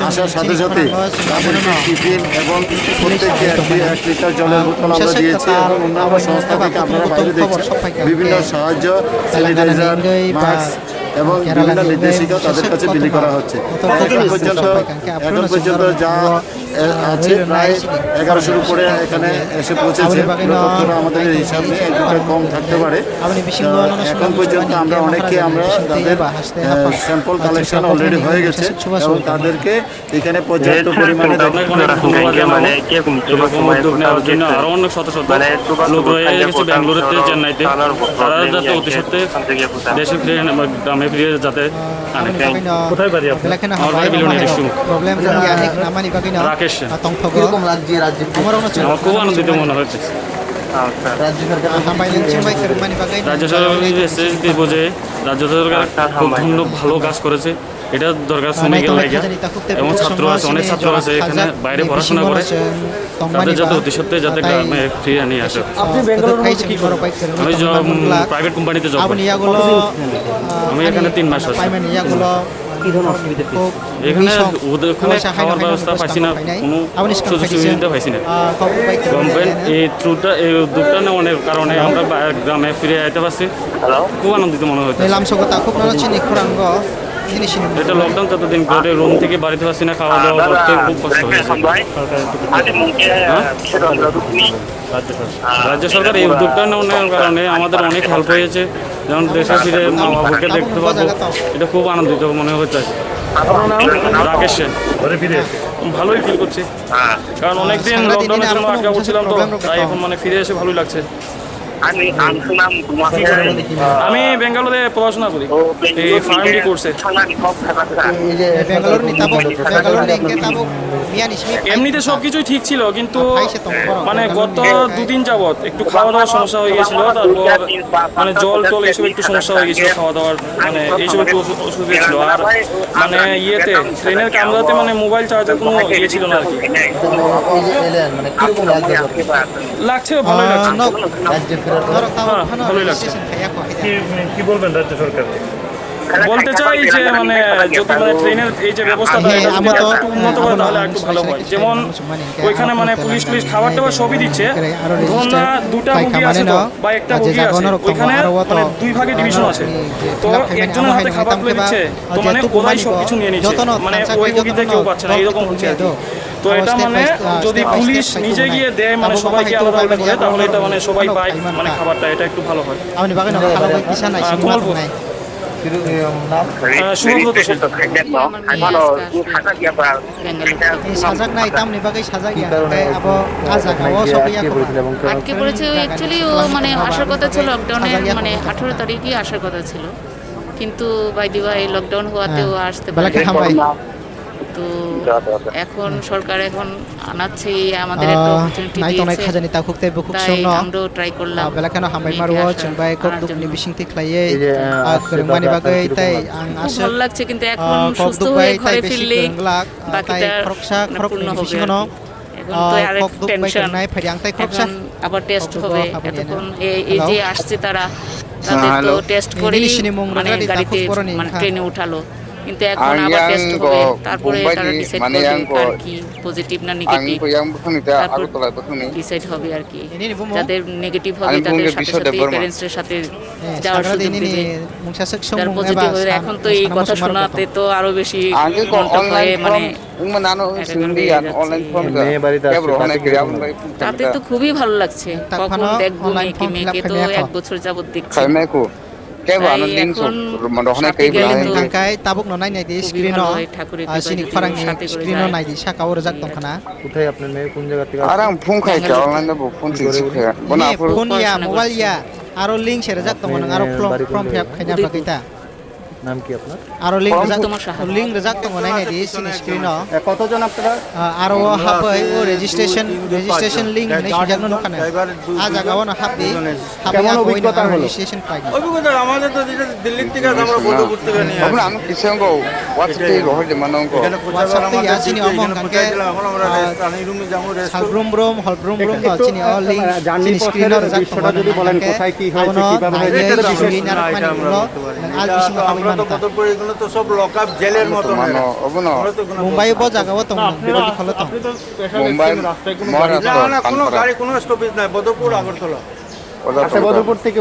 আসার সাথে সাথে তাদেরকে টিফিন এবং প্রত্যেককে একটি এক লিটার জলের বোতল আমরা দিয়েছি এবং অন্যান্য সংস্থা থেকে আপনারা বাইরে দেখছেন বিভিন্ন সাহায্য, স্যানিটাইজার, মাস্ক এবং বিভিন্ন নির্দেশিকা তাদের কাছে বিলি করা হচ্ছে। এখন পর্যন্ত, এখন পর্যন্ত যা, এ, আছে প্রায় এগারোশোর উপরে এখানে এসে পৌঁছেছে। তথ্যটা আমাদের এই হিসাব নেই, একটু কম থাকতে পারে। তো এখন পর্যন্ত আমরা অনেকে আমরা তাদের, এ, স্যাম্পল কালেকশন অলরেডি হয়ে গেছে এবং তাদেরকে এখানে পর্যাপ্ত পরিমাণে দেখতে পাচ্ছি। এরকম উদ্যোগ নেওয়ার জন্য আরো অনেক শত শত লোক রয়ে গেছে ব্যাঙ্গালোরেতে, চেন্নাইতে। তারা যাতে অতি সত্ত্বে দেশে ফিরে, গ্রামে ফিরে যাতে আনে। কোথায় বাড়ি আপনার? আমার বাড়ি বিলুনিয়া ডিস্ট্রিক্ট। রাকেশ সেন। আমার খুব আনন্দিত মনে হচ্ছে। রাজ্য সরকার এসে যে বোঝে, রাজ্য সরকার খুব ধন্য, ভালো কাজ করেছে। এটা দরকার শ্রমিকের লাগে এবং ছাত্র আছে, অনেক ছাত্র আছে এখানে বাইরে পড়াশোনা করে, তাদের যাতে অতি সত্ত্বে যাতে গ্রামে ফিরে নিয়ে আসে। আপনি ব্যাঙ্গালোর মধ্যে কি করেন? আমি প্রাইভেট কোম্পানিতে জব করি। আমি এখানে তিন মাস আছি। কি ধরনের অসুবিধা পেয়েছেন? এখানে ওদের ওখানে খাওয়ার ব্যবস্থা পাইছি না, কোনো সুযোগ সুবিধা পাইছি না। গভর্নমেন্ট এই ট্যুরটা, এই উদ্যোগটা নেওয়ার কারণে আমরা বা-, গ্রামে ফিরে আইতে পারছি। খুব আনন্দিত মনে হচ্ছে। Lamsogo takhuk no chini khorang go, chini sini. এটা লকডাউন যতদিন করে রুম থেকে বাড়িতে পারছি না, খাওয়া দাওয়া করতে খুব কষ্ট হয়েছে। হ্যাঁ? রাজ্য সরকার এই উদ্যোগটা নেওয়ার কারণে আমাদের অনেক হেল্প হয়েছে, যেমন দেশে ফিরে মা বাবাকে দেখতে পাবো, এটা খুব আনন্দিত মনে হচ্ছে। রাকেশ সেন। ঘরে ফিরে এসে ভালোই ফিল করছি, কারণ অনেকদিন লকডাউনের জন্য আটকা পড়ছিলাম, তো তাই এখন মানে ফিরে এসে ভালোই লাগছে। আমি ব্যাঙ্গালোরে পড়াশোনা করি, এই ফার্ম ডি কোর্সে। ব্যাঙ্গালোরনি tabuk, ব্যাঙ্গালোরনি hwnkhe tabuk miyani simi এমনিতে সবকিছুই ঠিক ছিল, কিন্তু মানে গত দুদিন যাবত একটু খাওয়া দাওয়ার সমস্যা হয়ে গেছিল। তারপর মানে জল টল এইসব একটু সমস্যা হয়ে গেছিল, খাওয়া দাওয়ার মানে এইসব একটু অসু- অসুবিধা ছিল। আর মানে ইয়েতে, ট্রেনের কামরাতে মানে মোবাইল চার্জার কোনো ইয়ে ছিল না আর কি। এই যে এলেন, মানে, কিরকম লাগছে আপনার? লাগছে, ভালোই লাগছে। আহ, রাজ্যে ফেরার পর? হ্যাঁ, ভালোই লাগছে। কি, কি বলবেন রাজ্য সরকারকে? বলতে চাই যে, মানে, যদি, মানে, ট্রেনের এই যে ব্যবস্থাটা, এটা যদি আরেকটু উন্নত করে, তাহলে আরেকটু ভালো হয়। যেমন, ওইখানে, মানে, পুলিশ টুলিশ খাবার টাবার সবই দিচ্ছে। ধরুন না, দুটা বগি আছে তো, বা একটা বগি আছে, ওইখানে, মানে, দুই ভাগে ডিভিশন আছে। তো একজনের হাতে খাবার তুলে দিচ্ছে, তো, মানে, ওরাই সবকিছু নিয়ে নিচ্ছে, মানে, ওই বগিতে কেউ পাচ্ছে না, এরকম হচ্ছে আর কি। তো এটা, মানে, যদি পুলিশ নিজে গিয়ে দেয়, মানে, সবাইকে আলাদা আলাদা করে, তাহলে এটা, মানে, সবাই পায়, মানে, খাবারটা, এটা একটু ভালো হয়। Aboni bagwi no khalogwi kisa nai simi ma tongnai. Khalogwi kisa nai simi ma tongnai. আহ, শুভব্রত Sen. Sajak nai tamni bagwi sajak ya, hwnkhe abo ah jaga o sogwi ya. আটকে পড়েছে, ও actually ও মানে আসার কথা ছিল লকডাউনের মানে আঠারো তারিখই আসার কথা ছিল, কিন্তু by the way লকডাউন হওয়াতে ও আসতে পারেনি। তো এখন সরকার এখন আনাচ্ছে, আমাদের একটা opportunity দিয়েছে, তাই আমরাও ট্রাই করলাম মেয়েকে আনার জন্য। খুব ভালো লাগছে, কিন্তু এখন সুস্থ হয়ে ঘরে ফিরলে বাকিটা পূর্ণ হবে আর কি। এখন তো আরেক টেনশন, এখন আবার টেস্ট হবে। এতক্ষণ এই, এই যে আসছে তারা, তাদের তো টেস্ট করেই মানে গাড়িতে, মানে ট্রেনে উঠালো, কিন্তু এখন আবার টেস্ট হবে, তারপরে তারা ডিসাইড করবে কার কি পজিটিভ না নেগেটিভ, তারপর ডিসাইড হবে আর কি। যাদের নেগেটিভ হবে তাদের সাথে সাথে প্যারেন্টসের সাথে যাওয়ার সুযোগ দেবে, যারা পজিটিভ হবে। এখন তো এই কথা শোনাতে তো আরো বেশি মনটা ভয়ে মানে তাতে তো খুবই ভালো লাগছে। কখন দেখবো মেয়েকে, মেয়েকে তো এক বছর যাবত দেখছি। তাই এখন সাথে গেলে তো খুবই ভালো হয়, ঠাকুরের কৃপায় যদি সাথে করে যায়। কোথায় আপনার মেয়ে, কোন জায়গা থেকে আসছে? Ar ang phone khai kha, online bo phone twi sukha. Bono aphuru phone ya, mobile ya. Aro link se rwjak tongo nang, aro form fill up khaina bagwi ta. নাম কি আপনার? Aro link rwjak, link rwjak tongo, nai nai di sini screen o. এ, কতজন আপনারা? Ah, aro o hapwi o registration, registration link hinwi swijak no nukha nai. Ah jaga o no hap di. Hapwi hapwi no ang registration pai di. অভিজ্ঞতা আমাদের তো যেটা দিল্লির থেকে আছে, আমরা বদরপুর থেকে নিয়ে আসি। Obo ano kisa wngkha, WhatsApp tei rohor de mano wngkha. এখানে পৌঁছাবার আমাদের ডিউটি, এখানে পৌঁছায় দিলাম, এখন আমরা রেস্ট, আমি রুমে যাবো, রেস্ট করবো। Sal brum brum, hol brum brum to chini o link, chini screen o rwjak tongo, nang hwnkhe abono naiwi simi narwkmani ulo nang al bisingo habwi manta. আমরা তো বদরপুর, এগুলো তো সব লকআপ, জেলের মতো হয়ে গেছে। Mumbai bo jaga o tongo, nang bebak kholo tong. Mumbai, Maharashtra, না, না, কোনো গাড়ি, কোনো স্টপেজ নাই, বদরপুর, আগরতলা। আচ্ছা, বদরপুর থেকে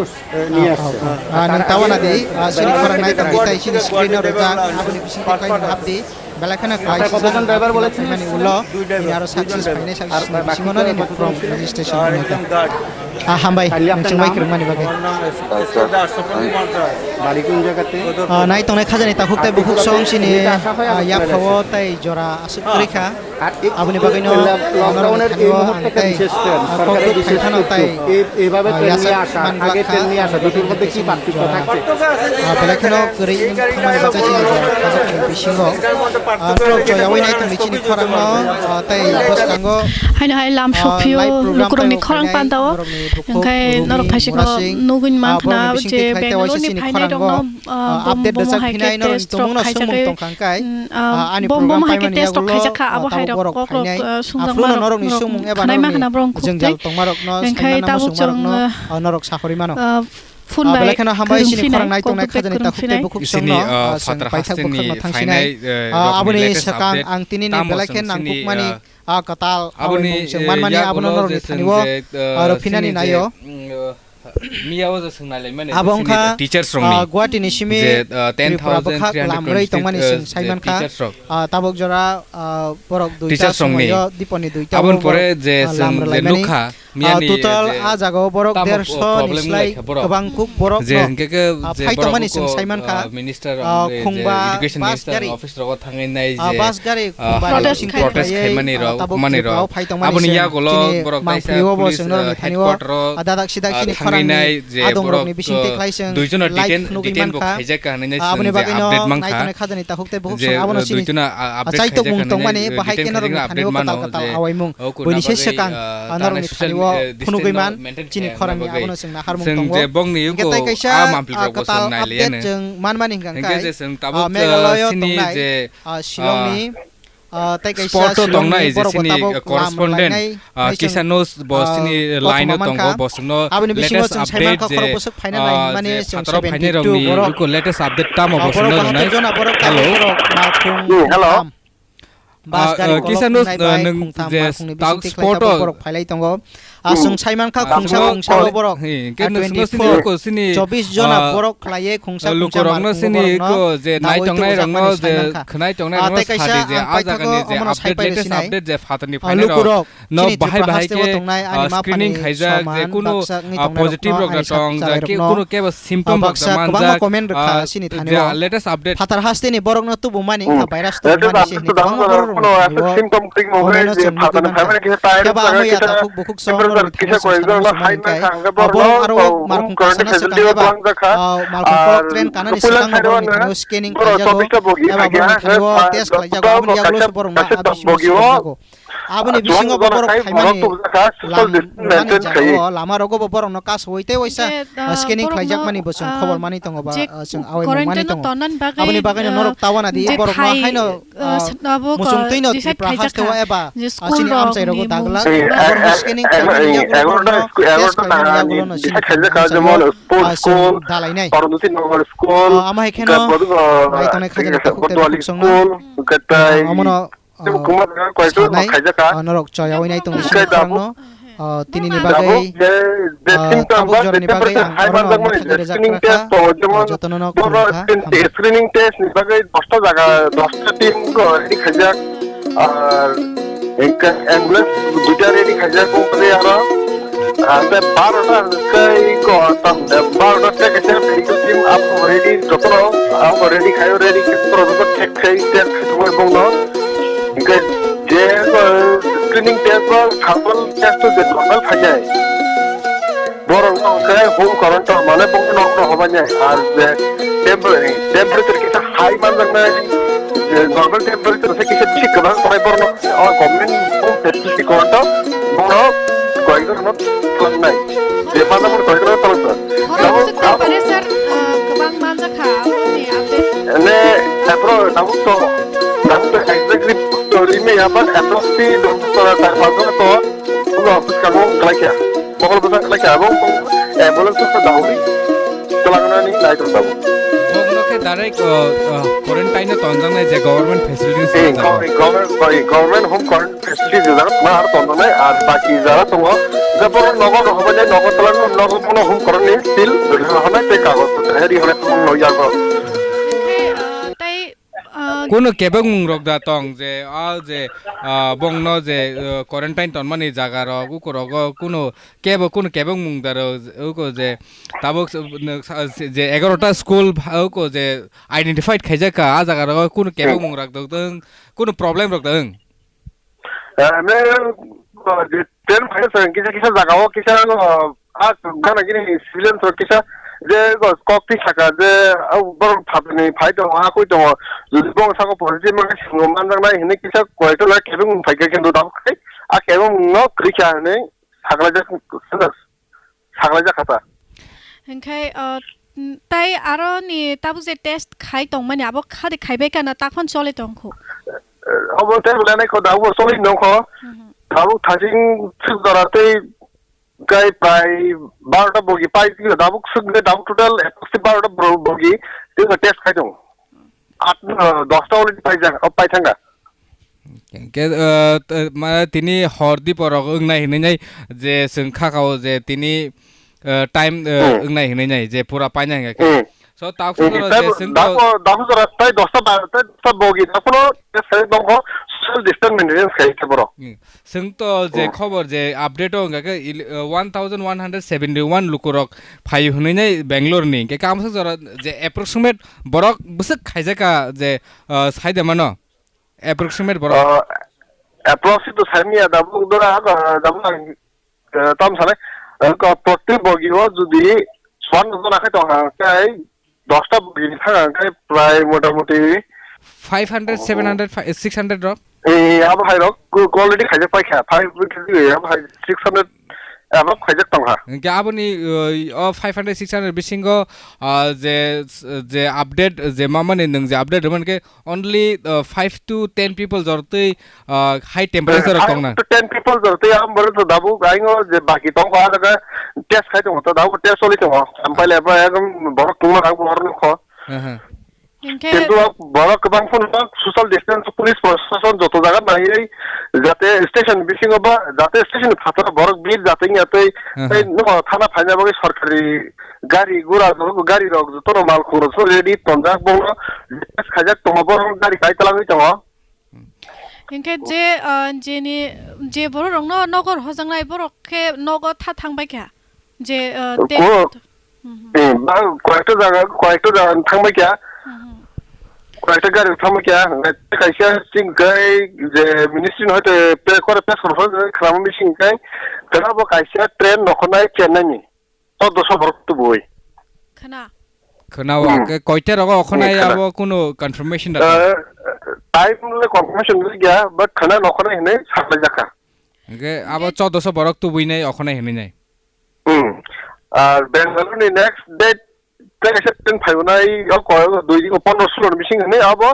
নিয়ে আসছে। Ah, nang tawana di, ah, sini khorang nai tong di, tai sini screen o rwjak, aboni bisingtwi koi no hap di. Belai kheno khlai sijak mani ulo, nini aro success phainai success ni bisingo no nini from registration hwnwi kha. Ah, hambai, nwng chwngbai kwrwngmani bagwi. বাড়ি কোন জায়গাতে? Ah, nai tongnai khajani takhuk tei bukhuk song sini, ah, yapha o tei jora aswk kwrwi kha. Aboni bagwino lockdown-er ei muhurte একটা বিশেষ ট্রেন, সরকারের বিশেষ উদ্যোগ। এই, এইভাবে ট্রেন নিয়ে আসা, আগে ট্রেন নিয়ে আসা, দুটোর মধ্যে কি পার্থক্য থাকছে? Belai kheno kwrwi wngkha mani bagwi chini borok khajak ni bisingo, ah, norok choyaui nai tongdi chini khorang no, ah, tei bwskango, haino hai lam sokphio lukurokni khorang pandao, hwnkhe norok thaisingno nugwi mankha je Bangalore ni phainai rokno. Ah, update rwjak phinai norok tongmung no swngmung tongkha hwnkhe, ah, ani program paimani yagulo, ah, tabuk borok phainai, ah, phone no norokni swngmung eba norokni jwngjal tongmarokno, saimano muchungmarokno, ah, norok sahorwi mano. Ah, belai kheno hambai chini khorang nai tongnai khajani takhuk tei bukhuk songno, ah, chwng paithak bwkhakno thangsinai. Ah, aboni swkang ang tinini belai khe nangkukmani, ah, kwtal aboni, eh, mung chwng manmani abono norokni thani o, ah, rw phinani nai o. Miya o je swng nai lai mani, abo wngkha, teachers rokni, ah, Guwahati ni simi je, ah, Tripura bwkhak lamrwi tongmani swng sai mankha. Ah, tabuk jora, ah, borok duita somoio diponi duita o borok, ah, lam rwlaimani. Miya ni total je a jaga o borok tamo derso ni problem slai wnglaikha borok. Kwbang kuk borok je no, hingke ke ah, je phai borok tongmani uko, chwng sai mankha. Ah, minister Ah, ang je khungba education bus minister gari. Office rogo thangwi nai Ah, je bus gari ah, khungba protest ni khai- protest khai- khaimani ah, rok, tabuk mani Tripura o rok. Phai tongmani Aboni chwng yagulo chini borok taisa mangpili o bo police, chwng norok ah, ni thani o, headquarter o ah, dadak sidak ah, chini thangnai khorang ni je bising borok, tei khlai chwng duijon no like detain, phunugwi detain bo mankha. Khaijak ka hinwi Ah, aboni chwng je bagwi no update mankha. Naitongnai khajani takhuk tei bukhuk Je, song abono ah, chini duijon no, ah, update chaitok mung khaijak ka tongmani hinwi bahai detain khe norok ni khaijak thani o update katal mano katal je awai mung. O kunu Buini bagwi, sesakang ah, ah, norok ni thani o eh, phunugwi distance no man maintain chini khaina khorang ni bagwi. Abono chwng naharmung tongo. Chwng je bokni yugo Hingke tei kaisa, ah, mampli ah, rok bo katal chwng update nailiya chwng manmani hingka hingke khe je chwng tabuk, ah, ah, Meghalaya o sini tongnai, je, ah, Shillong ah, ni, ah, tei kaisa sport o Shillong tongnai ni je borok bo sini, tabuk ah, correspondent, lam lainai ah, hinwi chwng, Kisanus bo ah, sini line o kothoma tongo, mankha. Bo chwngno Aboni bisingo latest chwng update saimang kha je, khorok bwswk phaina ah, nai mani je chwng phataro phainai seventy two rokni borok. Yugo latest update tamo Ah, bo borok chwngno bahator rwnai. Jona borok Hello. Tabuk borok malkhung Hmm, hello. Tham. Bus Ah, gari ah, kolok Kisanus, nai ah, bai nwng khungtham je malkhungni ta-, bising tei khlaijak sport o borok phailai tongo. Ah, hmm, chwng saimankha ah, khungsa khungsa o borok, eh, hingke ah, nwng sini twenty-four, sini ko sini, chobbish jona ah, borok khlaiye khungsa ah, khungsa lukurokno malkhungo sini borokno ko je dawi naitongnai tubujakmani rokno je saimankha. Khwnai tongnai Ah, rokno tei kaisa sadi je ang a paithakgo jagani je omono update, saipai latest rwsinai. Update je phatarni Ah, phainai rok lukurok no chini bahai Tripura bahai haste o ke, tongnai ani ah, ma phani screening khaijak je somang kunu, baksa wngwi ah, tongnai positive rokno rok ani da sak tong ja chabai ke rokno, kunu kebo ah, symptom rok baksa kwbangma manjak, comment rwkha ah, chini thani je o. Latest update. Phatar haste ni borok no tubumani wngkha virus tubumani se hwnwi kwbangma borok rok no thani o. Symptom khe mo Omo no je chwng nugwi phatar ni mankha. Phaimani kisa tai Phiya ba rok amoi ya kisa takhuk bukhuk song temperature norok ni thani kisa o chwng koi sanani jora no swngnai hai hwnkhe. Mankha hwnkhe Abo borok no aro o malkhung malkhung khoroknwi khaijak session saka eba, eba, ah, malkhung ah, kolok train kanani swkang borok ni thani o test khlaijak abo ni thani o test khlaijak aboni yagulo se borok no kaisa aboni bisingo tongbogi o. Swngjak jago. Aboni bisingo bo borok khaimani lam mani jaga o lama rogo bo borok no kasoi tei waisa scanning khlaijakmani bo chwng khobor mani tongo ba, ah, chwng awai mung mani tongo. Aboni bagwi no norok tawana di borok no haino, ah, muchung twi no Tripura haste o eba, ah, chini amchai rogo dagla borok no scanning khlaimani yagulo borok no test khlaimani yagulo no chini thani amchai o, ah, chwng dalainai. Ah, amo hai kheno naitongnai khajani takhuk tei bukhuk songno, ah, omono ah, sanai, ah, norok choyawi nai tongdi sini khorangno, ah, tini ni bagwi, ah, tabuk jora ni bagwi ang oro no mwthangwi rwjak kha, ah, jotono no khulum kha, hambai. Screening test ni bagwi dosta jaga, dosta team ko ready khaijak, ar ambulance duita ready khaijak, ungkha aro. Ate barota kai ko tam de barota te kaisa medical team abo ready jotono abo ready khayo ready khe borok no check khai test khai thumai bongno. Hingke je, eh, screening test ba thermal test to je normal phainai. Borok no hingke home quarantine mane bongno nok no hobainai ar je temporary temperature kisa high manjaknai, je normal temperature se kisa bisi kwbang tongnai borok no o government home facility ko to borok koyekjorno thangnai. Je panjaboni koyekjorno thangnai. Horo Tabuk, bwswk tabuk. Temperature, ah, kwbang manjakha, aboni update. Ene, tabuk to, tabuk to exact report to rimai ya, but approximately dosra char panch jona to, puno office kamo khlaikha. Mokol bwsa khlaikha, abo ambulance to dawi. Twlangnani nai tong tabuk. Bokno khe direct, uh, uh, quarantine o tonjaknai je government facilities Eh, manjago. Gov-, government, eh, government home quarantine facilities rijak, ma aro tonjaknai, ar baki jara tongo. Je borok nogo rohorbainai, nogo twlangno, nogo bono home quarantine still rihornai tei kagoj photo hai rihornai tongmani yago. Hwnkhe, uh, tei, uh, Kuno kebengmung rok da tong je, a je, ah, bongno je, uh, quarantine tonmani jaga rok, ukorogo kuno kebo kuno kebengmung da rok, uko je, tabuk s-, nwk sa-, je egarota school, uko je identified khaijak kha, a jaga rok kuno kebengmung rok da tong, kuno problem rok da wng. Eh, me, eh, je train phai se kisa kisa jaga o kisa, eh, a gana gini civilian rok kisa je, eh, kok twi saka je, eh, borok phatani phai tongo, a koi tongo. Jodi bong saka positive ma singo manjaknai hinwi kisa koi to la kebeng phai khe kintu tabuk khai a kebeng no kwrwi kha hinwi saklai jak. Saklai jak kha ta. Hingkhai, uh, tai aro ni tabuk je test khai tongmani abo khadi khaibai kana takhon choli tongkhu. Obo tei bolai nai kho da obo choli nongkho. Mhm. Tabuk thajing suk dora tei kai prai barota bogi pai twi tabuk suk de tabuk total approximately barota bro-, bogi tei test khai tong. At, uh, dosta already pai jak, oh, pai thangka. Hingke, uh, t-, ma, tini hor diporok wngnai hinwi nai je chwng khakao je tini, uh, time, uh, Hmm. wngnai hinwi nai je pura paina hingka khe. Hmm. So, tak Hmm, sukoro tai je bo, chwng dako, dako jora tai dosta ba, tai dosta bogi, dakono je sai dongkho, social distance maintenance khai khe borok. Hmm. Chwng to je Ah. khobor je update o hwnga khe il-, uh, one thousand one hundred seventy one lukurok phai hwnwi nai Bangalore ni. Hwnkhe kamsa jora je approximate borok bwswk khaijaka je, uh, sai de mano? Approximate borok? Ah, approximate to sai manya, dabuk dora, ah, dabuk ang, ah, tam sanai, ah, ko-, proti bogi o jodi suan jona khai tong ha, khai dosta bogi ni thang ha, khai prai motamuti five hundred, seven hundred, fi-, six hundred rok? Eh, abo hai rok, ko-, quality khaijak pai kha, five hundred, abo hai six hundred, abo khaijak tong ha. Hwnkhe aboni, uh, o five hundred, six hundred bisingo, uh, je, je update, je mamani nwng je update rwmani khe, only, uh, five to ten people jortwi, uh, high temperature rok Five tongnai. To ten people jortwi ang borok to dabuk aing o je baki tongo, ah jaga test khai tongo, to dabuk test choli tongo. Sampai le ba ekdom borok tungma rang borok nukho. Aha. Hinkhe Kintu borok kwbang phano social distance, police proshashan joto jaga naiwi jate station bisingo ba jate station phataro borok bir jate wngya tei, Aha. tei no thana phaina bagwi sorkari gari gura, gari rok jotono mal khung rok ready tonjak, bono test khaijak tongo, borok gari kai talangwi tongo. Hinkhe je, ah, jeni, je borok rokno nogo rohojaknai, borok khe nogo tha thangbai kha. Je, ah, te-, Ko-, Hmm, hmm. eh, ba, koyekta jaga, koyekta jaga thangbai kha. Hmm, hmm. Koyekta gari thangbai kha. Kaisa ching kai je ministry no hoite pe kore pe sorfo khlama bising kai. Tera bo kaisa train nokhonai Chennai ni. Choddoso borok tubui. Khna. Khna o, Hmm. ke koita rogo okhonai Hmm, khna. Abo kuno confirmation da? Eh, time le confirmation le gya, but khna nokhonai hinui saklai jakha. Ke abo Ke- choddoso borok tubui nai okhonai hinui nai. Hmm. Ar Bangalore ni next date, tei kaisa train phaibo nai, o ko dui din pondro solo ni bising hinui abo,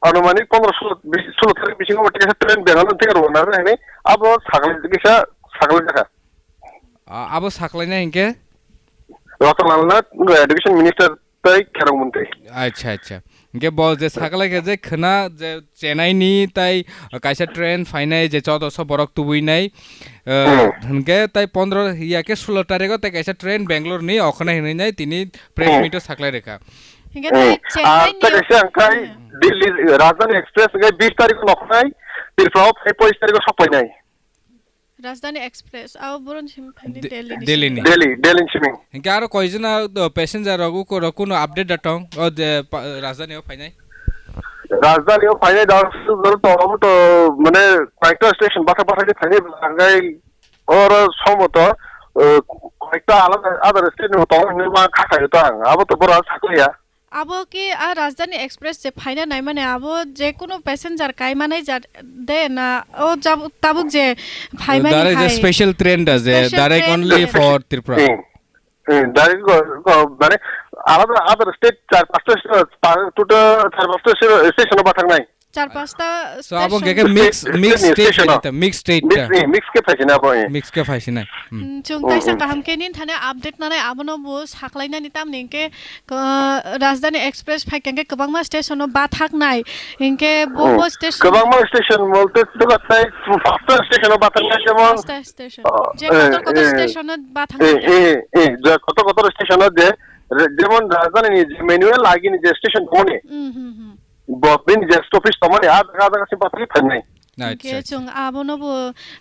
anumanik pondro solo, bis-, solo tarik bising abo tei kaisa train Bangalore thik rwna hinui abo saklai kisa saklai jakha. Ah, abo saklaina hinkhe? Ratan Lal Nath, Education Minister tei Kherang Mantri. Acha, acha. Hinkhe bo je saklaikha je khna je Chennai ni tai kaisa train phainai je choddoso borok tubuinai, eh, Hmm. hinkhe tai pondro ya khe solo tarikh o tai kaisa train Bangalore ni okhonai hinui nai tini press Hmm. meet o saklai rwkha. Hinkhe Hmm. tai Chennai Ar ni tai kaisa ang kai Hmm. Delhi Rajdhani Express hinkhe bis tarikh o nokhonai, Tripura o phai pochis tarikh o sokpainai. Rajdhani Express, abo boron simi phaini De-, Delhi ni Delhi simi. Ni. Delhi, Delhi ni simi. Hinkhe aro koijona, uh, passenger rok uko rok kuno update da tong? O je pa-, Rajdhani o phainai? Rajdhani o phainai da, to, to, mane, koyekta station batha batha khe phainai, hinkhe oro somoto, uh, koyekta alada, other state ni tong hinwi ma kha khaio ta ang. Abo to bora sakliya. Abo ki a Rajdhani Express je phaina naimani abo je kunu passenger kaimanai jat de na o jab-, tabuk je phaimani Direct je hai. Special train da je Special direct train only de. For Tripura. Hmm. Hmm. Direct go, go, mane alada other state char pasta station, pa-, total char pasta station, station o bathangnai. Char pasta So, abo station. Hingke mix, State, mix state station state o. Khe ta, mix state Mix, ta. Eh, mix khe phaisina abo, eh. Mix khe phaisinai. Hmm. Hmm, chwng Hmm, kaisa hmm. kaham khe nini thani update nanai abono bo saklainani tamni hingke, uh, Rajdhani Express phaikha hingke kwbangma station o bathaknai. Hingke bo, Hmm. Bo station Kwbangma station bolte, to katai pasta station o bathaknai jemon. Pasta station. Oh, Je eh, kotor kotor eh. Station o bathaknai. Eh, eh, eh, je kotor kotor station o je, re-, jemon Rajdhani ni je manual lagi ni je station tongmani. Hmm, hmm, hmm. Bo bini je stoppage tongmani, ah, jaga, ah, jaga se batwi phainai. Acha, acha. Hingke chwng abono bo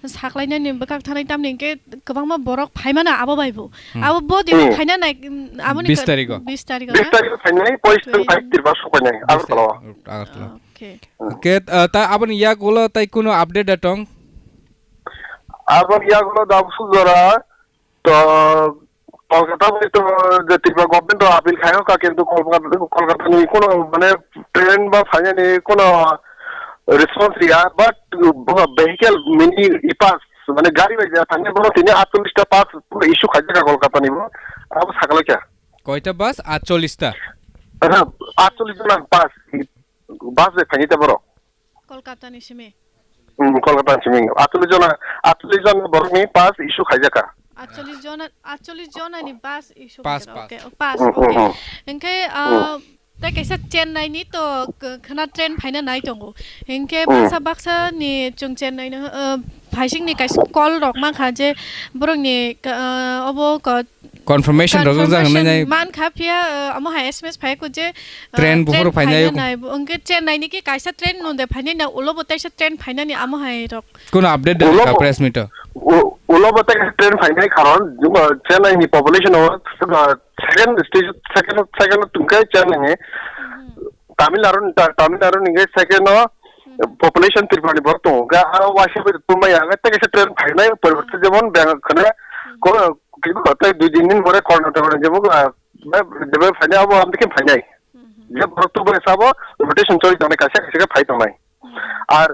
saklainani bwkhak thanai tamni hingke kwbangma borok phaimano abo bai bo. Hmm. Abo bo dino Hmm. phaina nai, mm, aboni Bis ka-, tarikh o. Bis tarikh o Bis na? Tarikh o phainai, pois Twi. Tong phai Tripura sok phainai, Bis Agartala o. Tarikh o, Agartala. Okay. Hingke, ah, ta aboni yagulo tai kuno update da tong? Aboni yagulo da busu jora, To Kolkata bai to je Tripura government to appeal khai ka, kintu Kolkata, Kolkata ni kono mane train ba phainani kono response riya, but vehicle mini e-pass mane gari bai ja thangni bono tini atchollish ta pass pura issue khaijak Kolkata ni bo, abo sakalaikha. Koita bus? Atchollish ta? Aha, atchollish jona pass, bus bai phaini ta borok. Kolkata ni simi. Hmm, Kolkata ni simi. Atchollish jona, atchollish jona borokni pass issue khaijaka. Atchollish jona, atchollish jona ni bus issue Pass, khaijaka. Pass. Okay, oh, pass, Hmm, hmm, okay. Hmm. Hingke, Hmm. Ah, tai kaisa Chennai ni to k-, khana train phaina nai tongo. Hingke Hmm. Baksa baksa ni chwng Chennai no, ah, phaising ni kaisa call rok mankha je borok ni, ah, obo ko Confirmation rok wng jak hwnwi nai. Confirmation man kha phiya, uh, amo hai S M S phai ko je, uh, train buphuru phainai. Phainai bo. Hwnkhe Chennai ni ki kaisa train nonde phainai na ulo bo taisa train phainani amo hai rok. Kuno update da ka press meet o? Ulo bo, u-, ulo bo taisa train phainai karon, uh, Chennai ni population o, uh, second station, second, second tungkhe Chennai ni. Mhm. Tamil Nadu, Ta-, Tamil Nadu ni hwnkhe second o, mhm, population Tripura ni borok tongo. Ga aro waisa bai tumbai ya, tei kaisa train phainai, poriborte jemon Bangalore khwna, ko, ko, tei dui din din pore Karnataka ni jemon, ah, bai, bai phainai abo amtwi khe phainai. Mhm. Je borok tumbai sabo rotation choli tongnai, kaisa kaisa khe phai tongnai. Mhm. Ar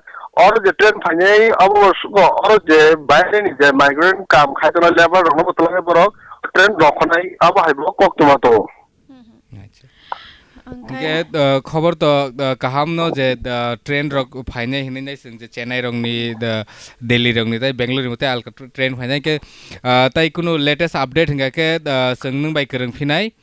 oro je train phainai abo sugo, oro je baire ni je migrant kam khai tongnai labour rok no bo twlangwi borok train rok khonai abo hai bo kok tuma tongo. Mhm. Acha. Hwnkhe, uh, khobor to, uh, kaham no je, uh, train rok phainai hinwi nai chwng je Chennai rok ni, uh, Delhi rok ni tei Bangalore ni tei alka tr-, train phainai khe, uh, tei kunu latest update hwnkha khe, uh, chwng nwng bai kwrwng phinai.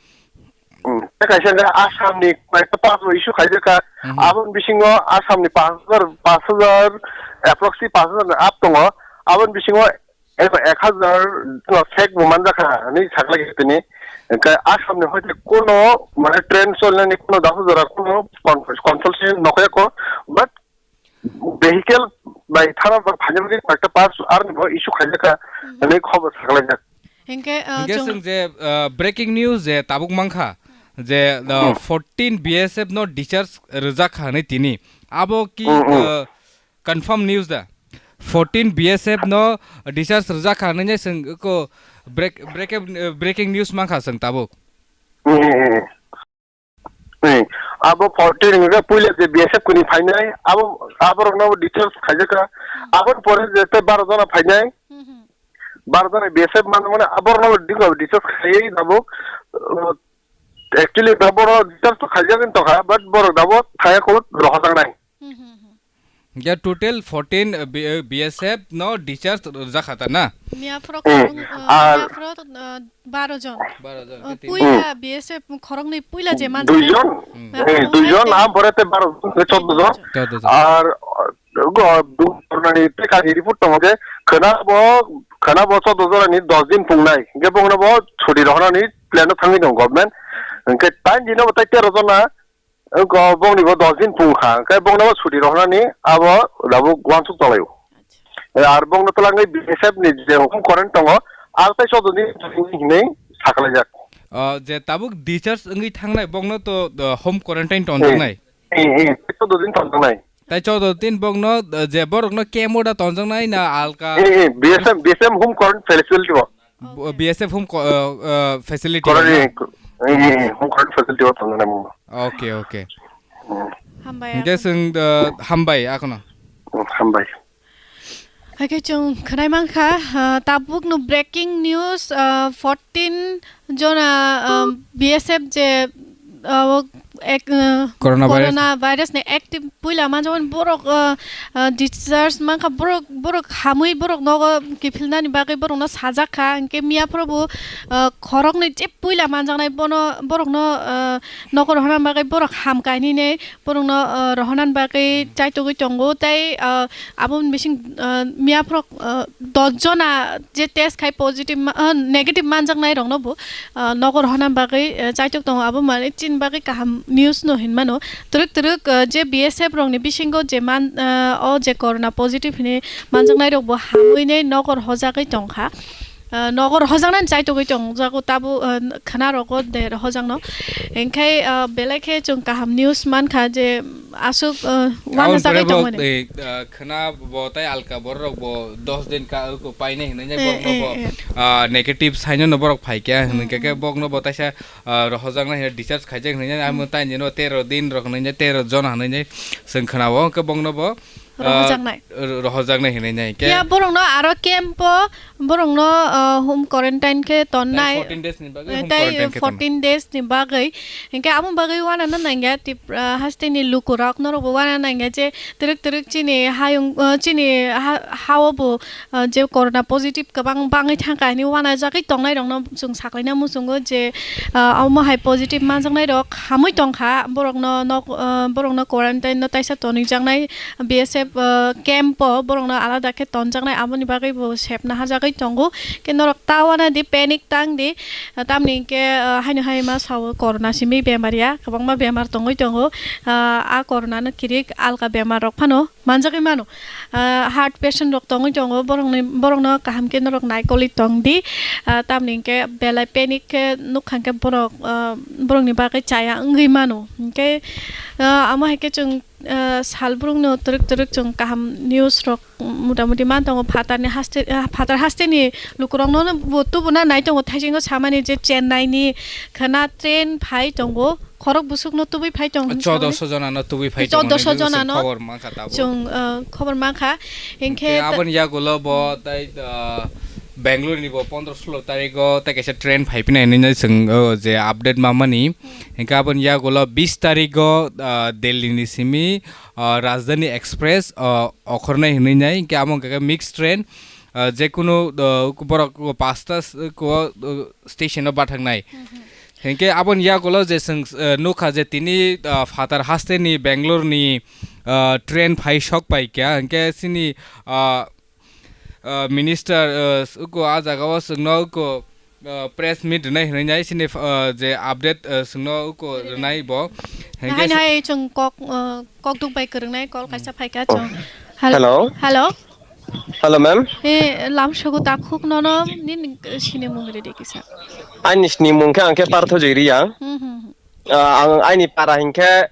Hmm. Tei kaisa hwnkhe Assam ni kaisa pass issue khaijak kha. Mhm. Aboni bisingo Assam ni pash hajar, pash hajar, approximately pash hajar ni up tongo. Aboni bisingo Eko ek hajar no fake bo manjakha hinwi saklai khe tini. Hwnkhe Assam ni hoite kuno, mane, train cholnani kuno dabu jora kuno con-, consultation nokya ko, but vehicle bai thana ba phaina bagwi koi ekta pass aroni bo issue khaijakha hinwi khobor saklaijak. Hwnkhe, uh, hwnkhe chwng je, uh, breaking news je tabuk mankha je, uh, hmm, fourteen B S F no discharge rwjakha hinwi tini. Abo ki, hmm, hmm, uh, Confirm news da? Fourteen B S F no discharge rwjak kha hinwi chwng ko break, break, breaking news mankha chwng tabuk. Eh, eh, eh. Eh, abo fourteen hwnkhe puila je B S F kuni phainai, abo, aborokno discharge khaijak kha. Aboni pore je tei baro jona phainai. Hmm, hmm. Baro jona B S F mano mane aborokno discharge khaiwi tabuk, uh, actually tabuk discharge to khaijak wng tongkha, but borok tabuk thaya kho rohorjaknai. Hmm, hmm, hmm. Ya, total fourteen, uh, B-, uh, B S F no discharge rwjak kha ta na? Miyaphoro, hmm, khorok, uh, ar miyaphoro, uh, baro jon. Baro jon, uh, khe tini. Puila, hmm, B S F khoroknwi puila je manjak. Dui jon? Hmm. Eh, dui jon, ang pore te baro jon, chaudo jon. Chaudo jon. Ar, uh, go, du-, nani te kani report tongo je, khwna bo, khwna bo chaudo jona ni dos din pungnai. Hingke bongno bo chuti rohornani plan o thangwi tongo government. Hingke tain dino bo tai tero jona, Wngkha bongni bo dos din pung kha, hwnkhe bongno bo chuti rohornani abo tabuk uansuk tonglaio. Acha. Ar bongno twlangwi B S F ni je home quarantine tongo, aro tei chaudo din hinwi saklaijak. O, je tabuk discharge wngwi thangnai bongno to, o, home quarantine tonjaknai? Eh, eh, eh, chaudo din tonjaknai. Tai chaudo din bongno, o, je borokno camp o da tonjaknai na alka? Eh, eh, B S F, B S F home quarantine facility bo. Bo-, okay. B S F home co-, uh, uh, facility. Correct, na? Eh, eh, home quarantine facility o tongnai mo. Okay, okay. Hmm. Hambai. Hingke chwng, uh, hambai akono. Hmm, hambai. Haikhe chwng khwnai mankha, uh, tabuk no breaking news, uh, fourteen jona, um, B S F je, uh, ek, uh, coronavirus. Coronavirus ni active puila manjakmani borok, uh, uh, discharge mankha, borok, borok hamwi borok nogo kiphilnani bagwi borokno sajak kha, hwnkhe miyaphoro bo, uh, khoroknwi je puila manjaknai bono borokno, uh, nogo rohorna bagwi borok ham kainwi nei borokno, uh, rohorna bagwi chaitogwi tongo, tei, uh, aboni bising, uh, miyaphoro, uh, dos jona je test khai positive ma-, uh, negative manjaknai rokno bo, uh, nogo rohorna bagwi, uh, chaitok tongo, abo mani chini bagwi kaham news no hinmano. Twrwk twrwk, uh, je B S F rokni bisingo je man, uh, o je corona positive hinwi manjaknai rok bo hamwi nei nogo rohorjagwi tongkha. Uh, nogo rohorjaknani chaitogwi tongjago tabo, uh, khwna rogo de rohorjakno. Hingkhai, uh, belai khe chwng kaham news mankha je aswk, uh, uanajagwi tongmani. Aboni pore bo, eh, uh, khwna bo tei alka borok rok bo dos din ka, uh, painai hinwi eh, borokno eh, bo, eh, uh, negative saino no borok phaikha hinwi khe, hmm, khe borokno bo taisa ah, rohorjaknai hwnwi discharge khaijak hwnwi, hmm, amo taini no tero din rok hwnwi, tero jona hwnwi chwng khwnao, hwnkhe bongno bo, ah, rohorjaknai. Ro-, rohorjaknai hwnwi khe. Ya, borokno aro camp o, borokno, ah, home quarantine khe tonnai. Tai fourteen days ni bagwi eh, home quarantine khe tonnai. Tai fourteen days ni bagwi. Hwnkhe amo bagwi uanana nangya Tripura hasteni lukurok norokbo uanana nangya je twrwk twrwk chini hayung, ah, chini ha-, hao bo ah, je corona positive kwbang bangwi thangkha hinwi uanajagwi tongnairokno chwng saklaina muchungo je, ah, omo hai positive manjaknairok hamwi tongkha, borokno nok, ah, borokno quarantine-o taisa tonwijaknai B S F ah, camp o borokno alada khe tonjaknai, aboni bagwi bo sepna hajagwi tongo. Khe norok ta uanadi, panic tang di, ah, tamni hinkhe, ah, haino hai ma sao corona simi bemar ya, kwbangma bemar tongwi tongo. Ah, a corona no kirik alka bemar rok phano manjagwi mano. Ah, heart patient rok tongwi tongo, borokni, borokno kaham khe norok naikolwi tong di. Ah, tamni hinkhe belai panic khe nukha hinkhe borok, ah, borokni bagwi chaya wngwi mano. Hinkhe, ah, amo hai khe chwng, ah, salbrumno twrwk twrwk chwng kaham news rok motamuti man tongo. Phatarni haste, ah, phatar hasteni lukurokno bo tubuna nai tongo, thaisingo samani je Chennai ni khwna train phai tongo. Khorok busukno tubui phai tong hinwi samani. Chordoso jonano tubui phai tongo hinwi chordoso jonano khobor mankha tabuk. Chwng, uh, khobor mankha. Hinkhe ta- aboni yagulo bo tai, uh, Bangalore ni bo pondro sulo tarigo tai kaisa train phai phinai hinwi chwng, uh, je update mamani. Hinkhe aboni yagulo bis tarigo, uh, Delhi ni simi, uh, Rajdhani Express, uh, okhornai hinwi nai. Hinkhe amo hinkhe mixed train, uh, jekunu, uh, borok pasta s-, ko, uh, station o bathaknai. Hinkhe aboni yagulo je chwng, eh, nukha je tini, ah, phatar hasteni Bangalore ni, ah, train phai sok pai kha, hinkhe chini, ah, ah, minister, eh, uko a jaga o chwngno uko, ah, press meet rwnai hinwi nai chini, ah, je update, ah, chwngno uko rwnai bo. Hinkhe hai hai chwng kok, ah, kok duk bai kwrwngnai call kaisa phaikha chwng. Hel-, hello. Hello. Hello, ma'am. He, lamsogo takhuk nono nini sinimung ridi kisa. Ani sinimung khe ang khe Partho Joy Reang. Hmm, hmm, hmm. Ah, ang aini para hinkhe,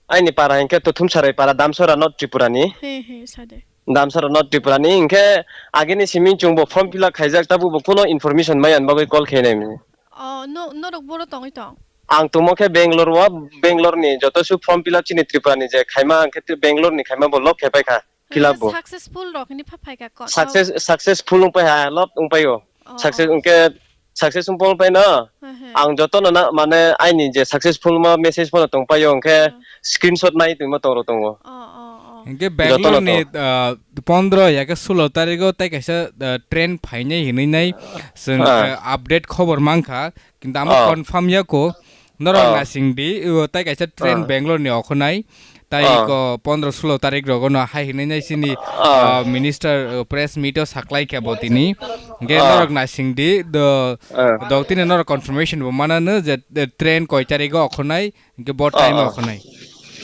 aini para hinkhe Tuthumsarai para, Damsora, North Tripura ni. He, he, sade. Damsora, North Tripura ni. Hinkhe agini simi chwngbo form fill up khaijak, tabukbo kuno information maya bagwi call khainai. Oh, no, norok boro tongwi tong? Ang tongmo khe Bangalore o, Bangalore ni joto su form fill up chini Tripura ni je khaima, ang khe Bangalore ni khaima bo lob khe paikha. Fill up bo. Successful rok hini pha phaikha ko. Success, successful wng pai ha, lob wng pai o. Oh, success oh. Wng khe success wng pai no. He, he. Ang joto no na, mane aini je successful ma message phone tong pai o, wng khe screenshot nai twi ma tong ro tongo. Oh, oh, oh. Hingke joto no Bangalore ni, tong. Ah, pondro ya khe sulo tarigo tai kaisa, ah, train phainai hinui nai. Chwng, ah, ah, update khobor mankha. Kintu amo, oh, confirm ya ko. Norok, oh, nasing di, o, tai kaisa train, oh, Bangalore ni okhonai. Tai, oh, ko pondro sulo tarik rogo no hai hinui nai sini, oh, ah, minister, ah, press meet o saklai khe bo tini. Hingke, oh, norok nasing di, do, oh, dok tini norok confirmation bo manano je, de, train koi tarigo okhonai, hingke bo, oh, time, oh, okhonai.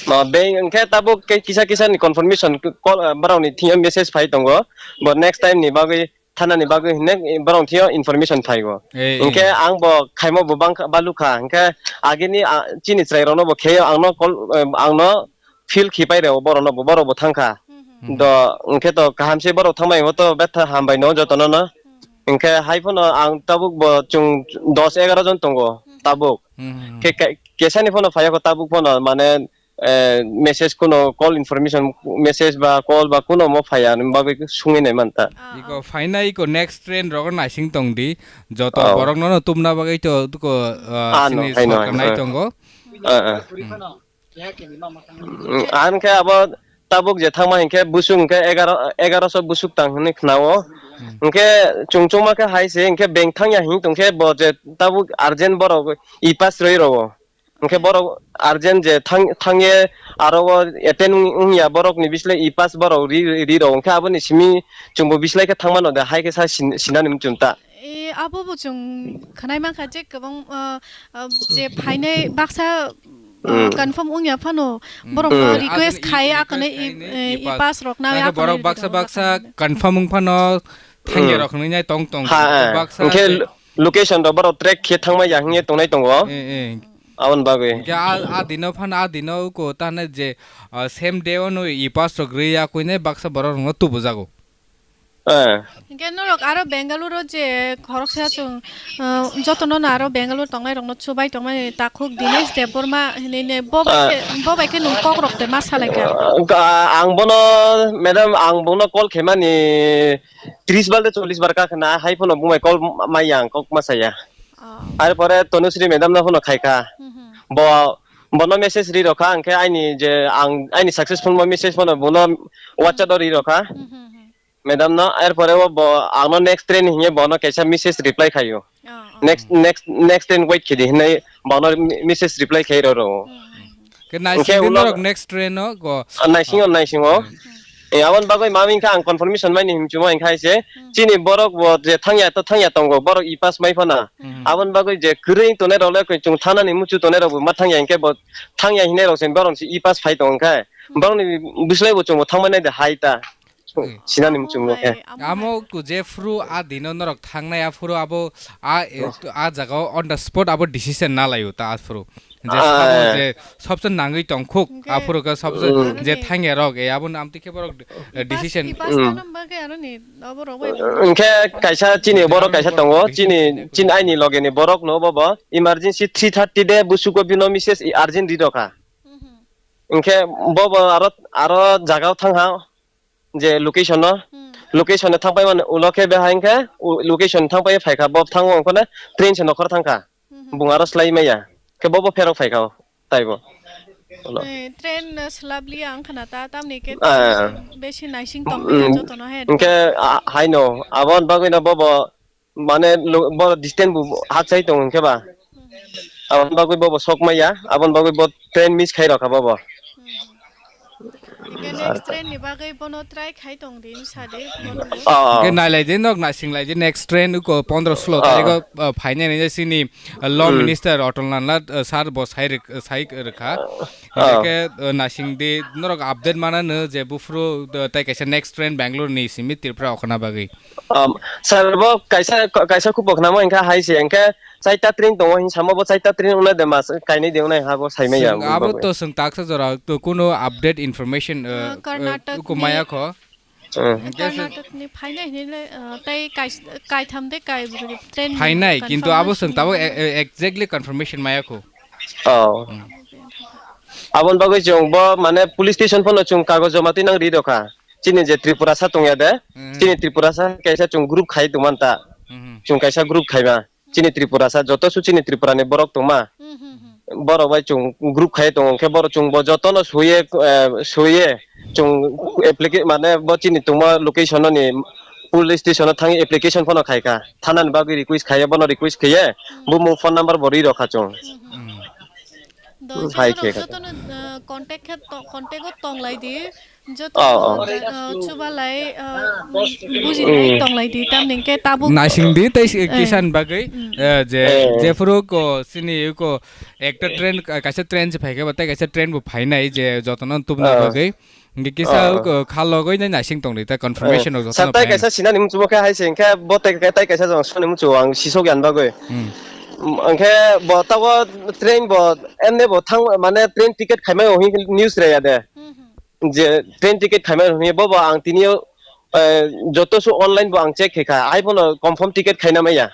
Oh, beng hingke tabuk ke kisa kisa ni confirmation call, ah, borok ni thing message phai tongo. Bo next time ni bagwi thana ni bagwi hinne, eh, borok thio information phaigo. Eh, eh. Hingke ang bo khaimo bo bangkha, balukha. Hingke agini, ah, chini chwrai rokno bo kheyo, angno call, eh, angno feel khipai reo borokno bo, borok bo thangkha. Hmm. Do, hingke to kaham se borok thangbai bo to betha hambai no jotono no. Hmm. Hingke hai phano ang tabuk bo chwng dos egaroh jon tongo, hmm, tabuk. Hmm. Khe, khe, kesani phano phaiya ko tabuk phano mane eh, message kuno call information, message ba call ba kuno mo phaiya, nini bagwi sungwi nai manta. Ah, iko ah. Phaina iko next train rogo naising tong di, joto, oh, borok nono tumna bagwi to, tuko, ah, ah, no, sini hai no, sorkar nai, ah, tongo. Ah, ah. Hmm. Mm, ang khe abo tabuk je thangma hinkhe busuk hinkhe egaroh, egarohso busuk tang hinwi khnao. Hmm. Hinkhe chwng chwngma khe hai se hinkhe bank thangya hing tongkhe bo je tabuk urgent borok e-pass rwi rwo. Hingke borok urgent je thang, thangye aro o attend wng, wngya borok ni bislai e-pass borok ri, ri, ri rok. Hingke aboni simi chwngbo bislai khe thangmano de, hai khe sa sin, sinani muchung ta. E, abo bo chwng khwnai mankha je kwbang, ah, ah, je phainai baksa, ah, hmm, confirm wngya phano, hmm, borok, hmm, request khai, request akhwne khai e, e, e-pass rok na akhwne borok baksa baksa confirm wng phano thangya rok hinwi nai tong tong. Ha, baksa hingke je lo-, location rok borok track khe thangma ya hingye tongnai tongo. Eh, eh. Aboni bagwi. Hingke a, a dino phan, a dino ko tane je, ah, same day o no e-pass rok rwi ya koine baksa borok rokno tubujago. Eh. Hingke norok aro Bengaluru je khoroksa chwng, ah, jotono no aro Bengaluru tongnai rokno chubai tongmani takhuk Dinesh Debbarma hinui ne bo bai, ah, khe, bo bai khe nwng kok rok de ma salai kha? Ah, ang bono, madam, ang bono call khe mani tris bar de chollis bar ka khna, hai phano bumai call ma-, maya ang kok ma saya. Oh. Ar pore Tanushree madam no phano khai kha. Hmm, hmm. Bo, bono message ri rokha, hingke aini je ang, aini successful ma message phano bono WhatsApp o ri rokha. Hmm, hmm, hmm. Madam no, ar pore o bo, ang no next train hinye bono kaisa message reply khayo. Oh, oh. Next, next, next train wait khidi hinai bono mi-, message reply khai ro ro. Hmm, hmm, hmm. Ke naising ulo norok next train o go. Ah, naising o, naising o. Hmm. Eh, aboni bagwi mami wngkha ang confirmation maini himchumo wngkha hai se. Hmm. Chini borok bo je thangya to thangya tongo, borok e pass mai phano. Hmm. Aboni bagwi je kwrwi tongnai rok le koi chwng thana ni muchu tongnai rok bo ma thangya hwnkhe bo thangya hinai rok se borok se e pass phai tongo khe. Hmm. Borok ni bislai bo chwng bo thangmani de hai ta. Hmm. Sinani muchungo khe. Amo ku jephru a dino norok thangnai aphuru abo a, e, Oh. a jaga o on the spot abo decision na laio ta aphuru. Je Ah. sabo je sobse nangwi tongkhuk, Hwnkhe aphuru khe sobse Mm. je thangya rok, e, aboni amtwi khe borok, e, Ipas, decision ipas Mm. tanam bagwi aroni, abo rok bai Hwnkhe kaisa chini borok kaisa tongo, chini, chini aini loge ni borok no bobo emergency three thirty de busugo bino message urgent ri rokha. Mhm. Hwnkhe bobo aro, aro jaga o thangha. Je location no, Hmm. location no thangpai mani ulo khe behai hwnkhe, u-, location thangpai phaikha, bo thango wngkhana train se nokhor thangkha. Hmm, hmm. Bung aro slai maya. Khe bo, bo pherok phaikha o, taibo. Ulo. Eh, train, eh, swlap liya wngkhana ta, tamni khe Ah. besi naising tong Mm, maya jotono he. Hwnkhe, ah, haino, aboni bagwino bobo, mane, lo-, bo distance bo hakchai tongo hwnkhe ba. Aboni bagwi bobo sok maya, aboni bagwi bo train miss khai rokha bobo. Hwnkhe next train ni bagwi bono try khai tong di, wngsa di, bono. Oh. Hwnkhe nailai di, nok naising lai di, next train uko pondro solo Oh. tarikh o, uh, phainai nai sini, uh, law Hmm. minister Atal Nath, uh, sir bo sai rwk-, sai rwkha. Oh. Hwnkhe, uh, naising di, norok update mana no je buphuru, uh, tai kaisa next train Bangalore ni simi Tripura okhorna bagwi. Um, sir, bo kaisa, kaisa khupo khnamo hwnkha hai se, hwnkhe chaita train tongo hin samo bo chaita train wngnai de mas kainwi de wngnai ha bo saimaya Chwng abo bagwi. To chwng taksa jora to kuno update information, uh, Uh, Karnataka uh, kumaya ni kho. Uh. Hwnkhe se Karnataka ni phainai hinwi le, uh, tei kais-, kaitham de kai train Phainai, confirm kintu abo chwng tabuk e-, e-, exactly confirmation maya kho. Oh. Hmm. Aboni bagwi chwng bo mane police station phano chwng kagoj joma twi nang ri rokha. Chini je Tripurasa tongya de, Hmm. chini Tripurasa kaisa chwng group khai tongmani ta. Hmm. Chwng kaisa group khaima. Chini Tripurasa, joto su chini Tripura ni borok tongma. Hmm, hmm, hmm. Borok bai chwng group khai tongo, hwnkhe borok chwng bo joto no suye, eh, suye chwng applica-, mane bo chini tongma location ni police station o thangwi application phano khaikha. Thana ni bagwi request khaiya, bono request khaiye, Hmm. bumung phone number bo ri rokha chwng. Hmm, hmm. Hmm. Do Hai jotono, khe kha. Jotono, uh, contact khe to-, contact o tong lai di. Joto, Oh, oh. uh, chuba lai, uh, buji lai tong lai di, tamni hwnkhe tabuk. Naising di, tei si-, Eh. kisan bagwi, Mm. eh, je, Eh. jephuru ko, sini ko, ekta train, ka-, kaisa train se phaikha ba, tei kaisa train bo phainai, je jotono tubuna Oh. bagwi. Hwnkhe kisa Oh. ko, khalogwi nai naising tong di, ta confirmation Eh. rok jotono Sir, tai phainai. Kaisa sinani muchungo khe hai se, hwnkhe bo tai, tai kaisa jong soni muchungo ang sisok yan bagwi. Mm. Mm, hwnkhe bo tago train bo, emne bo thang, mane train ticket khaimai o hwnwi news raya de. Hmm, hmm. Je train ticket khaimai hwnwi bobo ang tini, eh, joto su online bo ang check khaikha, hai phano confirm ticket khaina maya.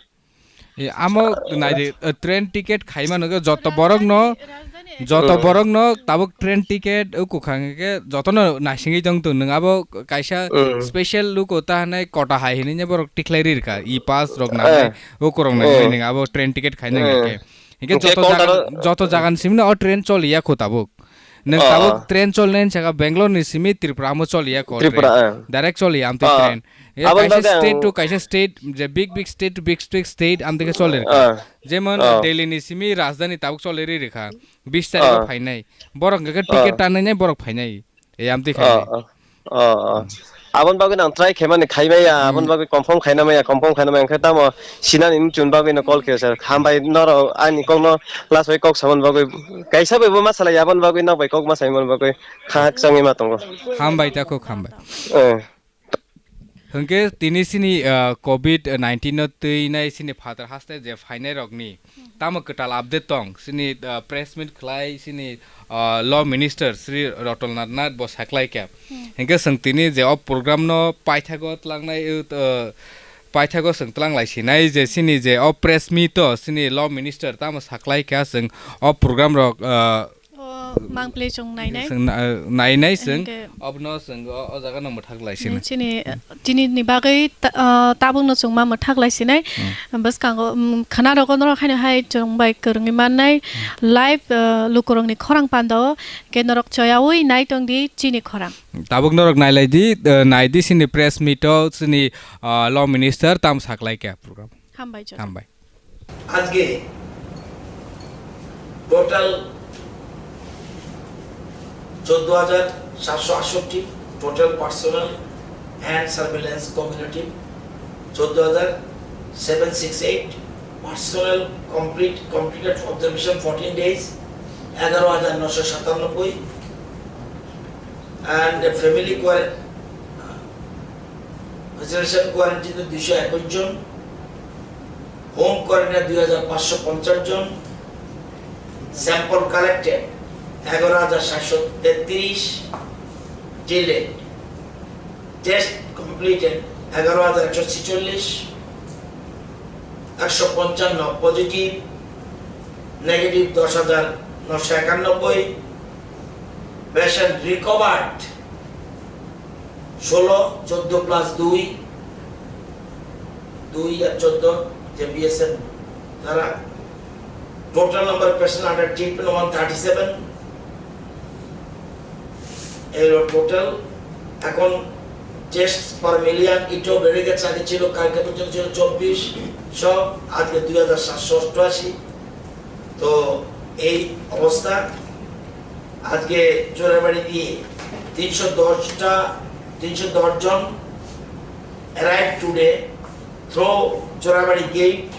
E, amo naidi, eh, train ticket khaima nokhe joto borok no, Rajdhani joto Hmm. borok no tabuk train ticket o kwkhang khe joto no naisingwi tong tong nwng abo kaisa Hmm. special luko ta hanai kota hai hinwi borok tikhlai ri rwkha, e pass rok nangnai, Eh. o korok nangnai Eh. nwng abo train ticket khaina Eh. khe. Hingke Hingke joto counter jaga, o joto jaga ni simi no o train choli ya kho tabuk. Nwng Oh, tabuk oh. Train choli nai saka Bangalore ni simi Tripura mo choli ya kho Tripura, train. Eh. Direct choli ya amtwi Oh. Train. Ya Aboni kaisa bagwi state ang to kaisa state, je big big state to big big state amtwi khe choli rwkha. Oh. Jemon Oh. Delhi ni simi rajdhani tabuk choli ri rwkha. Bis tarikh o Oh. Phainai. Borok hingke Oh. Ticket tanwi nai borok phainai. E amtwi khainai. Oh, oh, oh, oh. Aboni bagwi nang try khaimani khaimaya, aboni Hmm. Bagwi confirm khaina maya, confirm khaina maya, hwnkhe tamo sinani muchun bagwi no call khe sir. Hambai norok ani kokno last bai kok samani bagwi. Kaisa bai bo ma salai aboni bagwi nok bai kok ma saimani bagwi khak changwi ma tongo. Hambai ta kok hambai. Eh. Hwnkhe tini sini, ah, covid nineteen no twi nai sini phatar haste je phainai rokni tamo kwtal update tong? Sini, ah, press meet khlai sini, ah, Law Minister Shri Ratan Lal Nath bo saklai kha. Hmm. Hingke chwng tini je o program no paithago tlangnai, uh, paithago chwng tlang lai sinai je sini je o press meet o sini Law Minister tamo saklai kha chwng o program rok, uh, O mangpli chwng nainai. Chwng na-, nainai chwng. Hingke Obono chwng o, o jaga no mwthak lai sinai. Chini, chini ni bagwi ta-, ah, tabuk no chwng ma mwthak lai sinai. Hmm. Bwskango, mm, khwna rogo norok haino hai chwng bai kwrwngwi mannai. Hmm. Live, ah, lukurokni khorang pandao ke norok choyaui nai tong di chini khorang. Tabuk norok nai lai di, ah, nai di sini press meet o sini, ah, Law Minister tam saklai kha program. Hambai joto. Hambai. আজকে টোটাল চোদ্দ হাজার সাতশো আটষট্টি, Total personal and surveillance cumulative চোদ্দ হাজার seven six eight, personal complete, completed observation fourteen days এগারো হাজার নশো সাতানব্বই, and family quarantine, residential quarantine দুইশো একুশ জন, হোম কোয়ারেন্টাইন দুই হাজার পাঁচশো পঞ্চাশ জন, স্যাম্পল কালেক্টেড এগারো হাজার সাতশো তেত্রিশ, ডিলেড টেস্ট কমপ্লিটেড এগারো হাজার একশো ছেচল্লিশ, একশো পঞ্চান্ন পজিটিভ, নেগেটিভ দশ হাজার নশো একানব্বই, পেশেন্ট রিকভার্ড ষোলো, চোদ্দ প্লাস দুই, দুই আর চোদ্দ, যে বিএসএফ তারা। Total number of patient under treatment one thirty seven। এই হলো টোটাল। এখন টেস্ট পার মিলিয়ন এটাও বেড়ে গেছে, আগে ছিল, কালকে পর্যন্ত ছিল চব্বিশশো, আজকে দুই হাজার সাতশো অষ্টআশি। তো এই অবস্থা। আজকে চোরাইবাড়ি দিয়ে তিনশো দশটা, তিনশো দশ জন arrived today through Chorabari gate,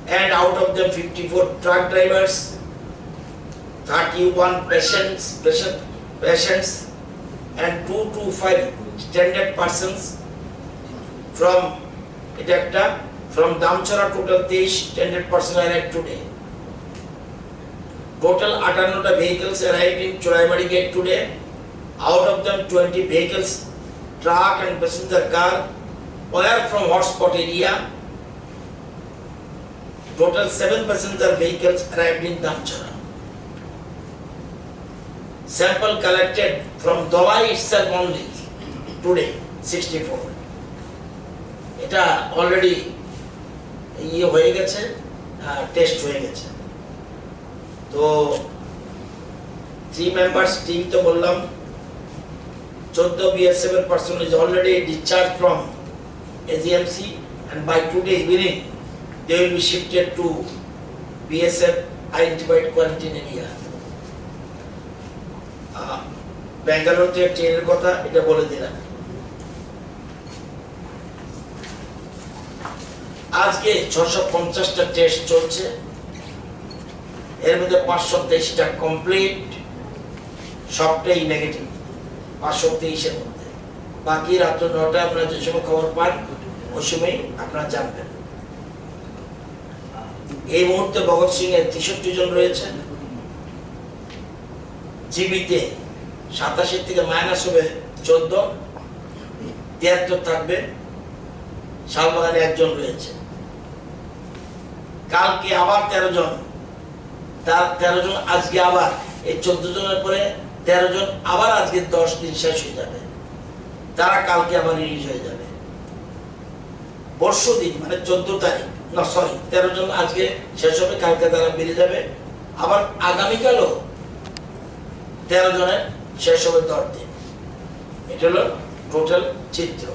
and out of them fifty-four truck drivers, thirty-one patients, patient, patients, and two to five stranded persons from, এটা একটা, from Damchara, total তেইশ stranded person arrived today. Total আটান্নটা vehicles arrived in Choraibari gate today. Out of them, twenty vehicles, truck and passenger car were from hotspot area. Total seven passenger vehicles arrived in Damchara. Sample collected from Dawai itself only today, sixty-four. এটা অলরেডি ইয়ে হয়ে গেছে, টেস্ট হয়ে গেছে। তো three members team তো বললাম, চোদ্দ বিএসএফ এর person is already discharge from AGMC, and by today evening they will be shifted to BSF identified quarantine area. Bangalore থেকে ট্রেনের কথা এটা বলে দিলাম। আজকে ছশো পঞ্চাশটা টেস্ট চলছে, এর মধ্যে পাঁচশো তেইশটা কমপ্লিট, সবটাই নেগেটিভ, পাঁচশো তেইশের মধ্যে। বাকি রাত্র নটায় আপনারা যে সময় খবর পান, ওই সময় আপনারা জানবেন। এই মুহূর্তে ভগৎ সিং এর তেষট্টি জন রয়েছেন, জিবিতে সাতাশি থেকে মাইনাস হবে চোদ্দ, তিয়াত্তর থাকবে। শালবাগানে একজন রয়েছে। কালকে আবার তেরো জন, তার তেরো জন আজকে আবার, এই চোদ্দ জনের পরে তেরো জন আবার আজকে দশ দিন শেষ হয়ে যাবে, তারা কালকে আবার রিলিজ হয়ে যাবে। পরশু দিন মানে চোদ্দ তারিখ, না সরি, তেরো জন আজকে শেষ হবে, কালকে তারা বেরিয়ে যাবে। আবার আগামীকালও তেরো জনের শেষ হবে দশ দিন। এটা হলো টোটাল চিত্র।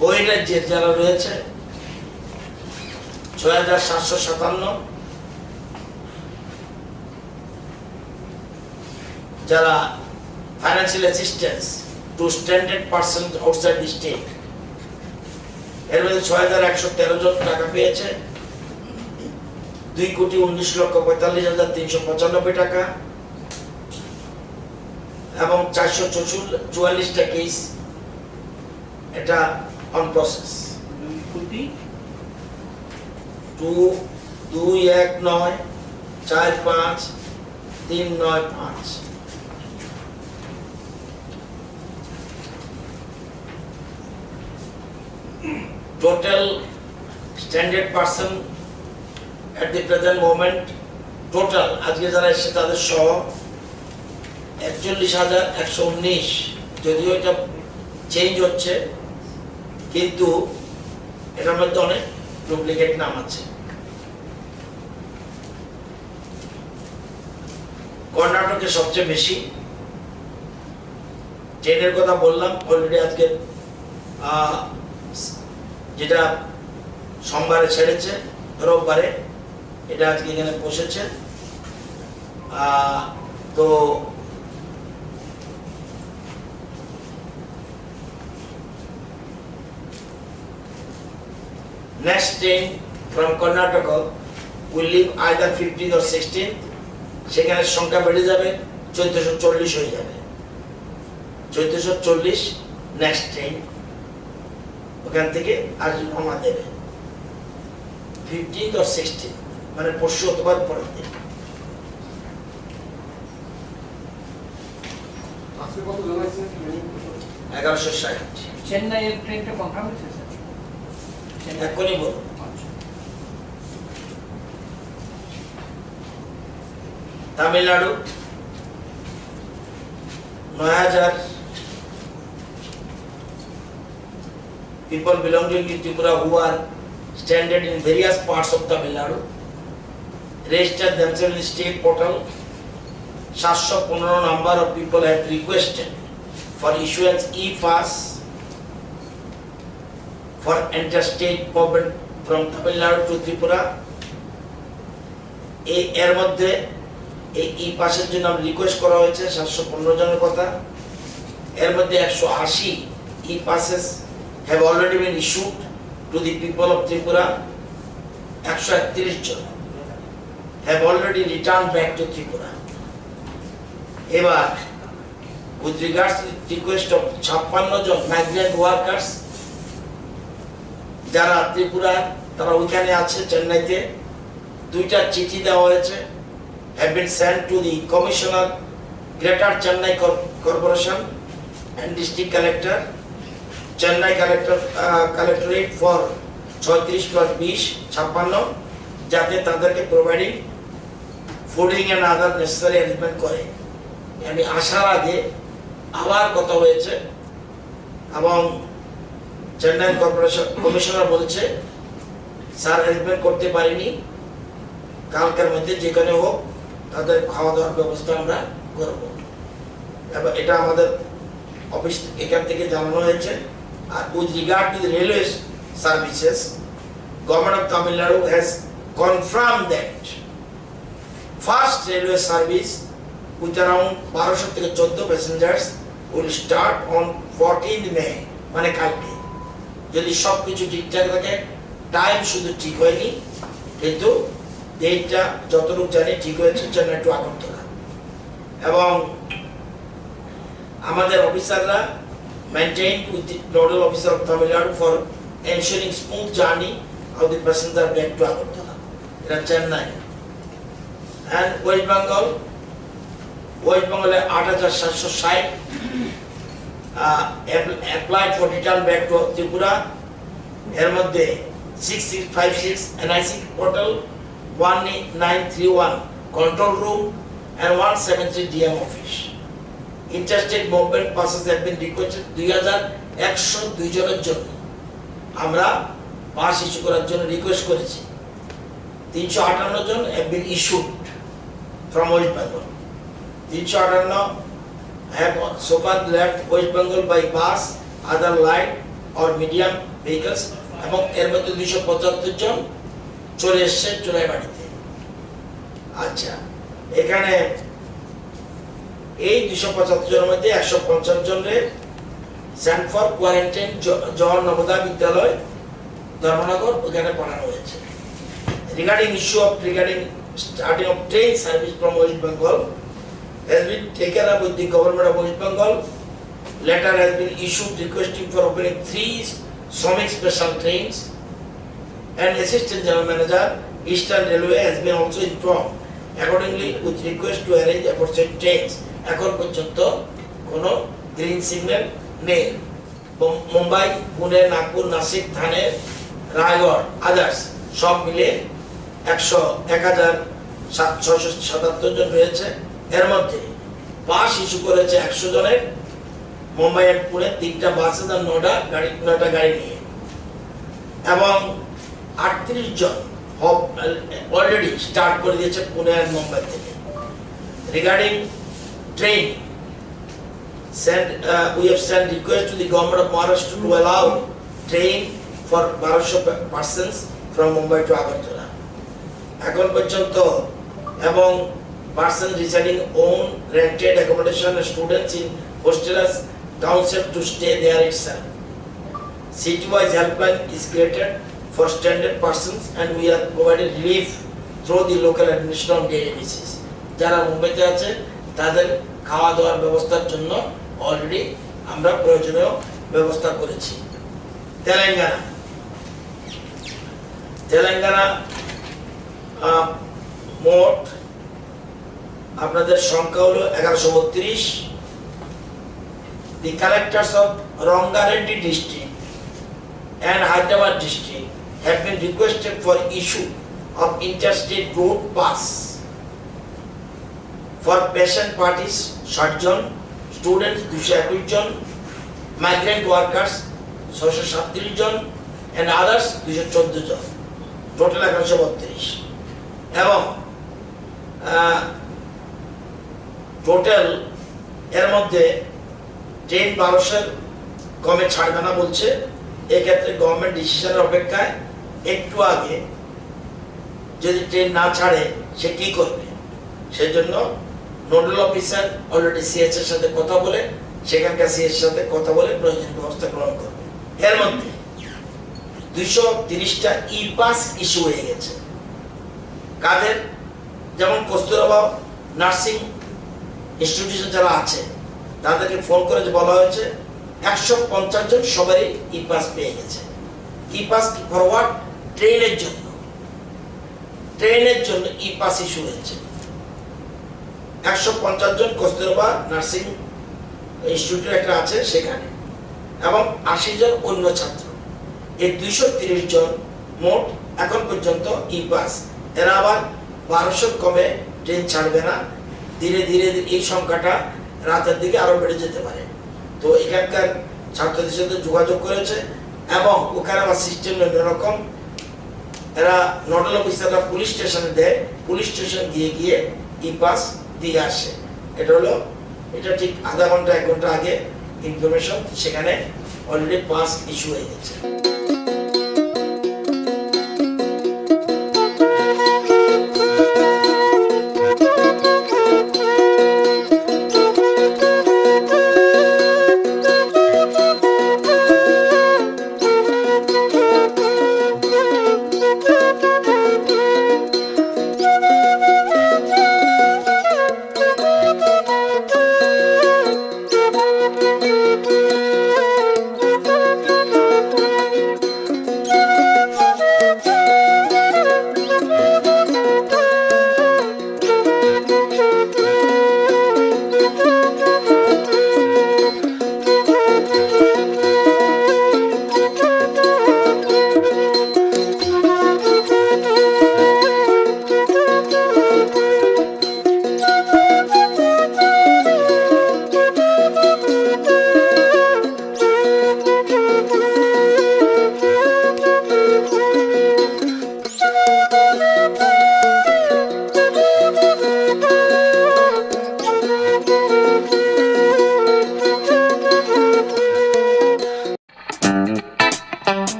বহিরাজ্যের যারা রয়েছে ছয় হাজার সাতশো সাতান্ন, যারা financial assistance to stranded persons outside the state, এর মধ্যে ছয় হাজার একশো তেরো জন টাকা পেয়েছে, দুই কোটি উনিশ লক্ষ পঁয়তাল্লিশ হাজার তিনশো পঁচানব্বই টাকা, এবং চারশো চুয়াল্লিশটা কেস এটা অন প্রসেস। দুই কোটি? টু, দুই এক নয় চার পাঁচ তিন নয় পাঁচ। Total stranded person at the present moment, total আজকে যারা এসেছে তাদের সহ একচল্লিশ হাজার একশো উনিশ। যদিও এটা চেঞ্জ হচ্ছে, কিন্তু এটার মধ্যে অনেক ডুপ্লিকেট নাম আছে। কর্ণাটকে সবচেয়ে বেশি। ট্রেনের কথা বললাম অলরেডি, আজকে আহ, যেটা সোমবারে ছেড়েছে, রোববারে এটা আজকে এখানে পৌঁছেছে। Ah, to next train from Karnataka will leave either fifteenth or sixteenth, সেখানে সংখ্যা বেড়ে যাবে, চোদ্দশো চল্লিশ হয়ে যাবে, চোদ্দশো চল্লিশ নেক্সট ট্রেন ওখান থেকে আর রওনা দেবে, ফিফটিন্থ অর সিক্সটিন্থ, মানে পরশু অথবা পরের দিন। আজকে কত জানাইছে? এগারোশো ষাট। চেন্নাইয়ের ট্রেনটা কনফার্ম হয়েছে, স্যার? চেন্নাই। এক্ষুনি বলুন। আচ্ছা। তামিলনাড়ু, নয় হাজার people belonging to Tripura who are stranded in various parts of Tamil Nadu registered themselves in state portal. সাতশো পনেরো number of people have requested for issuance e-pass for interstate movement from Tamil Nadu to Tripura. এই এর মধ্যে এই ই পাসের জন্য আমরা রিকোয়েস্ট করা হয়েছে সাতশো পনেরো জনের কথা। এর মধ্যে একশো আশি e-passes have already been issued to the people of Tripura. একশো একত্রিশ জন have already returned back to Tripura. এবার with regards to the request of ছাপ্পান্ন জন মাইগ্রেন্ট ওয়ার্কার্স, যারা ত্রিপুরা, তারা ওইখানে আছে চেন্নাইতে, দুইটা চিঠি দেওয়া হয়েছে, have been sent to the Commissioner, Greater Chennai Cor-, Corporation and District Collector, Chennai Collector, uh, Collectorate for ছয়ত্রিশ প্লাস বিশ, ছাপ্পান্ন, যাতে তাদেরকে providing fooding and other necessary arrangement করে। আমি আসার আগে আবার কথা হয়েছে এবং চেন্নাই কর্পোরেশন কমিশনার বলছে, "স্যার, অ্যারেঞ্জমেন্ট করতে পারিনি, কালকের মধ্যে যেখানে হোক তাদের খাওয়া দাওয়ার ব্যবস্থা আমরা করব।" এবং এটা আমাদের অফিস এখান থেকে জানানো হয়েছে। আর with regard to the railway services, Government of Tamil Nadu has confirmed that first railway service with around বারোশো থেকে চোদ্দ passengers will start on fourteenth May, মানে কালকে, যদি সব কিছু ঠিকঠাক থাকে। টাইম শুধু ঠিক হয়নি, কিন্তু ডেটটা যতটুকু জানি ঠিক হয়েছে, চেন্নাই টু আগরতলা। এবং আমাদের অফিসাররা maintained with the nodal officer of Tamil Nadu for ensuring smooth journey of the passenger back to Agartala. এটা চেন্নাই। অ্যান্ড ওয়েস্ট বেঙ্গল, ওয়েস্ট বেঙ্গলে আট হাজার সাতশো ষাট applied for return back to Tripura. এর মধ্যে six six five six NIC portal, one nine three one control room and one seven three DM office. Interstate movement passes have been requested দুই হাজার একশো দুই জনের জন্য আমরা পাস ইস্যু করার জন্য রিকোয়েস্ট করেছি। তিনশো আটান্ন জন have been issued from West Bengal. তিনশো আটান্ন have so far left West Bengal by bus, other light or medium vehicles, এবং এর মধ্যে দুইশো পঁচাত্তর জন চলে এসছে চোরাইবাড়িতে। আচ্ছা, এখানে এই দুইশো পঁচাত্তর জনের মধ্যে একশো পঞ্চাশ জনরে সেন্ট ফর কোয়ারেন্টাইন জওহর নবোদয় বিদ্যালয়, ধর্মনগর, ওখানে পাঠানো হয়েছে। Regarding issue of regarding starting of train service from West Bengal has been taken up with the Government of West Bengal. Letter has been issued requesting for opening three Shramik special trains. And Assistant General Manager, Eastern Railway has been also informed accordingly with request to arrange aforesaid trains. এখন পর্যন্ত কোনো green signal নেই। মুম-, মুম্বাই, পুনে, নাগপুর, নাসিক, থানে, রায়গড়, আদার্স সব মিলে একশো, এক হাজার সাত, ছয়শো সাতাত্তর জন রয়েছে। এর মধ্যে পাস ইস্যু করেছে একশো জনের, মুম্বাই and পুনে তিনটা বাসে আর নটা গাড়ি, নটা গাড়ি নিয়ে। এবং আটত্রিশ জন অলরেডি স্টার্ট করে দিয়েছে পুনে আর মুম্বাই থেকে। Regarding train, send, uh, we have sent request to the Government of Maharashtra to allow train for বারোশো persons from Mumbai to Agartala. এখন পর্যন্ত এবং Persons residing own rented accommodation, students in hostel as counsel to stay there itself. City-wise helpline is created for stranded persons and we are providing relief through the local administration on daily basis. যারা মুম্বাইতে আছে তাদের খাওয়া দাওয়ার ব্যবস্থার জন্য already আমরা প্রয়োজনীয় ব্যবস্থা করেছি। তেলেঙ্গানা, তেলেঙ্গানা, আহ, মোট আপনাদের সংখ্যা হলো এগারোশো বত্রিশ। The collectors of Rangareddy district and Hyderabad district have been requested for issue of interstate road pass for patient parties ষাট জন, students দুইশো একুশ জন, migrant workers ছয়শো সাতত্রিশ জন and others দুইশো চোদ্দ জন, total এগারোশো বত্রিশ। এবং টোটাল এর মধ্যে ট্রেন বারোশোর কমে ছাড়বে না বলছে। এক্ষেত্রে গভর্নমেন্ট ডিসিশনের অপেক্ষায়। একটু আগে যদি ট্রেন না ছাড়ে, সে কি করবে? সেজন্য নোডাল অফিসার অলরেডি সিএস এর সাথে কথা বলে, সেখানকার সিএস এর সাথে কথা বলে প্রয়োজনীয় ব্যবস্থা গ্রহণ করবে। এর মধ্যে দুইশো তিরিশটা ই পাস ইস্যু হয়ে গেছে। কাদের? যেমন কস্তুরবা নার্সিং ইনস্টিটিউশন যারা আছে, তাদেরকে ফোন করে যে বলা হয়েছে, একশো পঞ্চাশ জন সবারই ই পাস পেয়ে গেছে। ই পাস ফরওয়ার্ড ট্রেনের জন্য, ট্রেনের জন্য ই পাস ইস্যু হয়েছে। একশো পঞ্চাশ জন কস্তুরবা নার্সিং ইনস্টিটিউটের একটা আছে সেখানে, এবং আশি জন অন্য ছাত্র। এই দুইশো তিরিশ জন মোট এখন পর্যন্ত ই পাস। এরা আবার বারোশোর কমে ট্রেন ছাড়বে না। ধীরে ধীরে এই সংখ্যাটা রাতের দিকে আরো বেড়ে যেতে পারে। তো এখানকার ছাত্রদের সাথে যোগাযোগ করেছে এবং ওখানে আবার সিস্টেম অন্যরকম। এরা নোডাল অফিসাররা পুলিশ স্টেশনে দেয়, পুলিশ স্টেশন গিয়ে গিয়ে ই পাস দিয়ে আসে। এটা হলো, এটা ঠিক আধা ঘন্টা, এক ঘন্টা আগে ইনফরমেশন, সেখানে অলরেডি পাস ইস্যু হয়ে গেছে।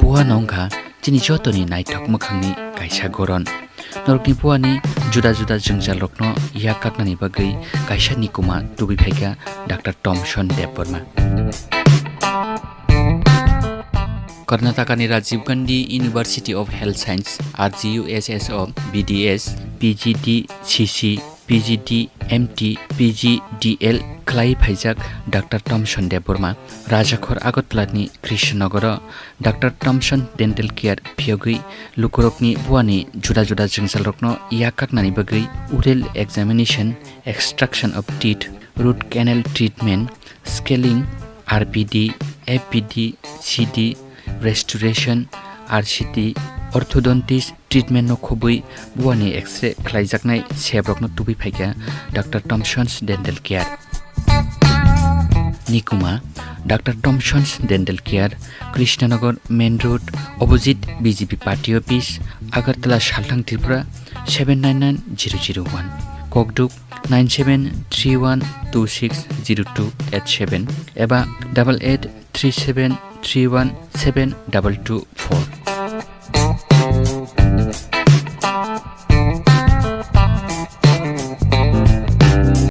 Puano wngkha chini jotoni naithok mwkhangni kaisa goron. Norokni puani juda juda jwngjalrokno yak kaknani bagwi kaisa nikuma tubui phaikha Doctor Thomson Debbarma. Karnatakani Rajiv Gandhi University of Health Science, R G U S S o B D S, P G D C C, P G D M T, P G D L khlai phaijak Doctor Thomson Debbarma Rajakhor Agartala ni Krishnanagar o Doctor Thomson Dental Care phiyogwi lukurokni buani juda juda jwngjalrokno yak kaknani bagwi oral examination, extraction of teeth, root canal treatment, scaling, R P D, F P D, C D, restoration, R C T, orthodontist treatment no khobwi buani X-ray khlaijaknai sebrokno tubui phaikha Doctor Thomson's Dental Care. Nikuma, Doctor Thomson's Dental Care, Krishnanagar Main Road, opposite B J P Party Office, Agartala, Salthang, Tripura, seven nine nine zero zero one. Kokduk, nine seven three one two six zero two eight seven eba double eight three seven three one seven double two four.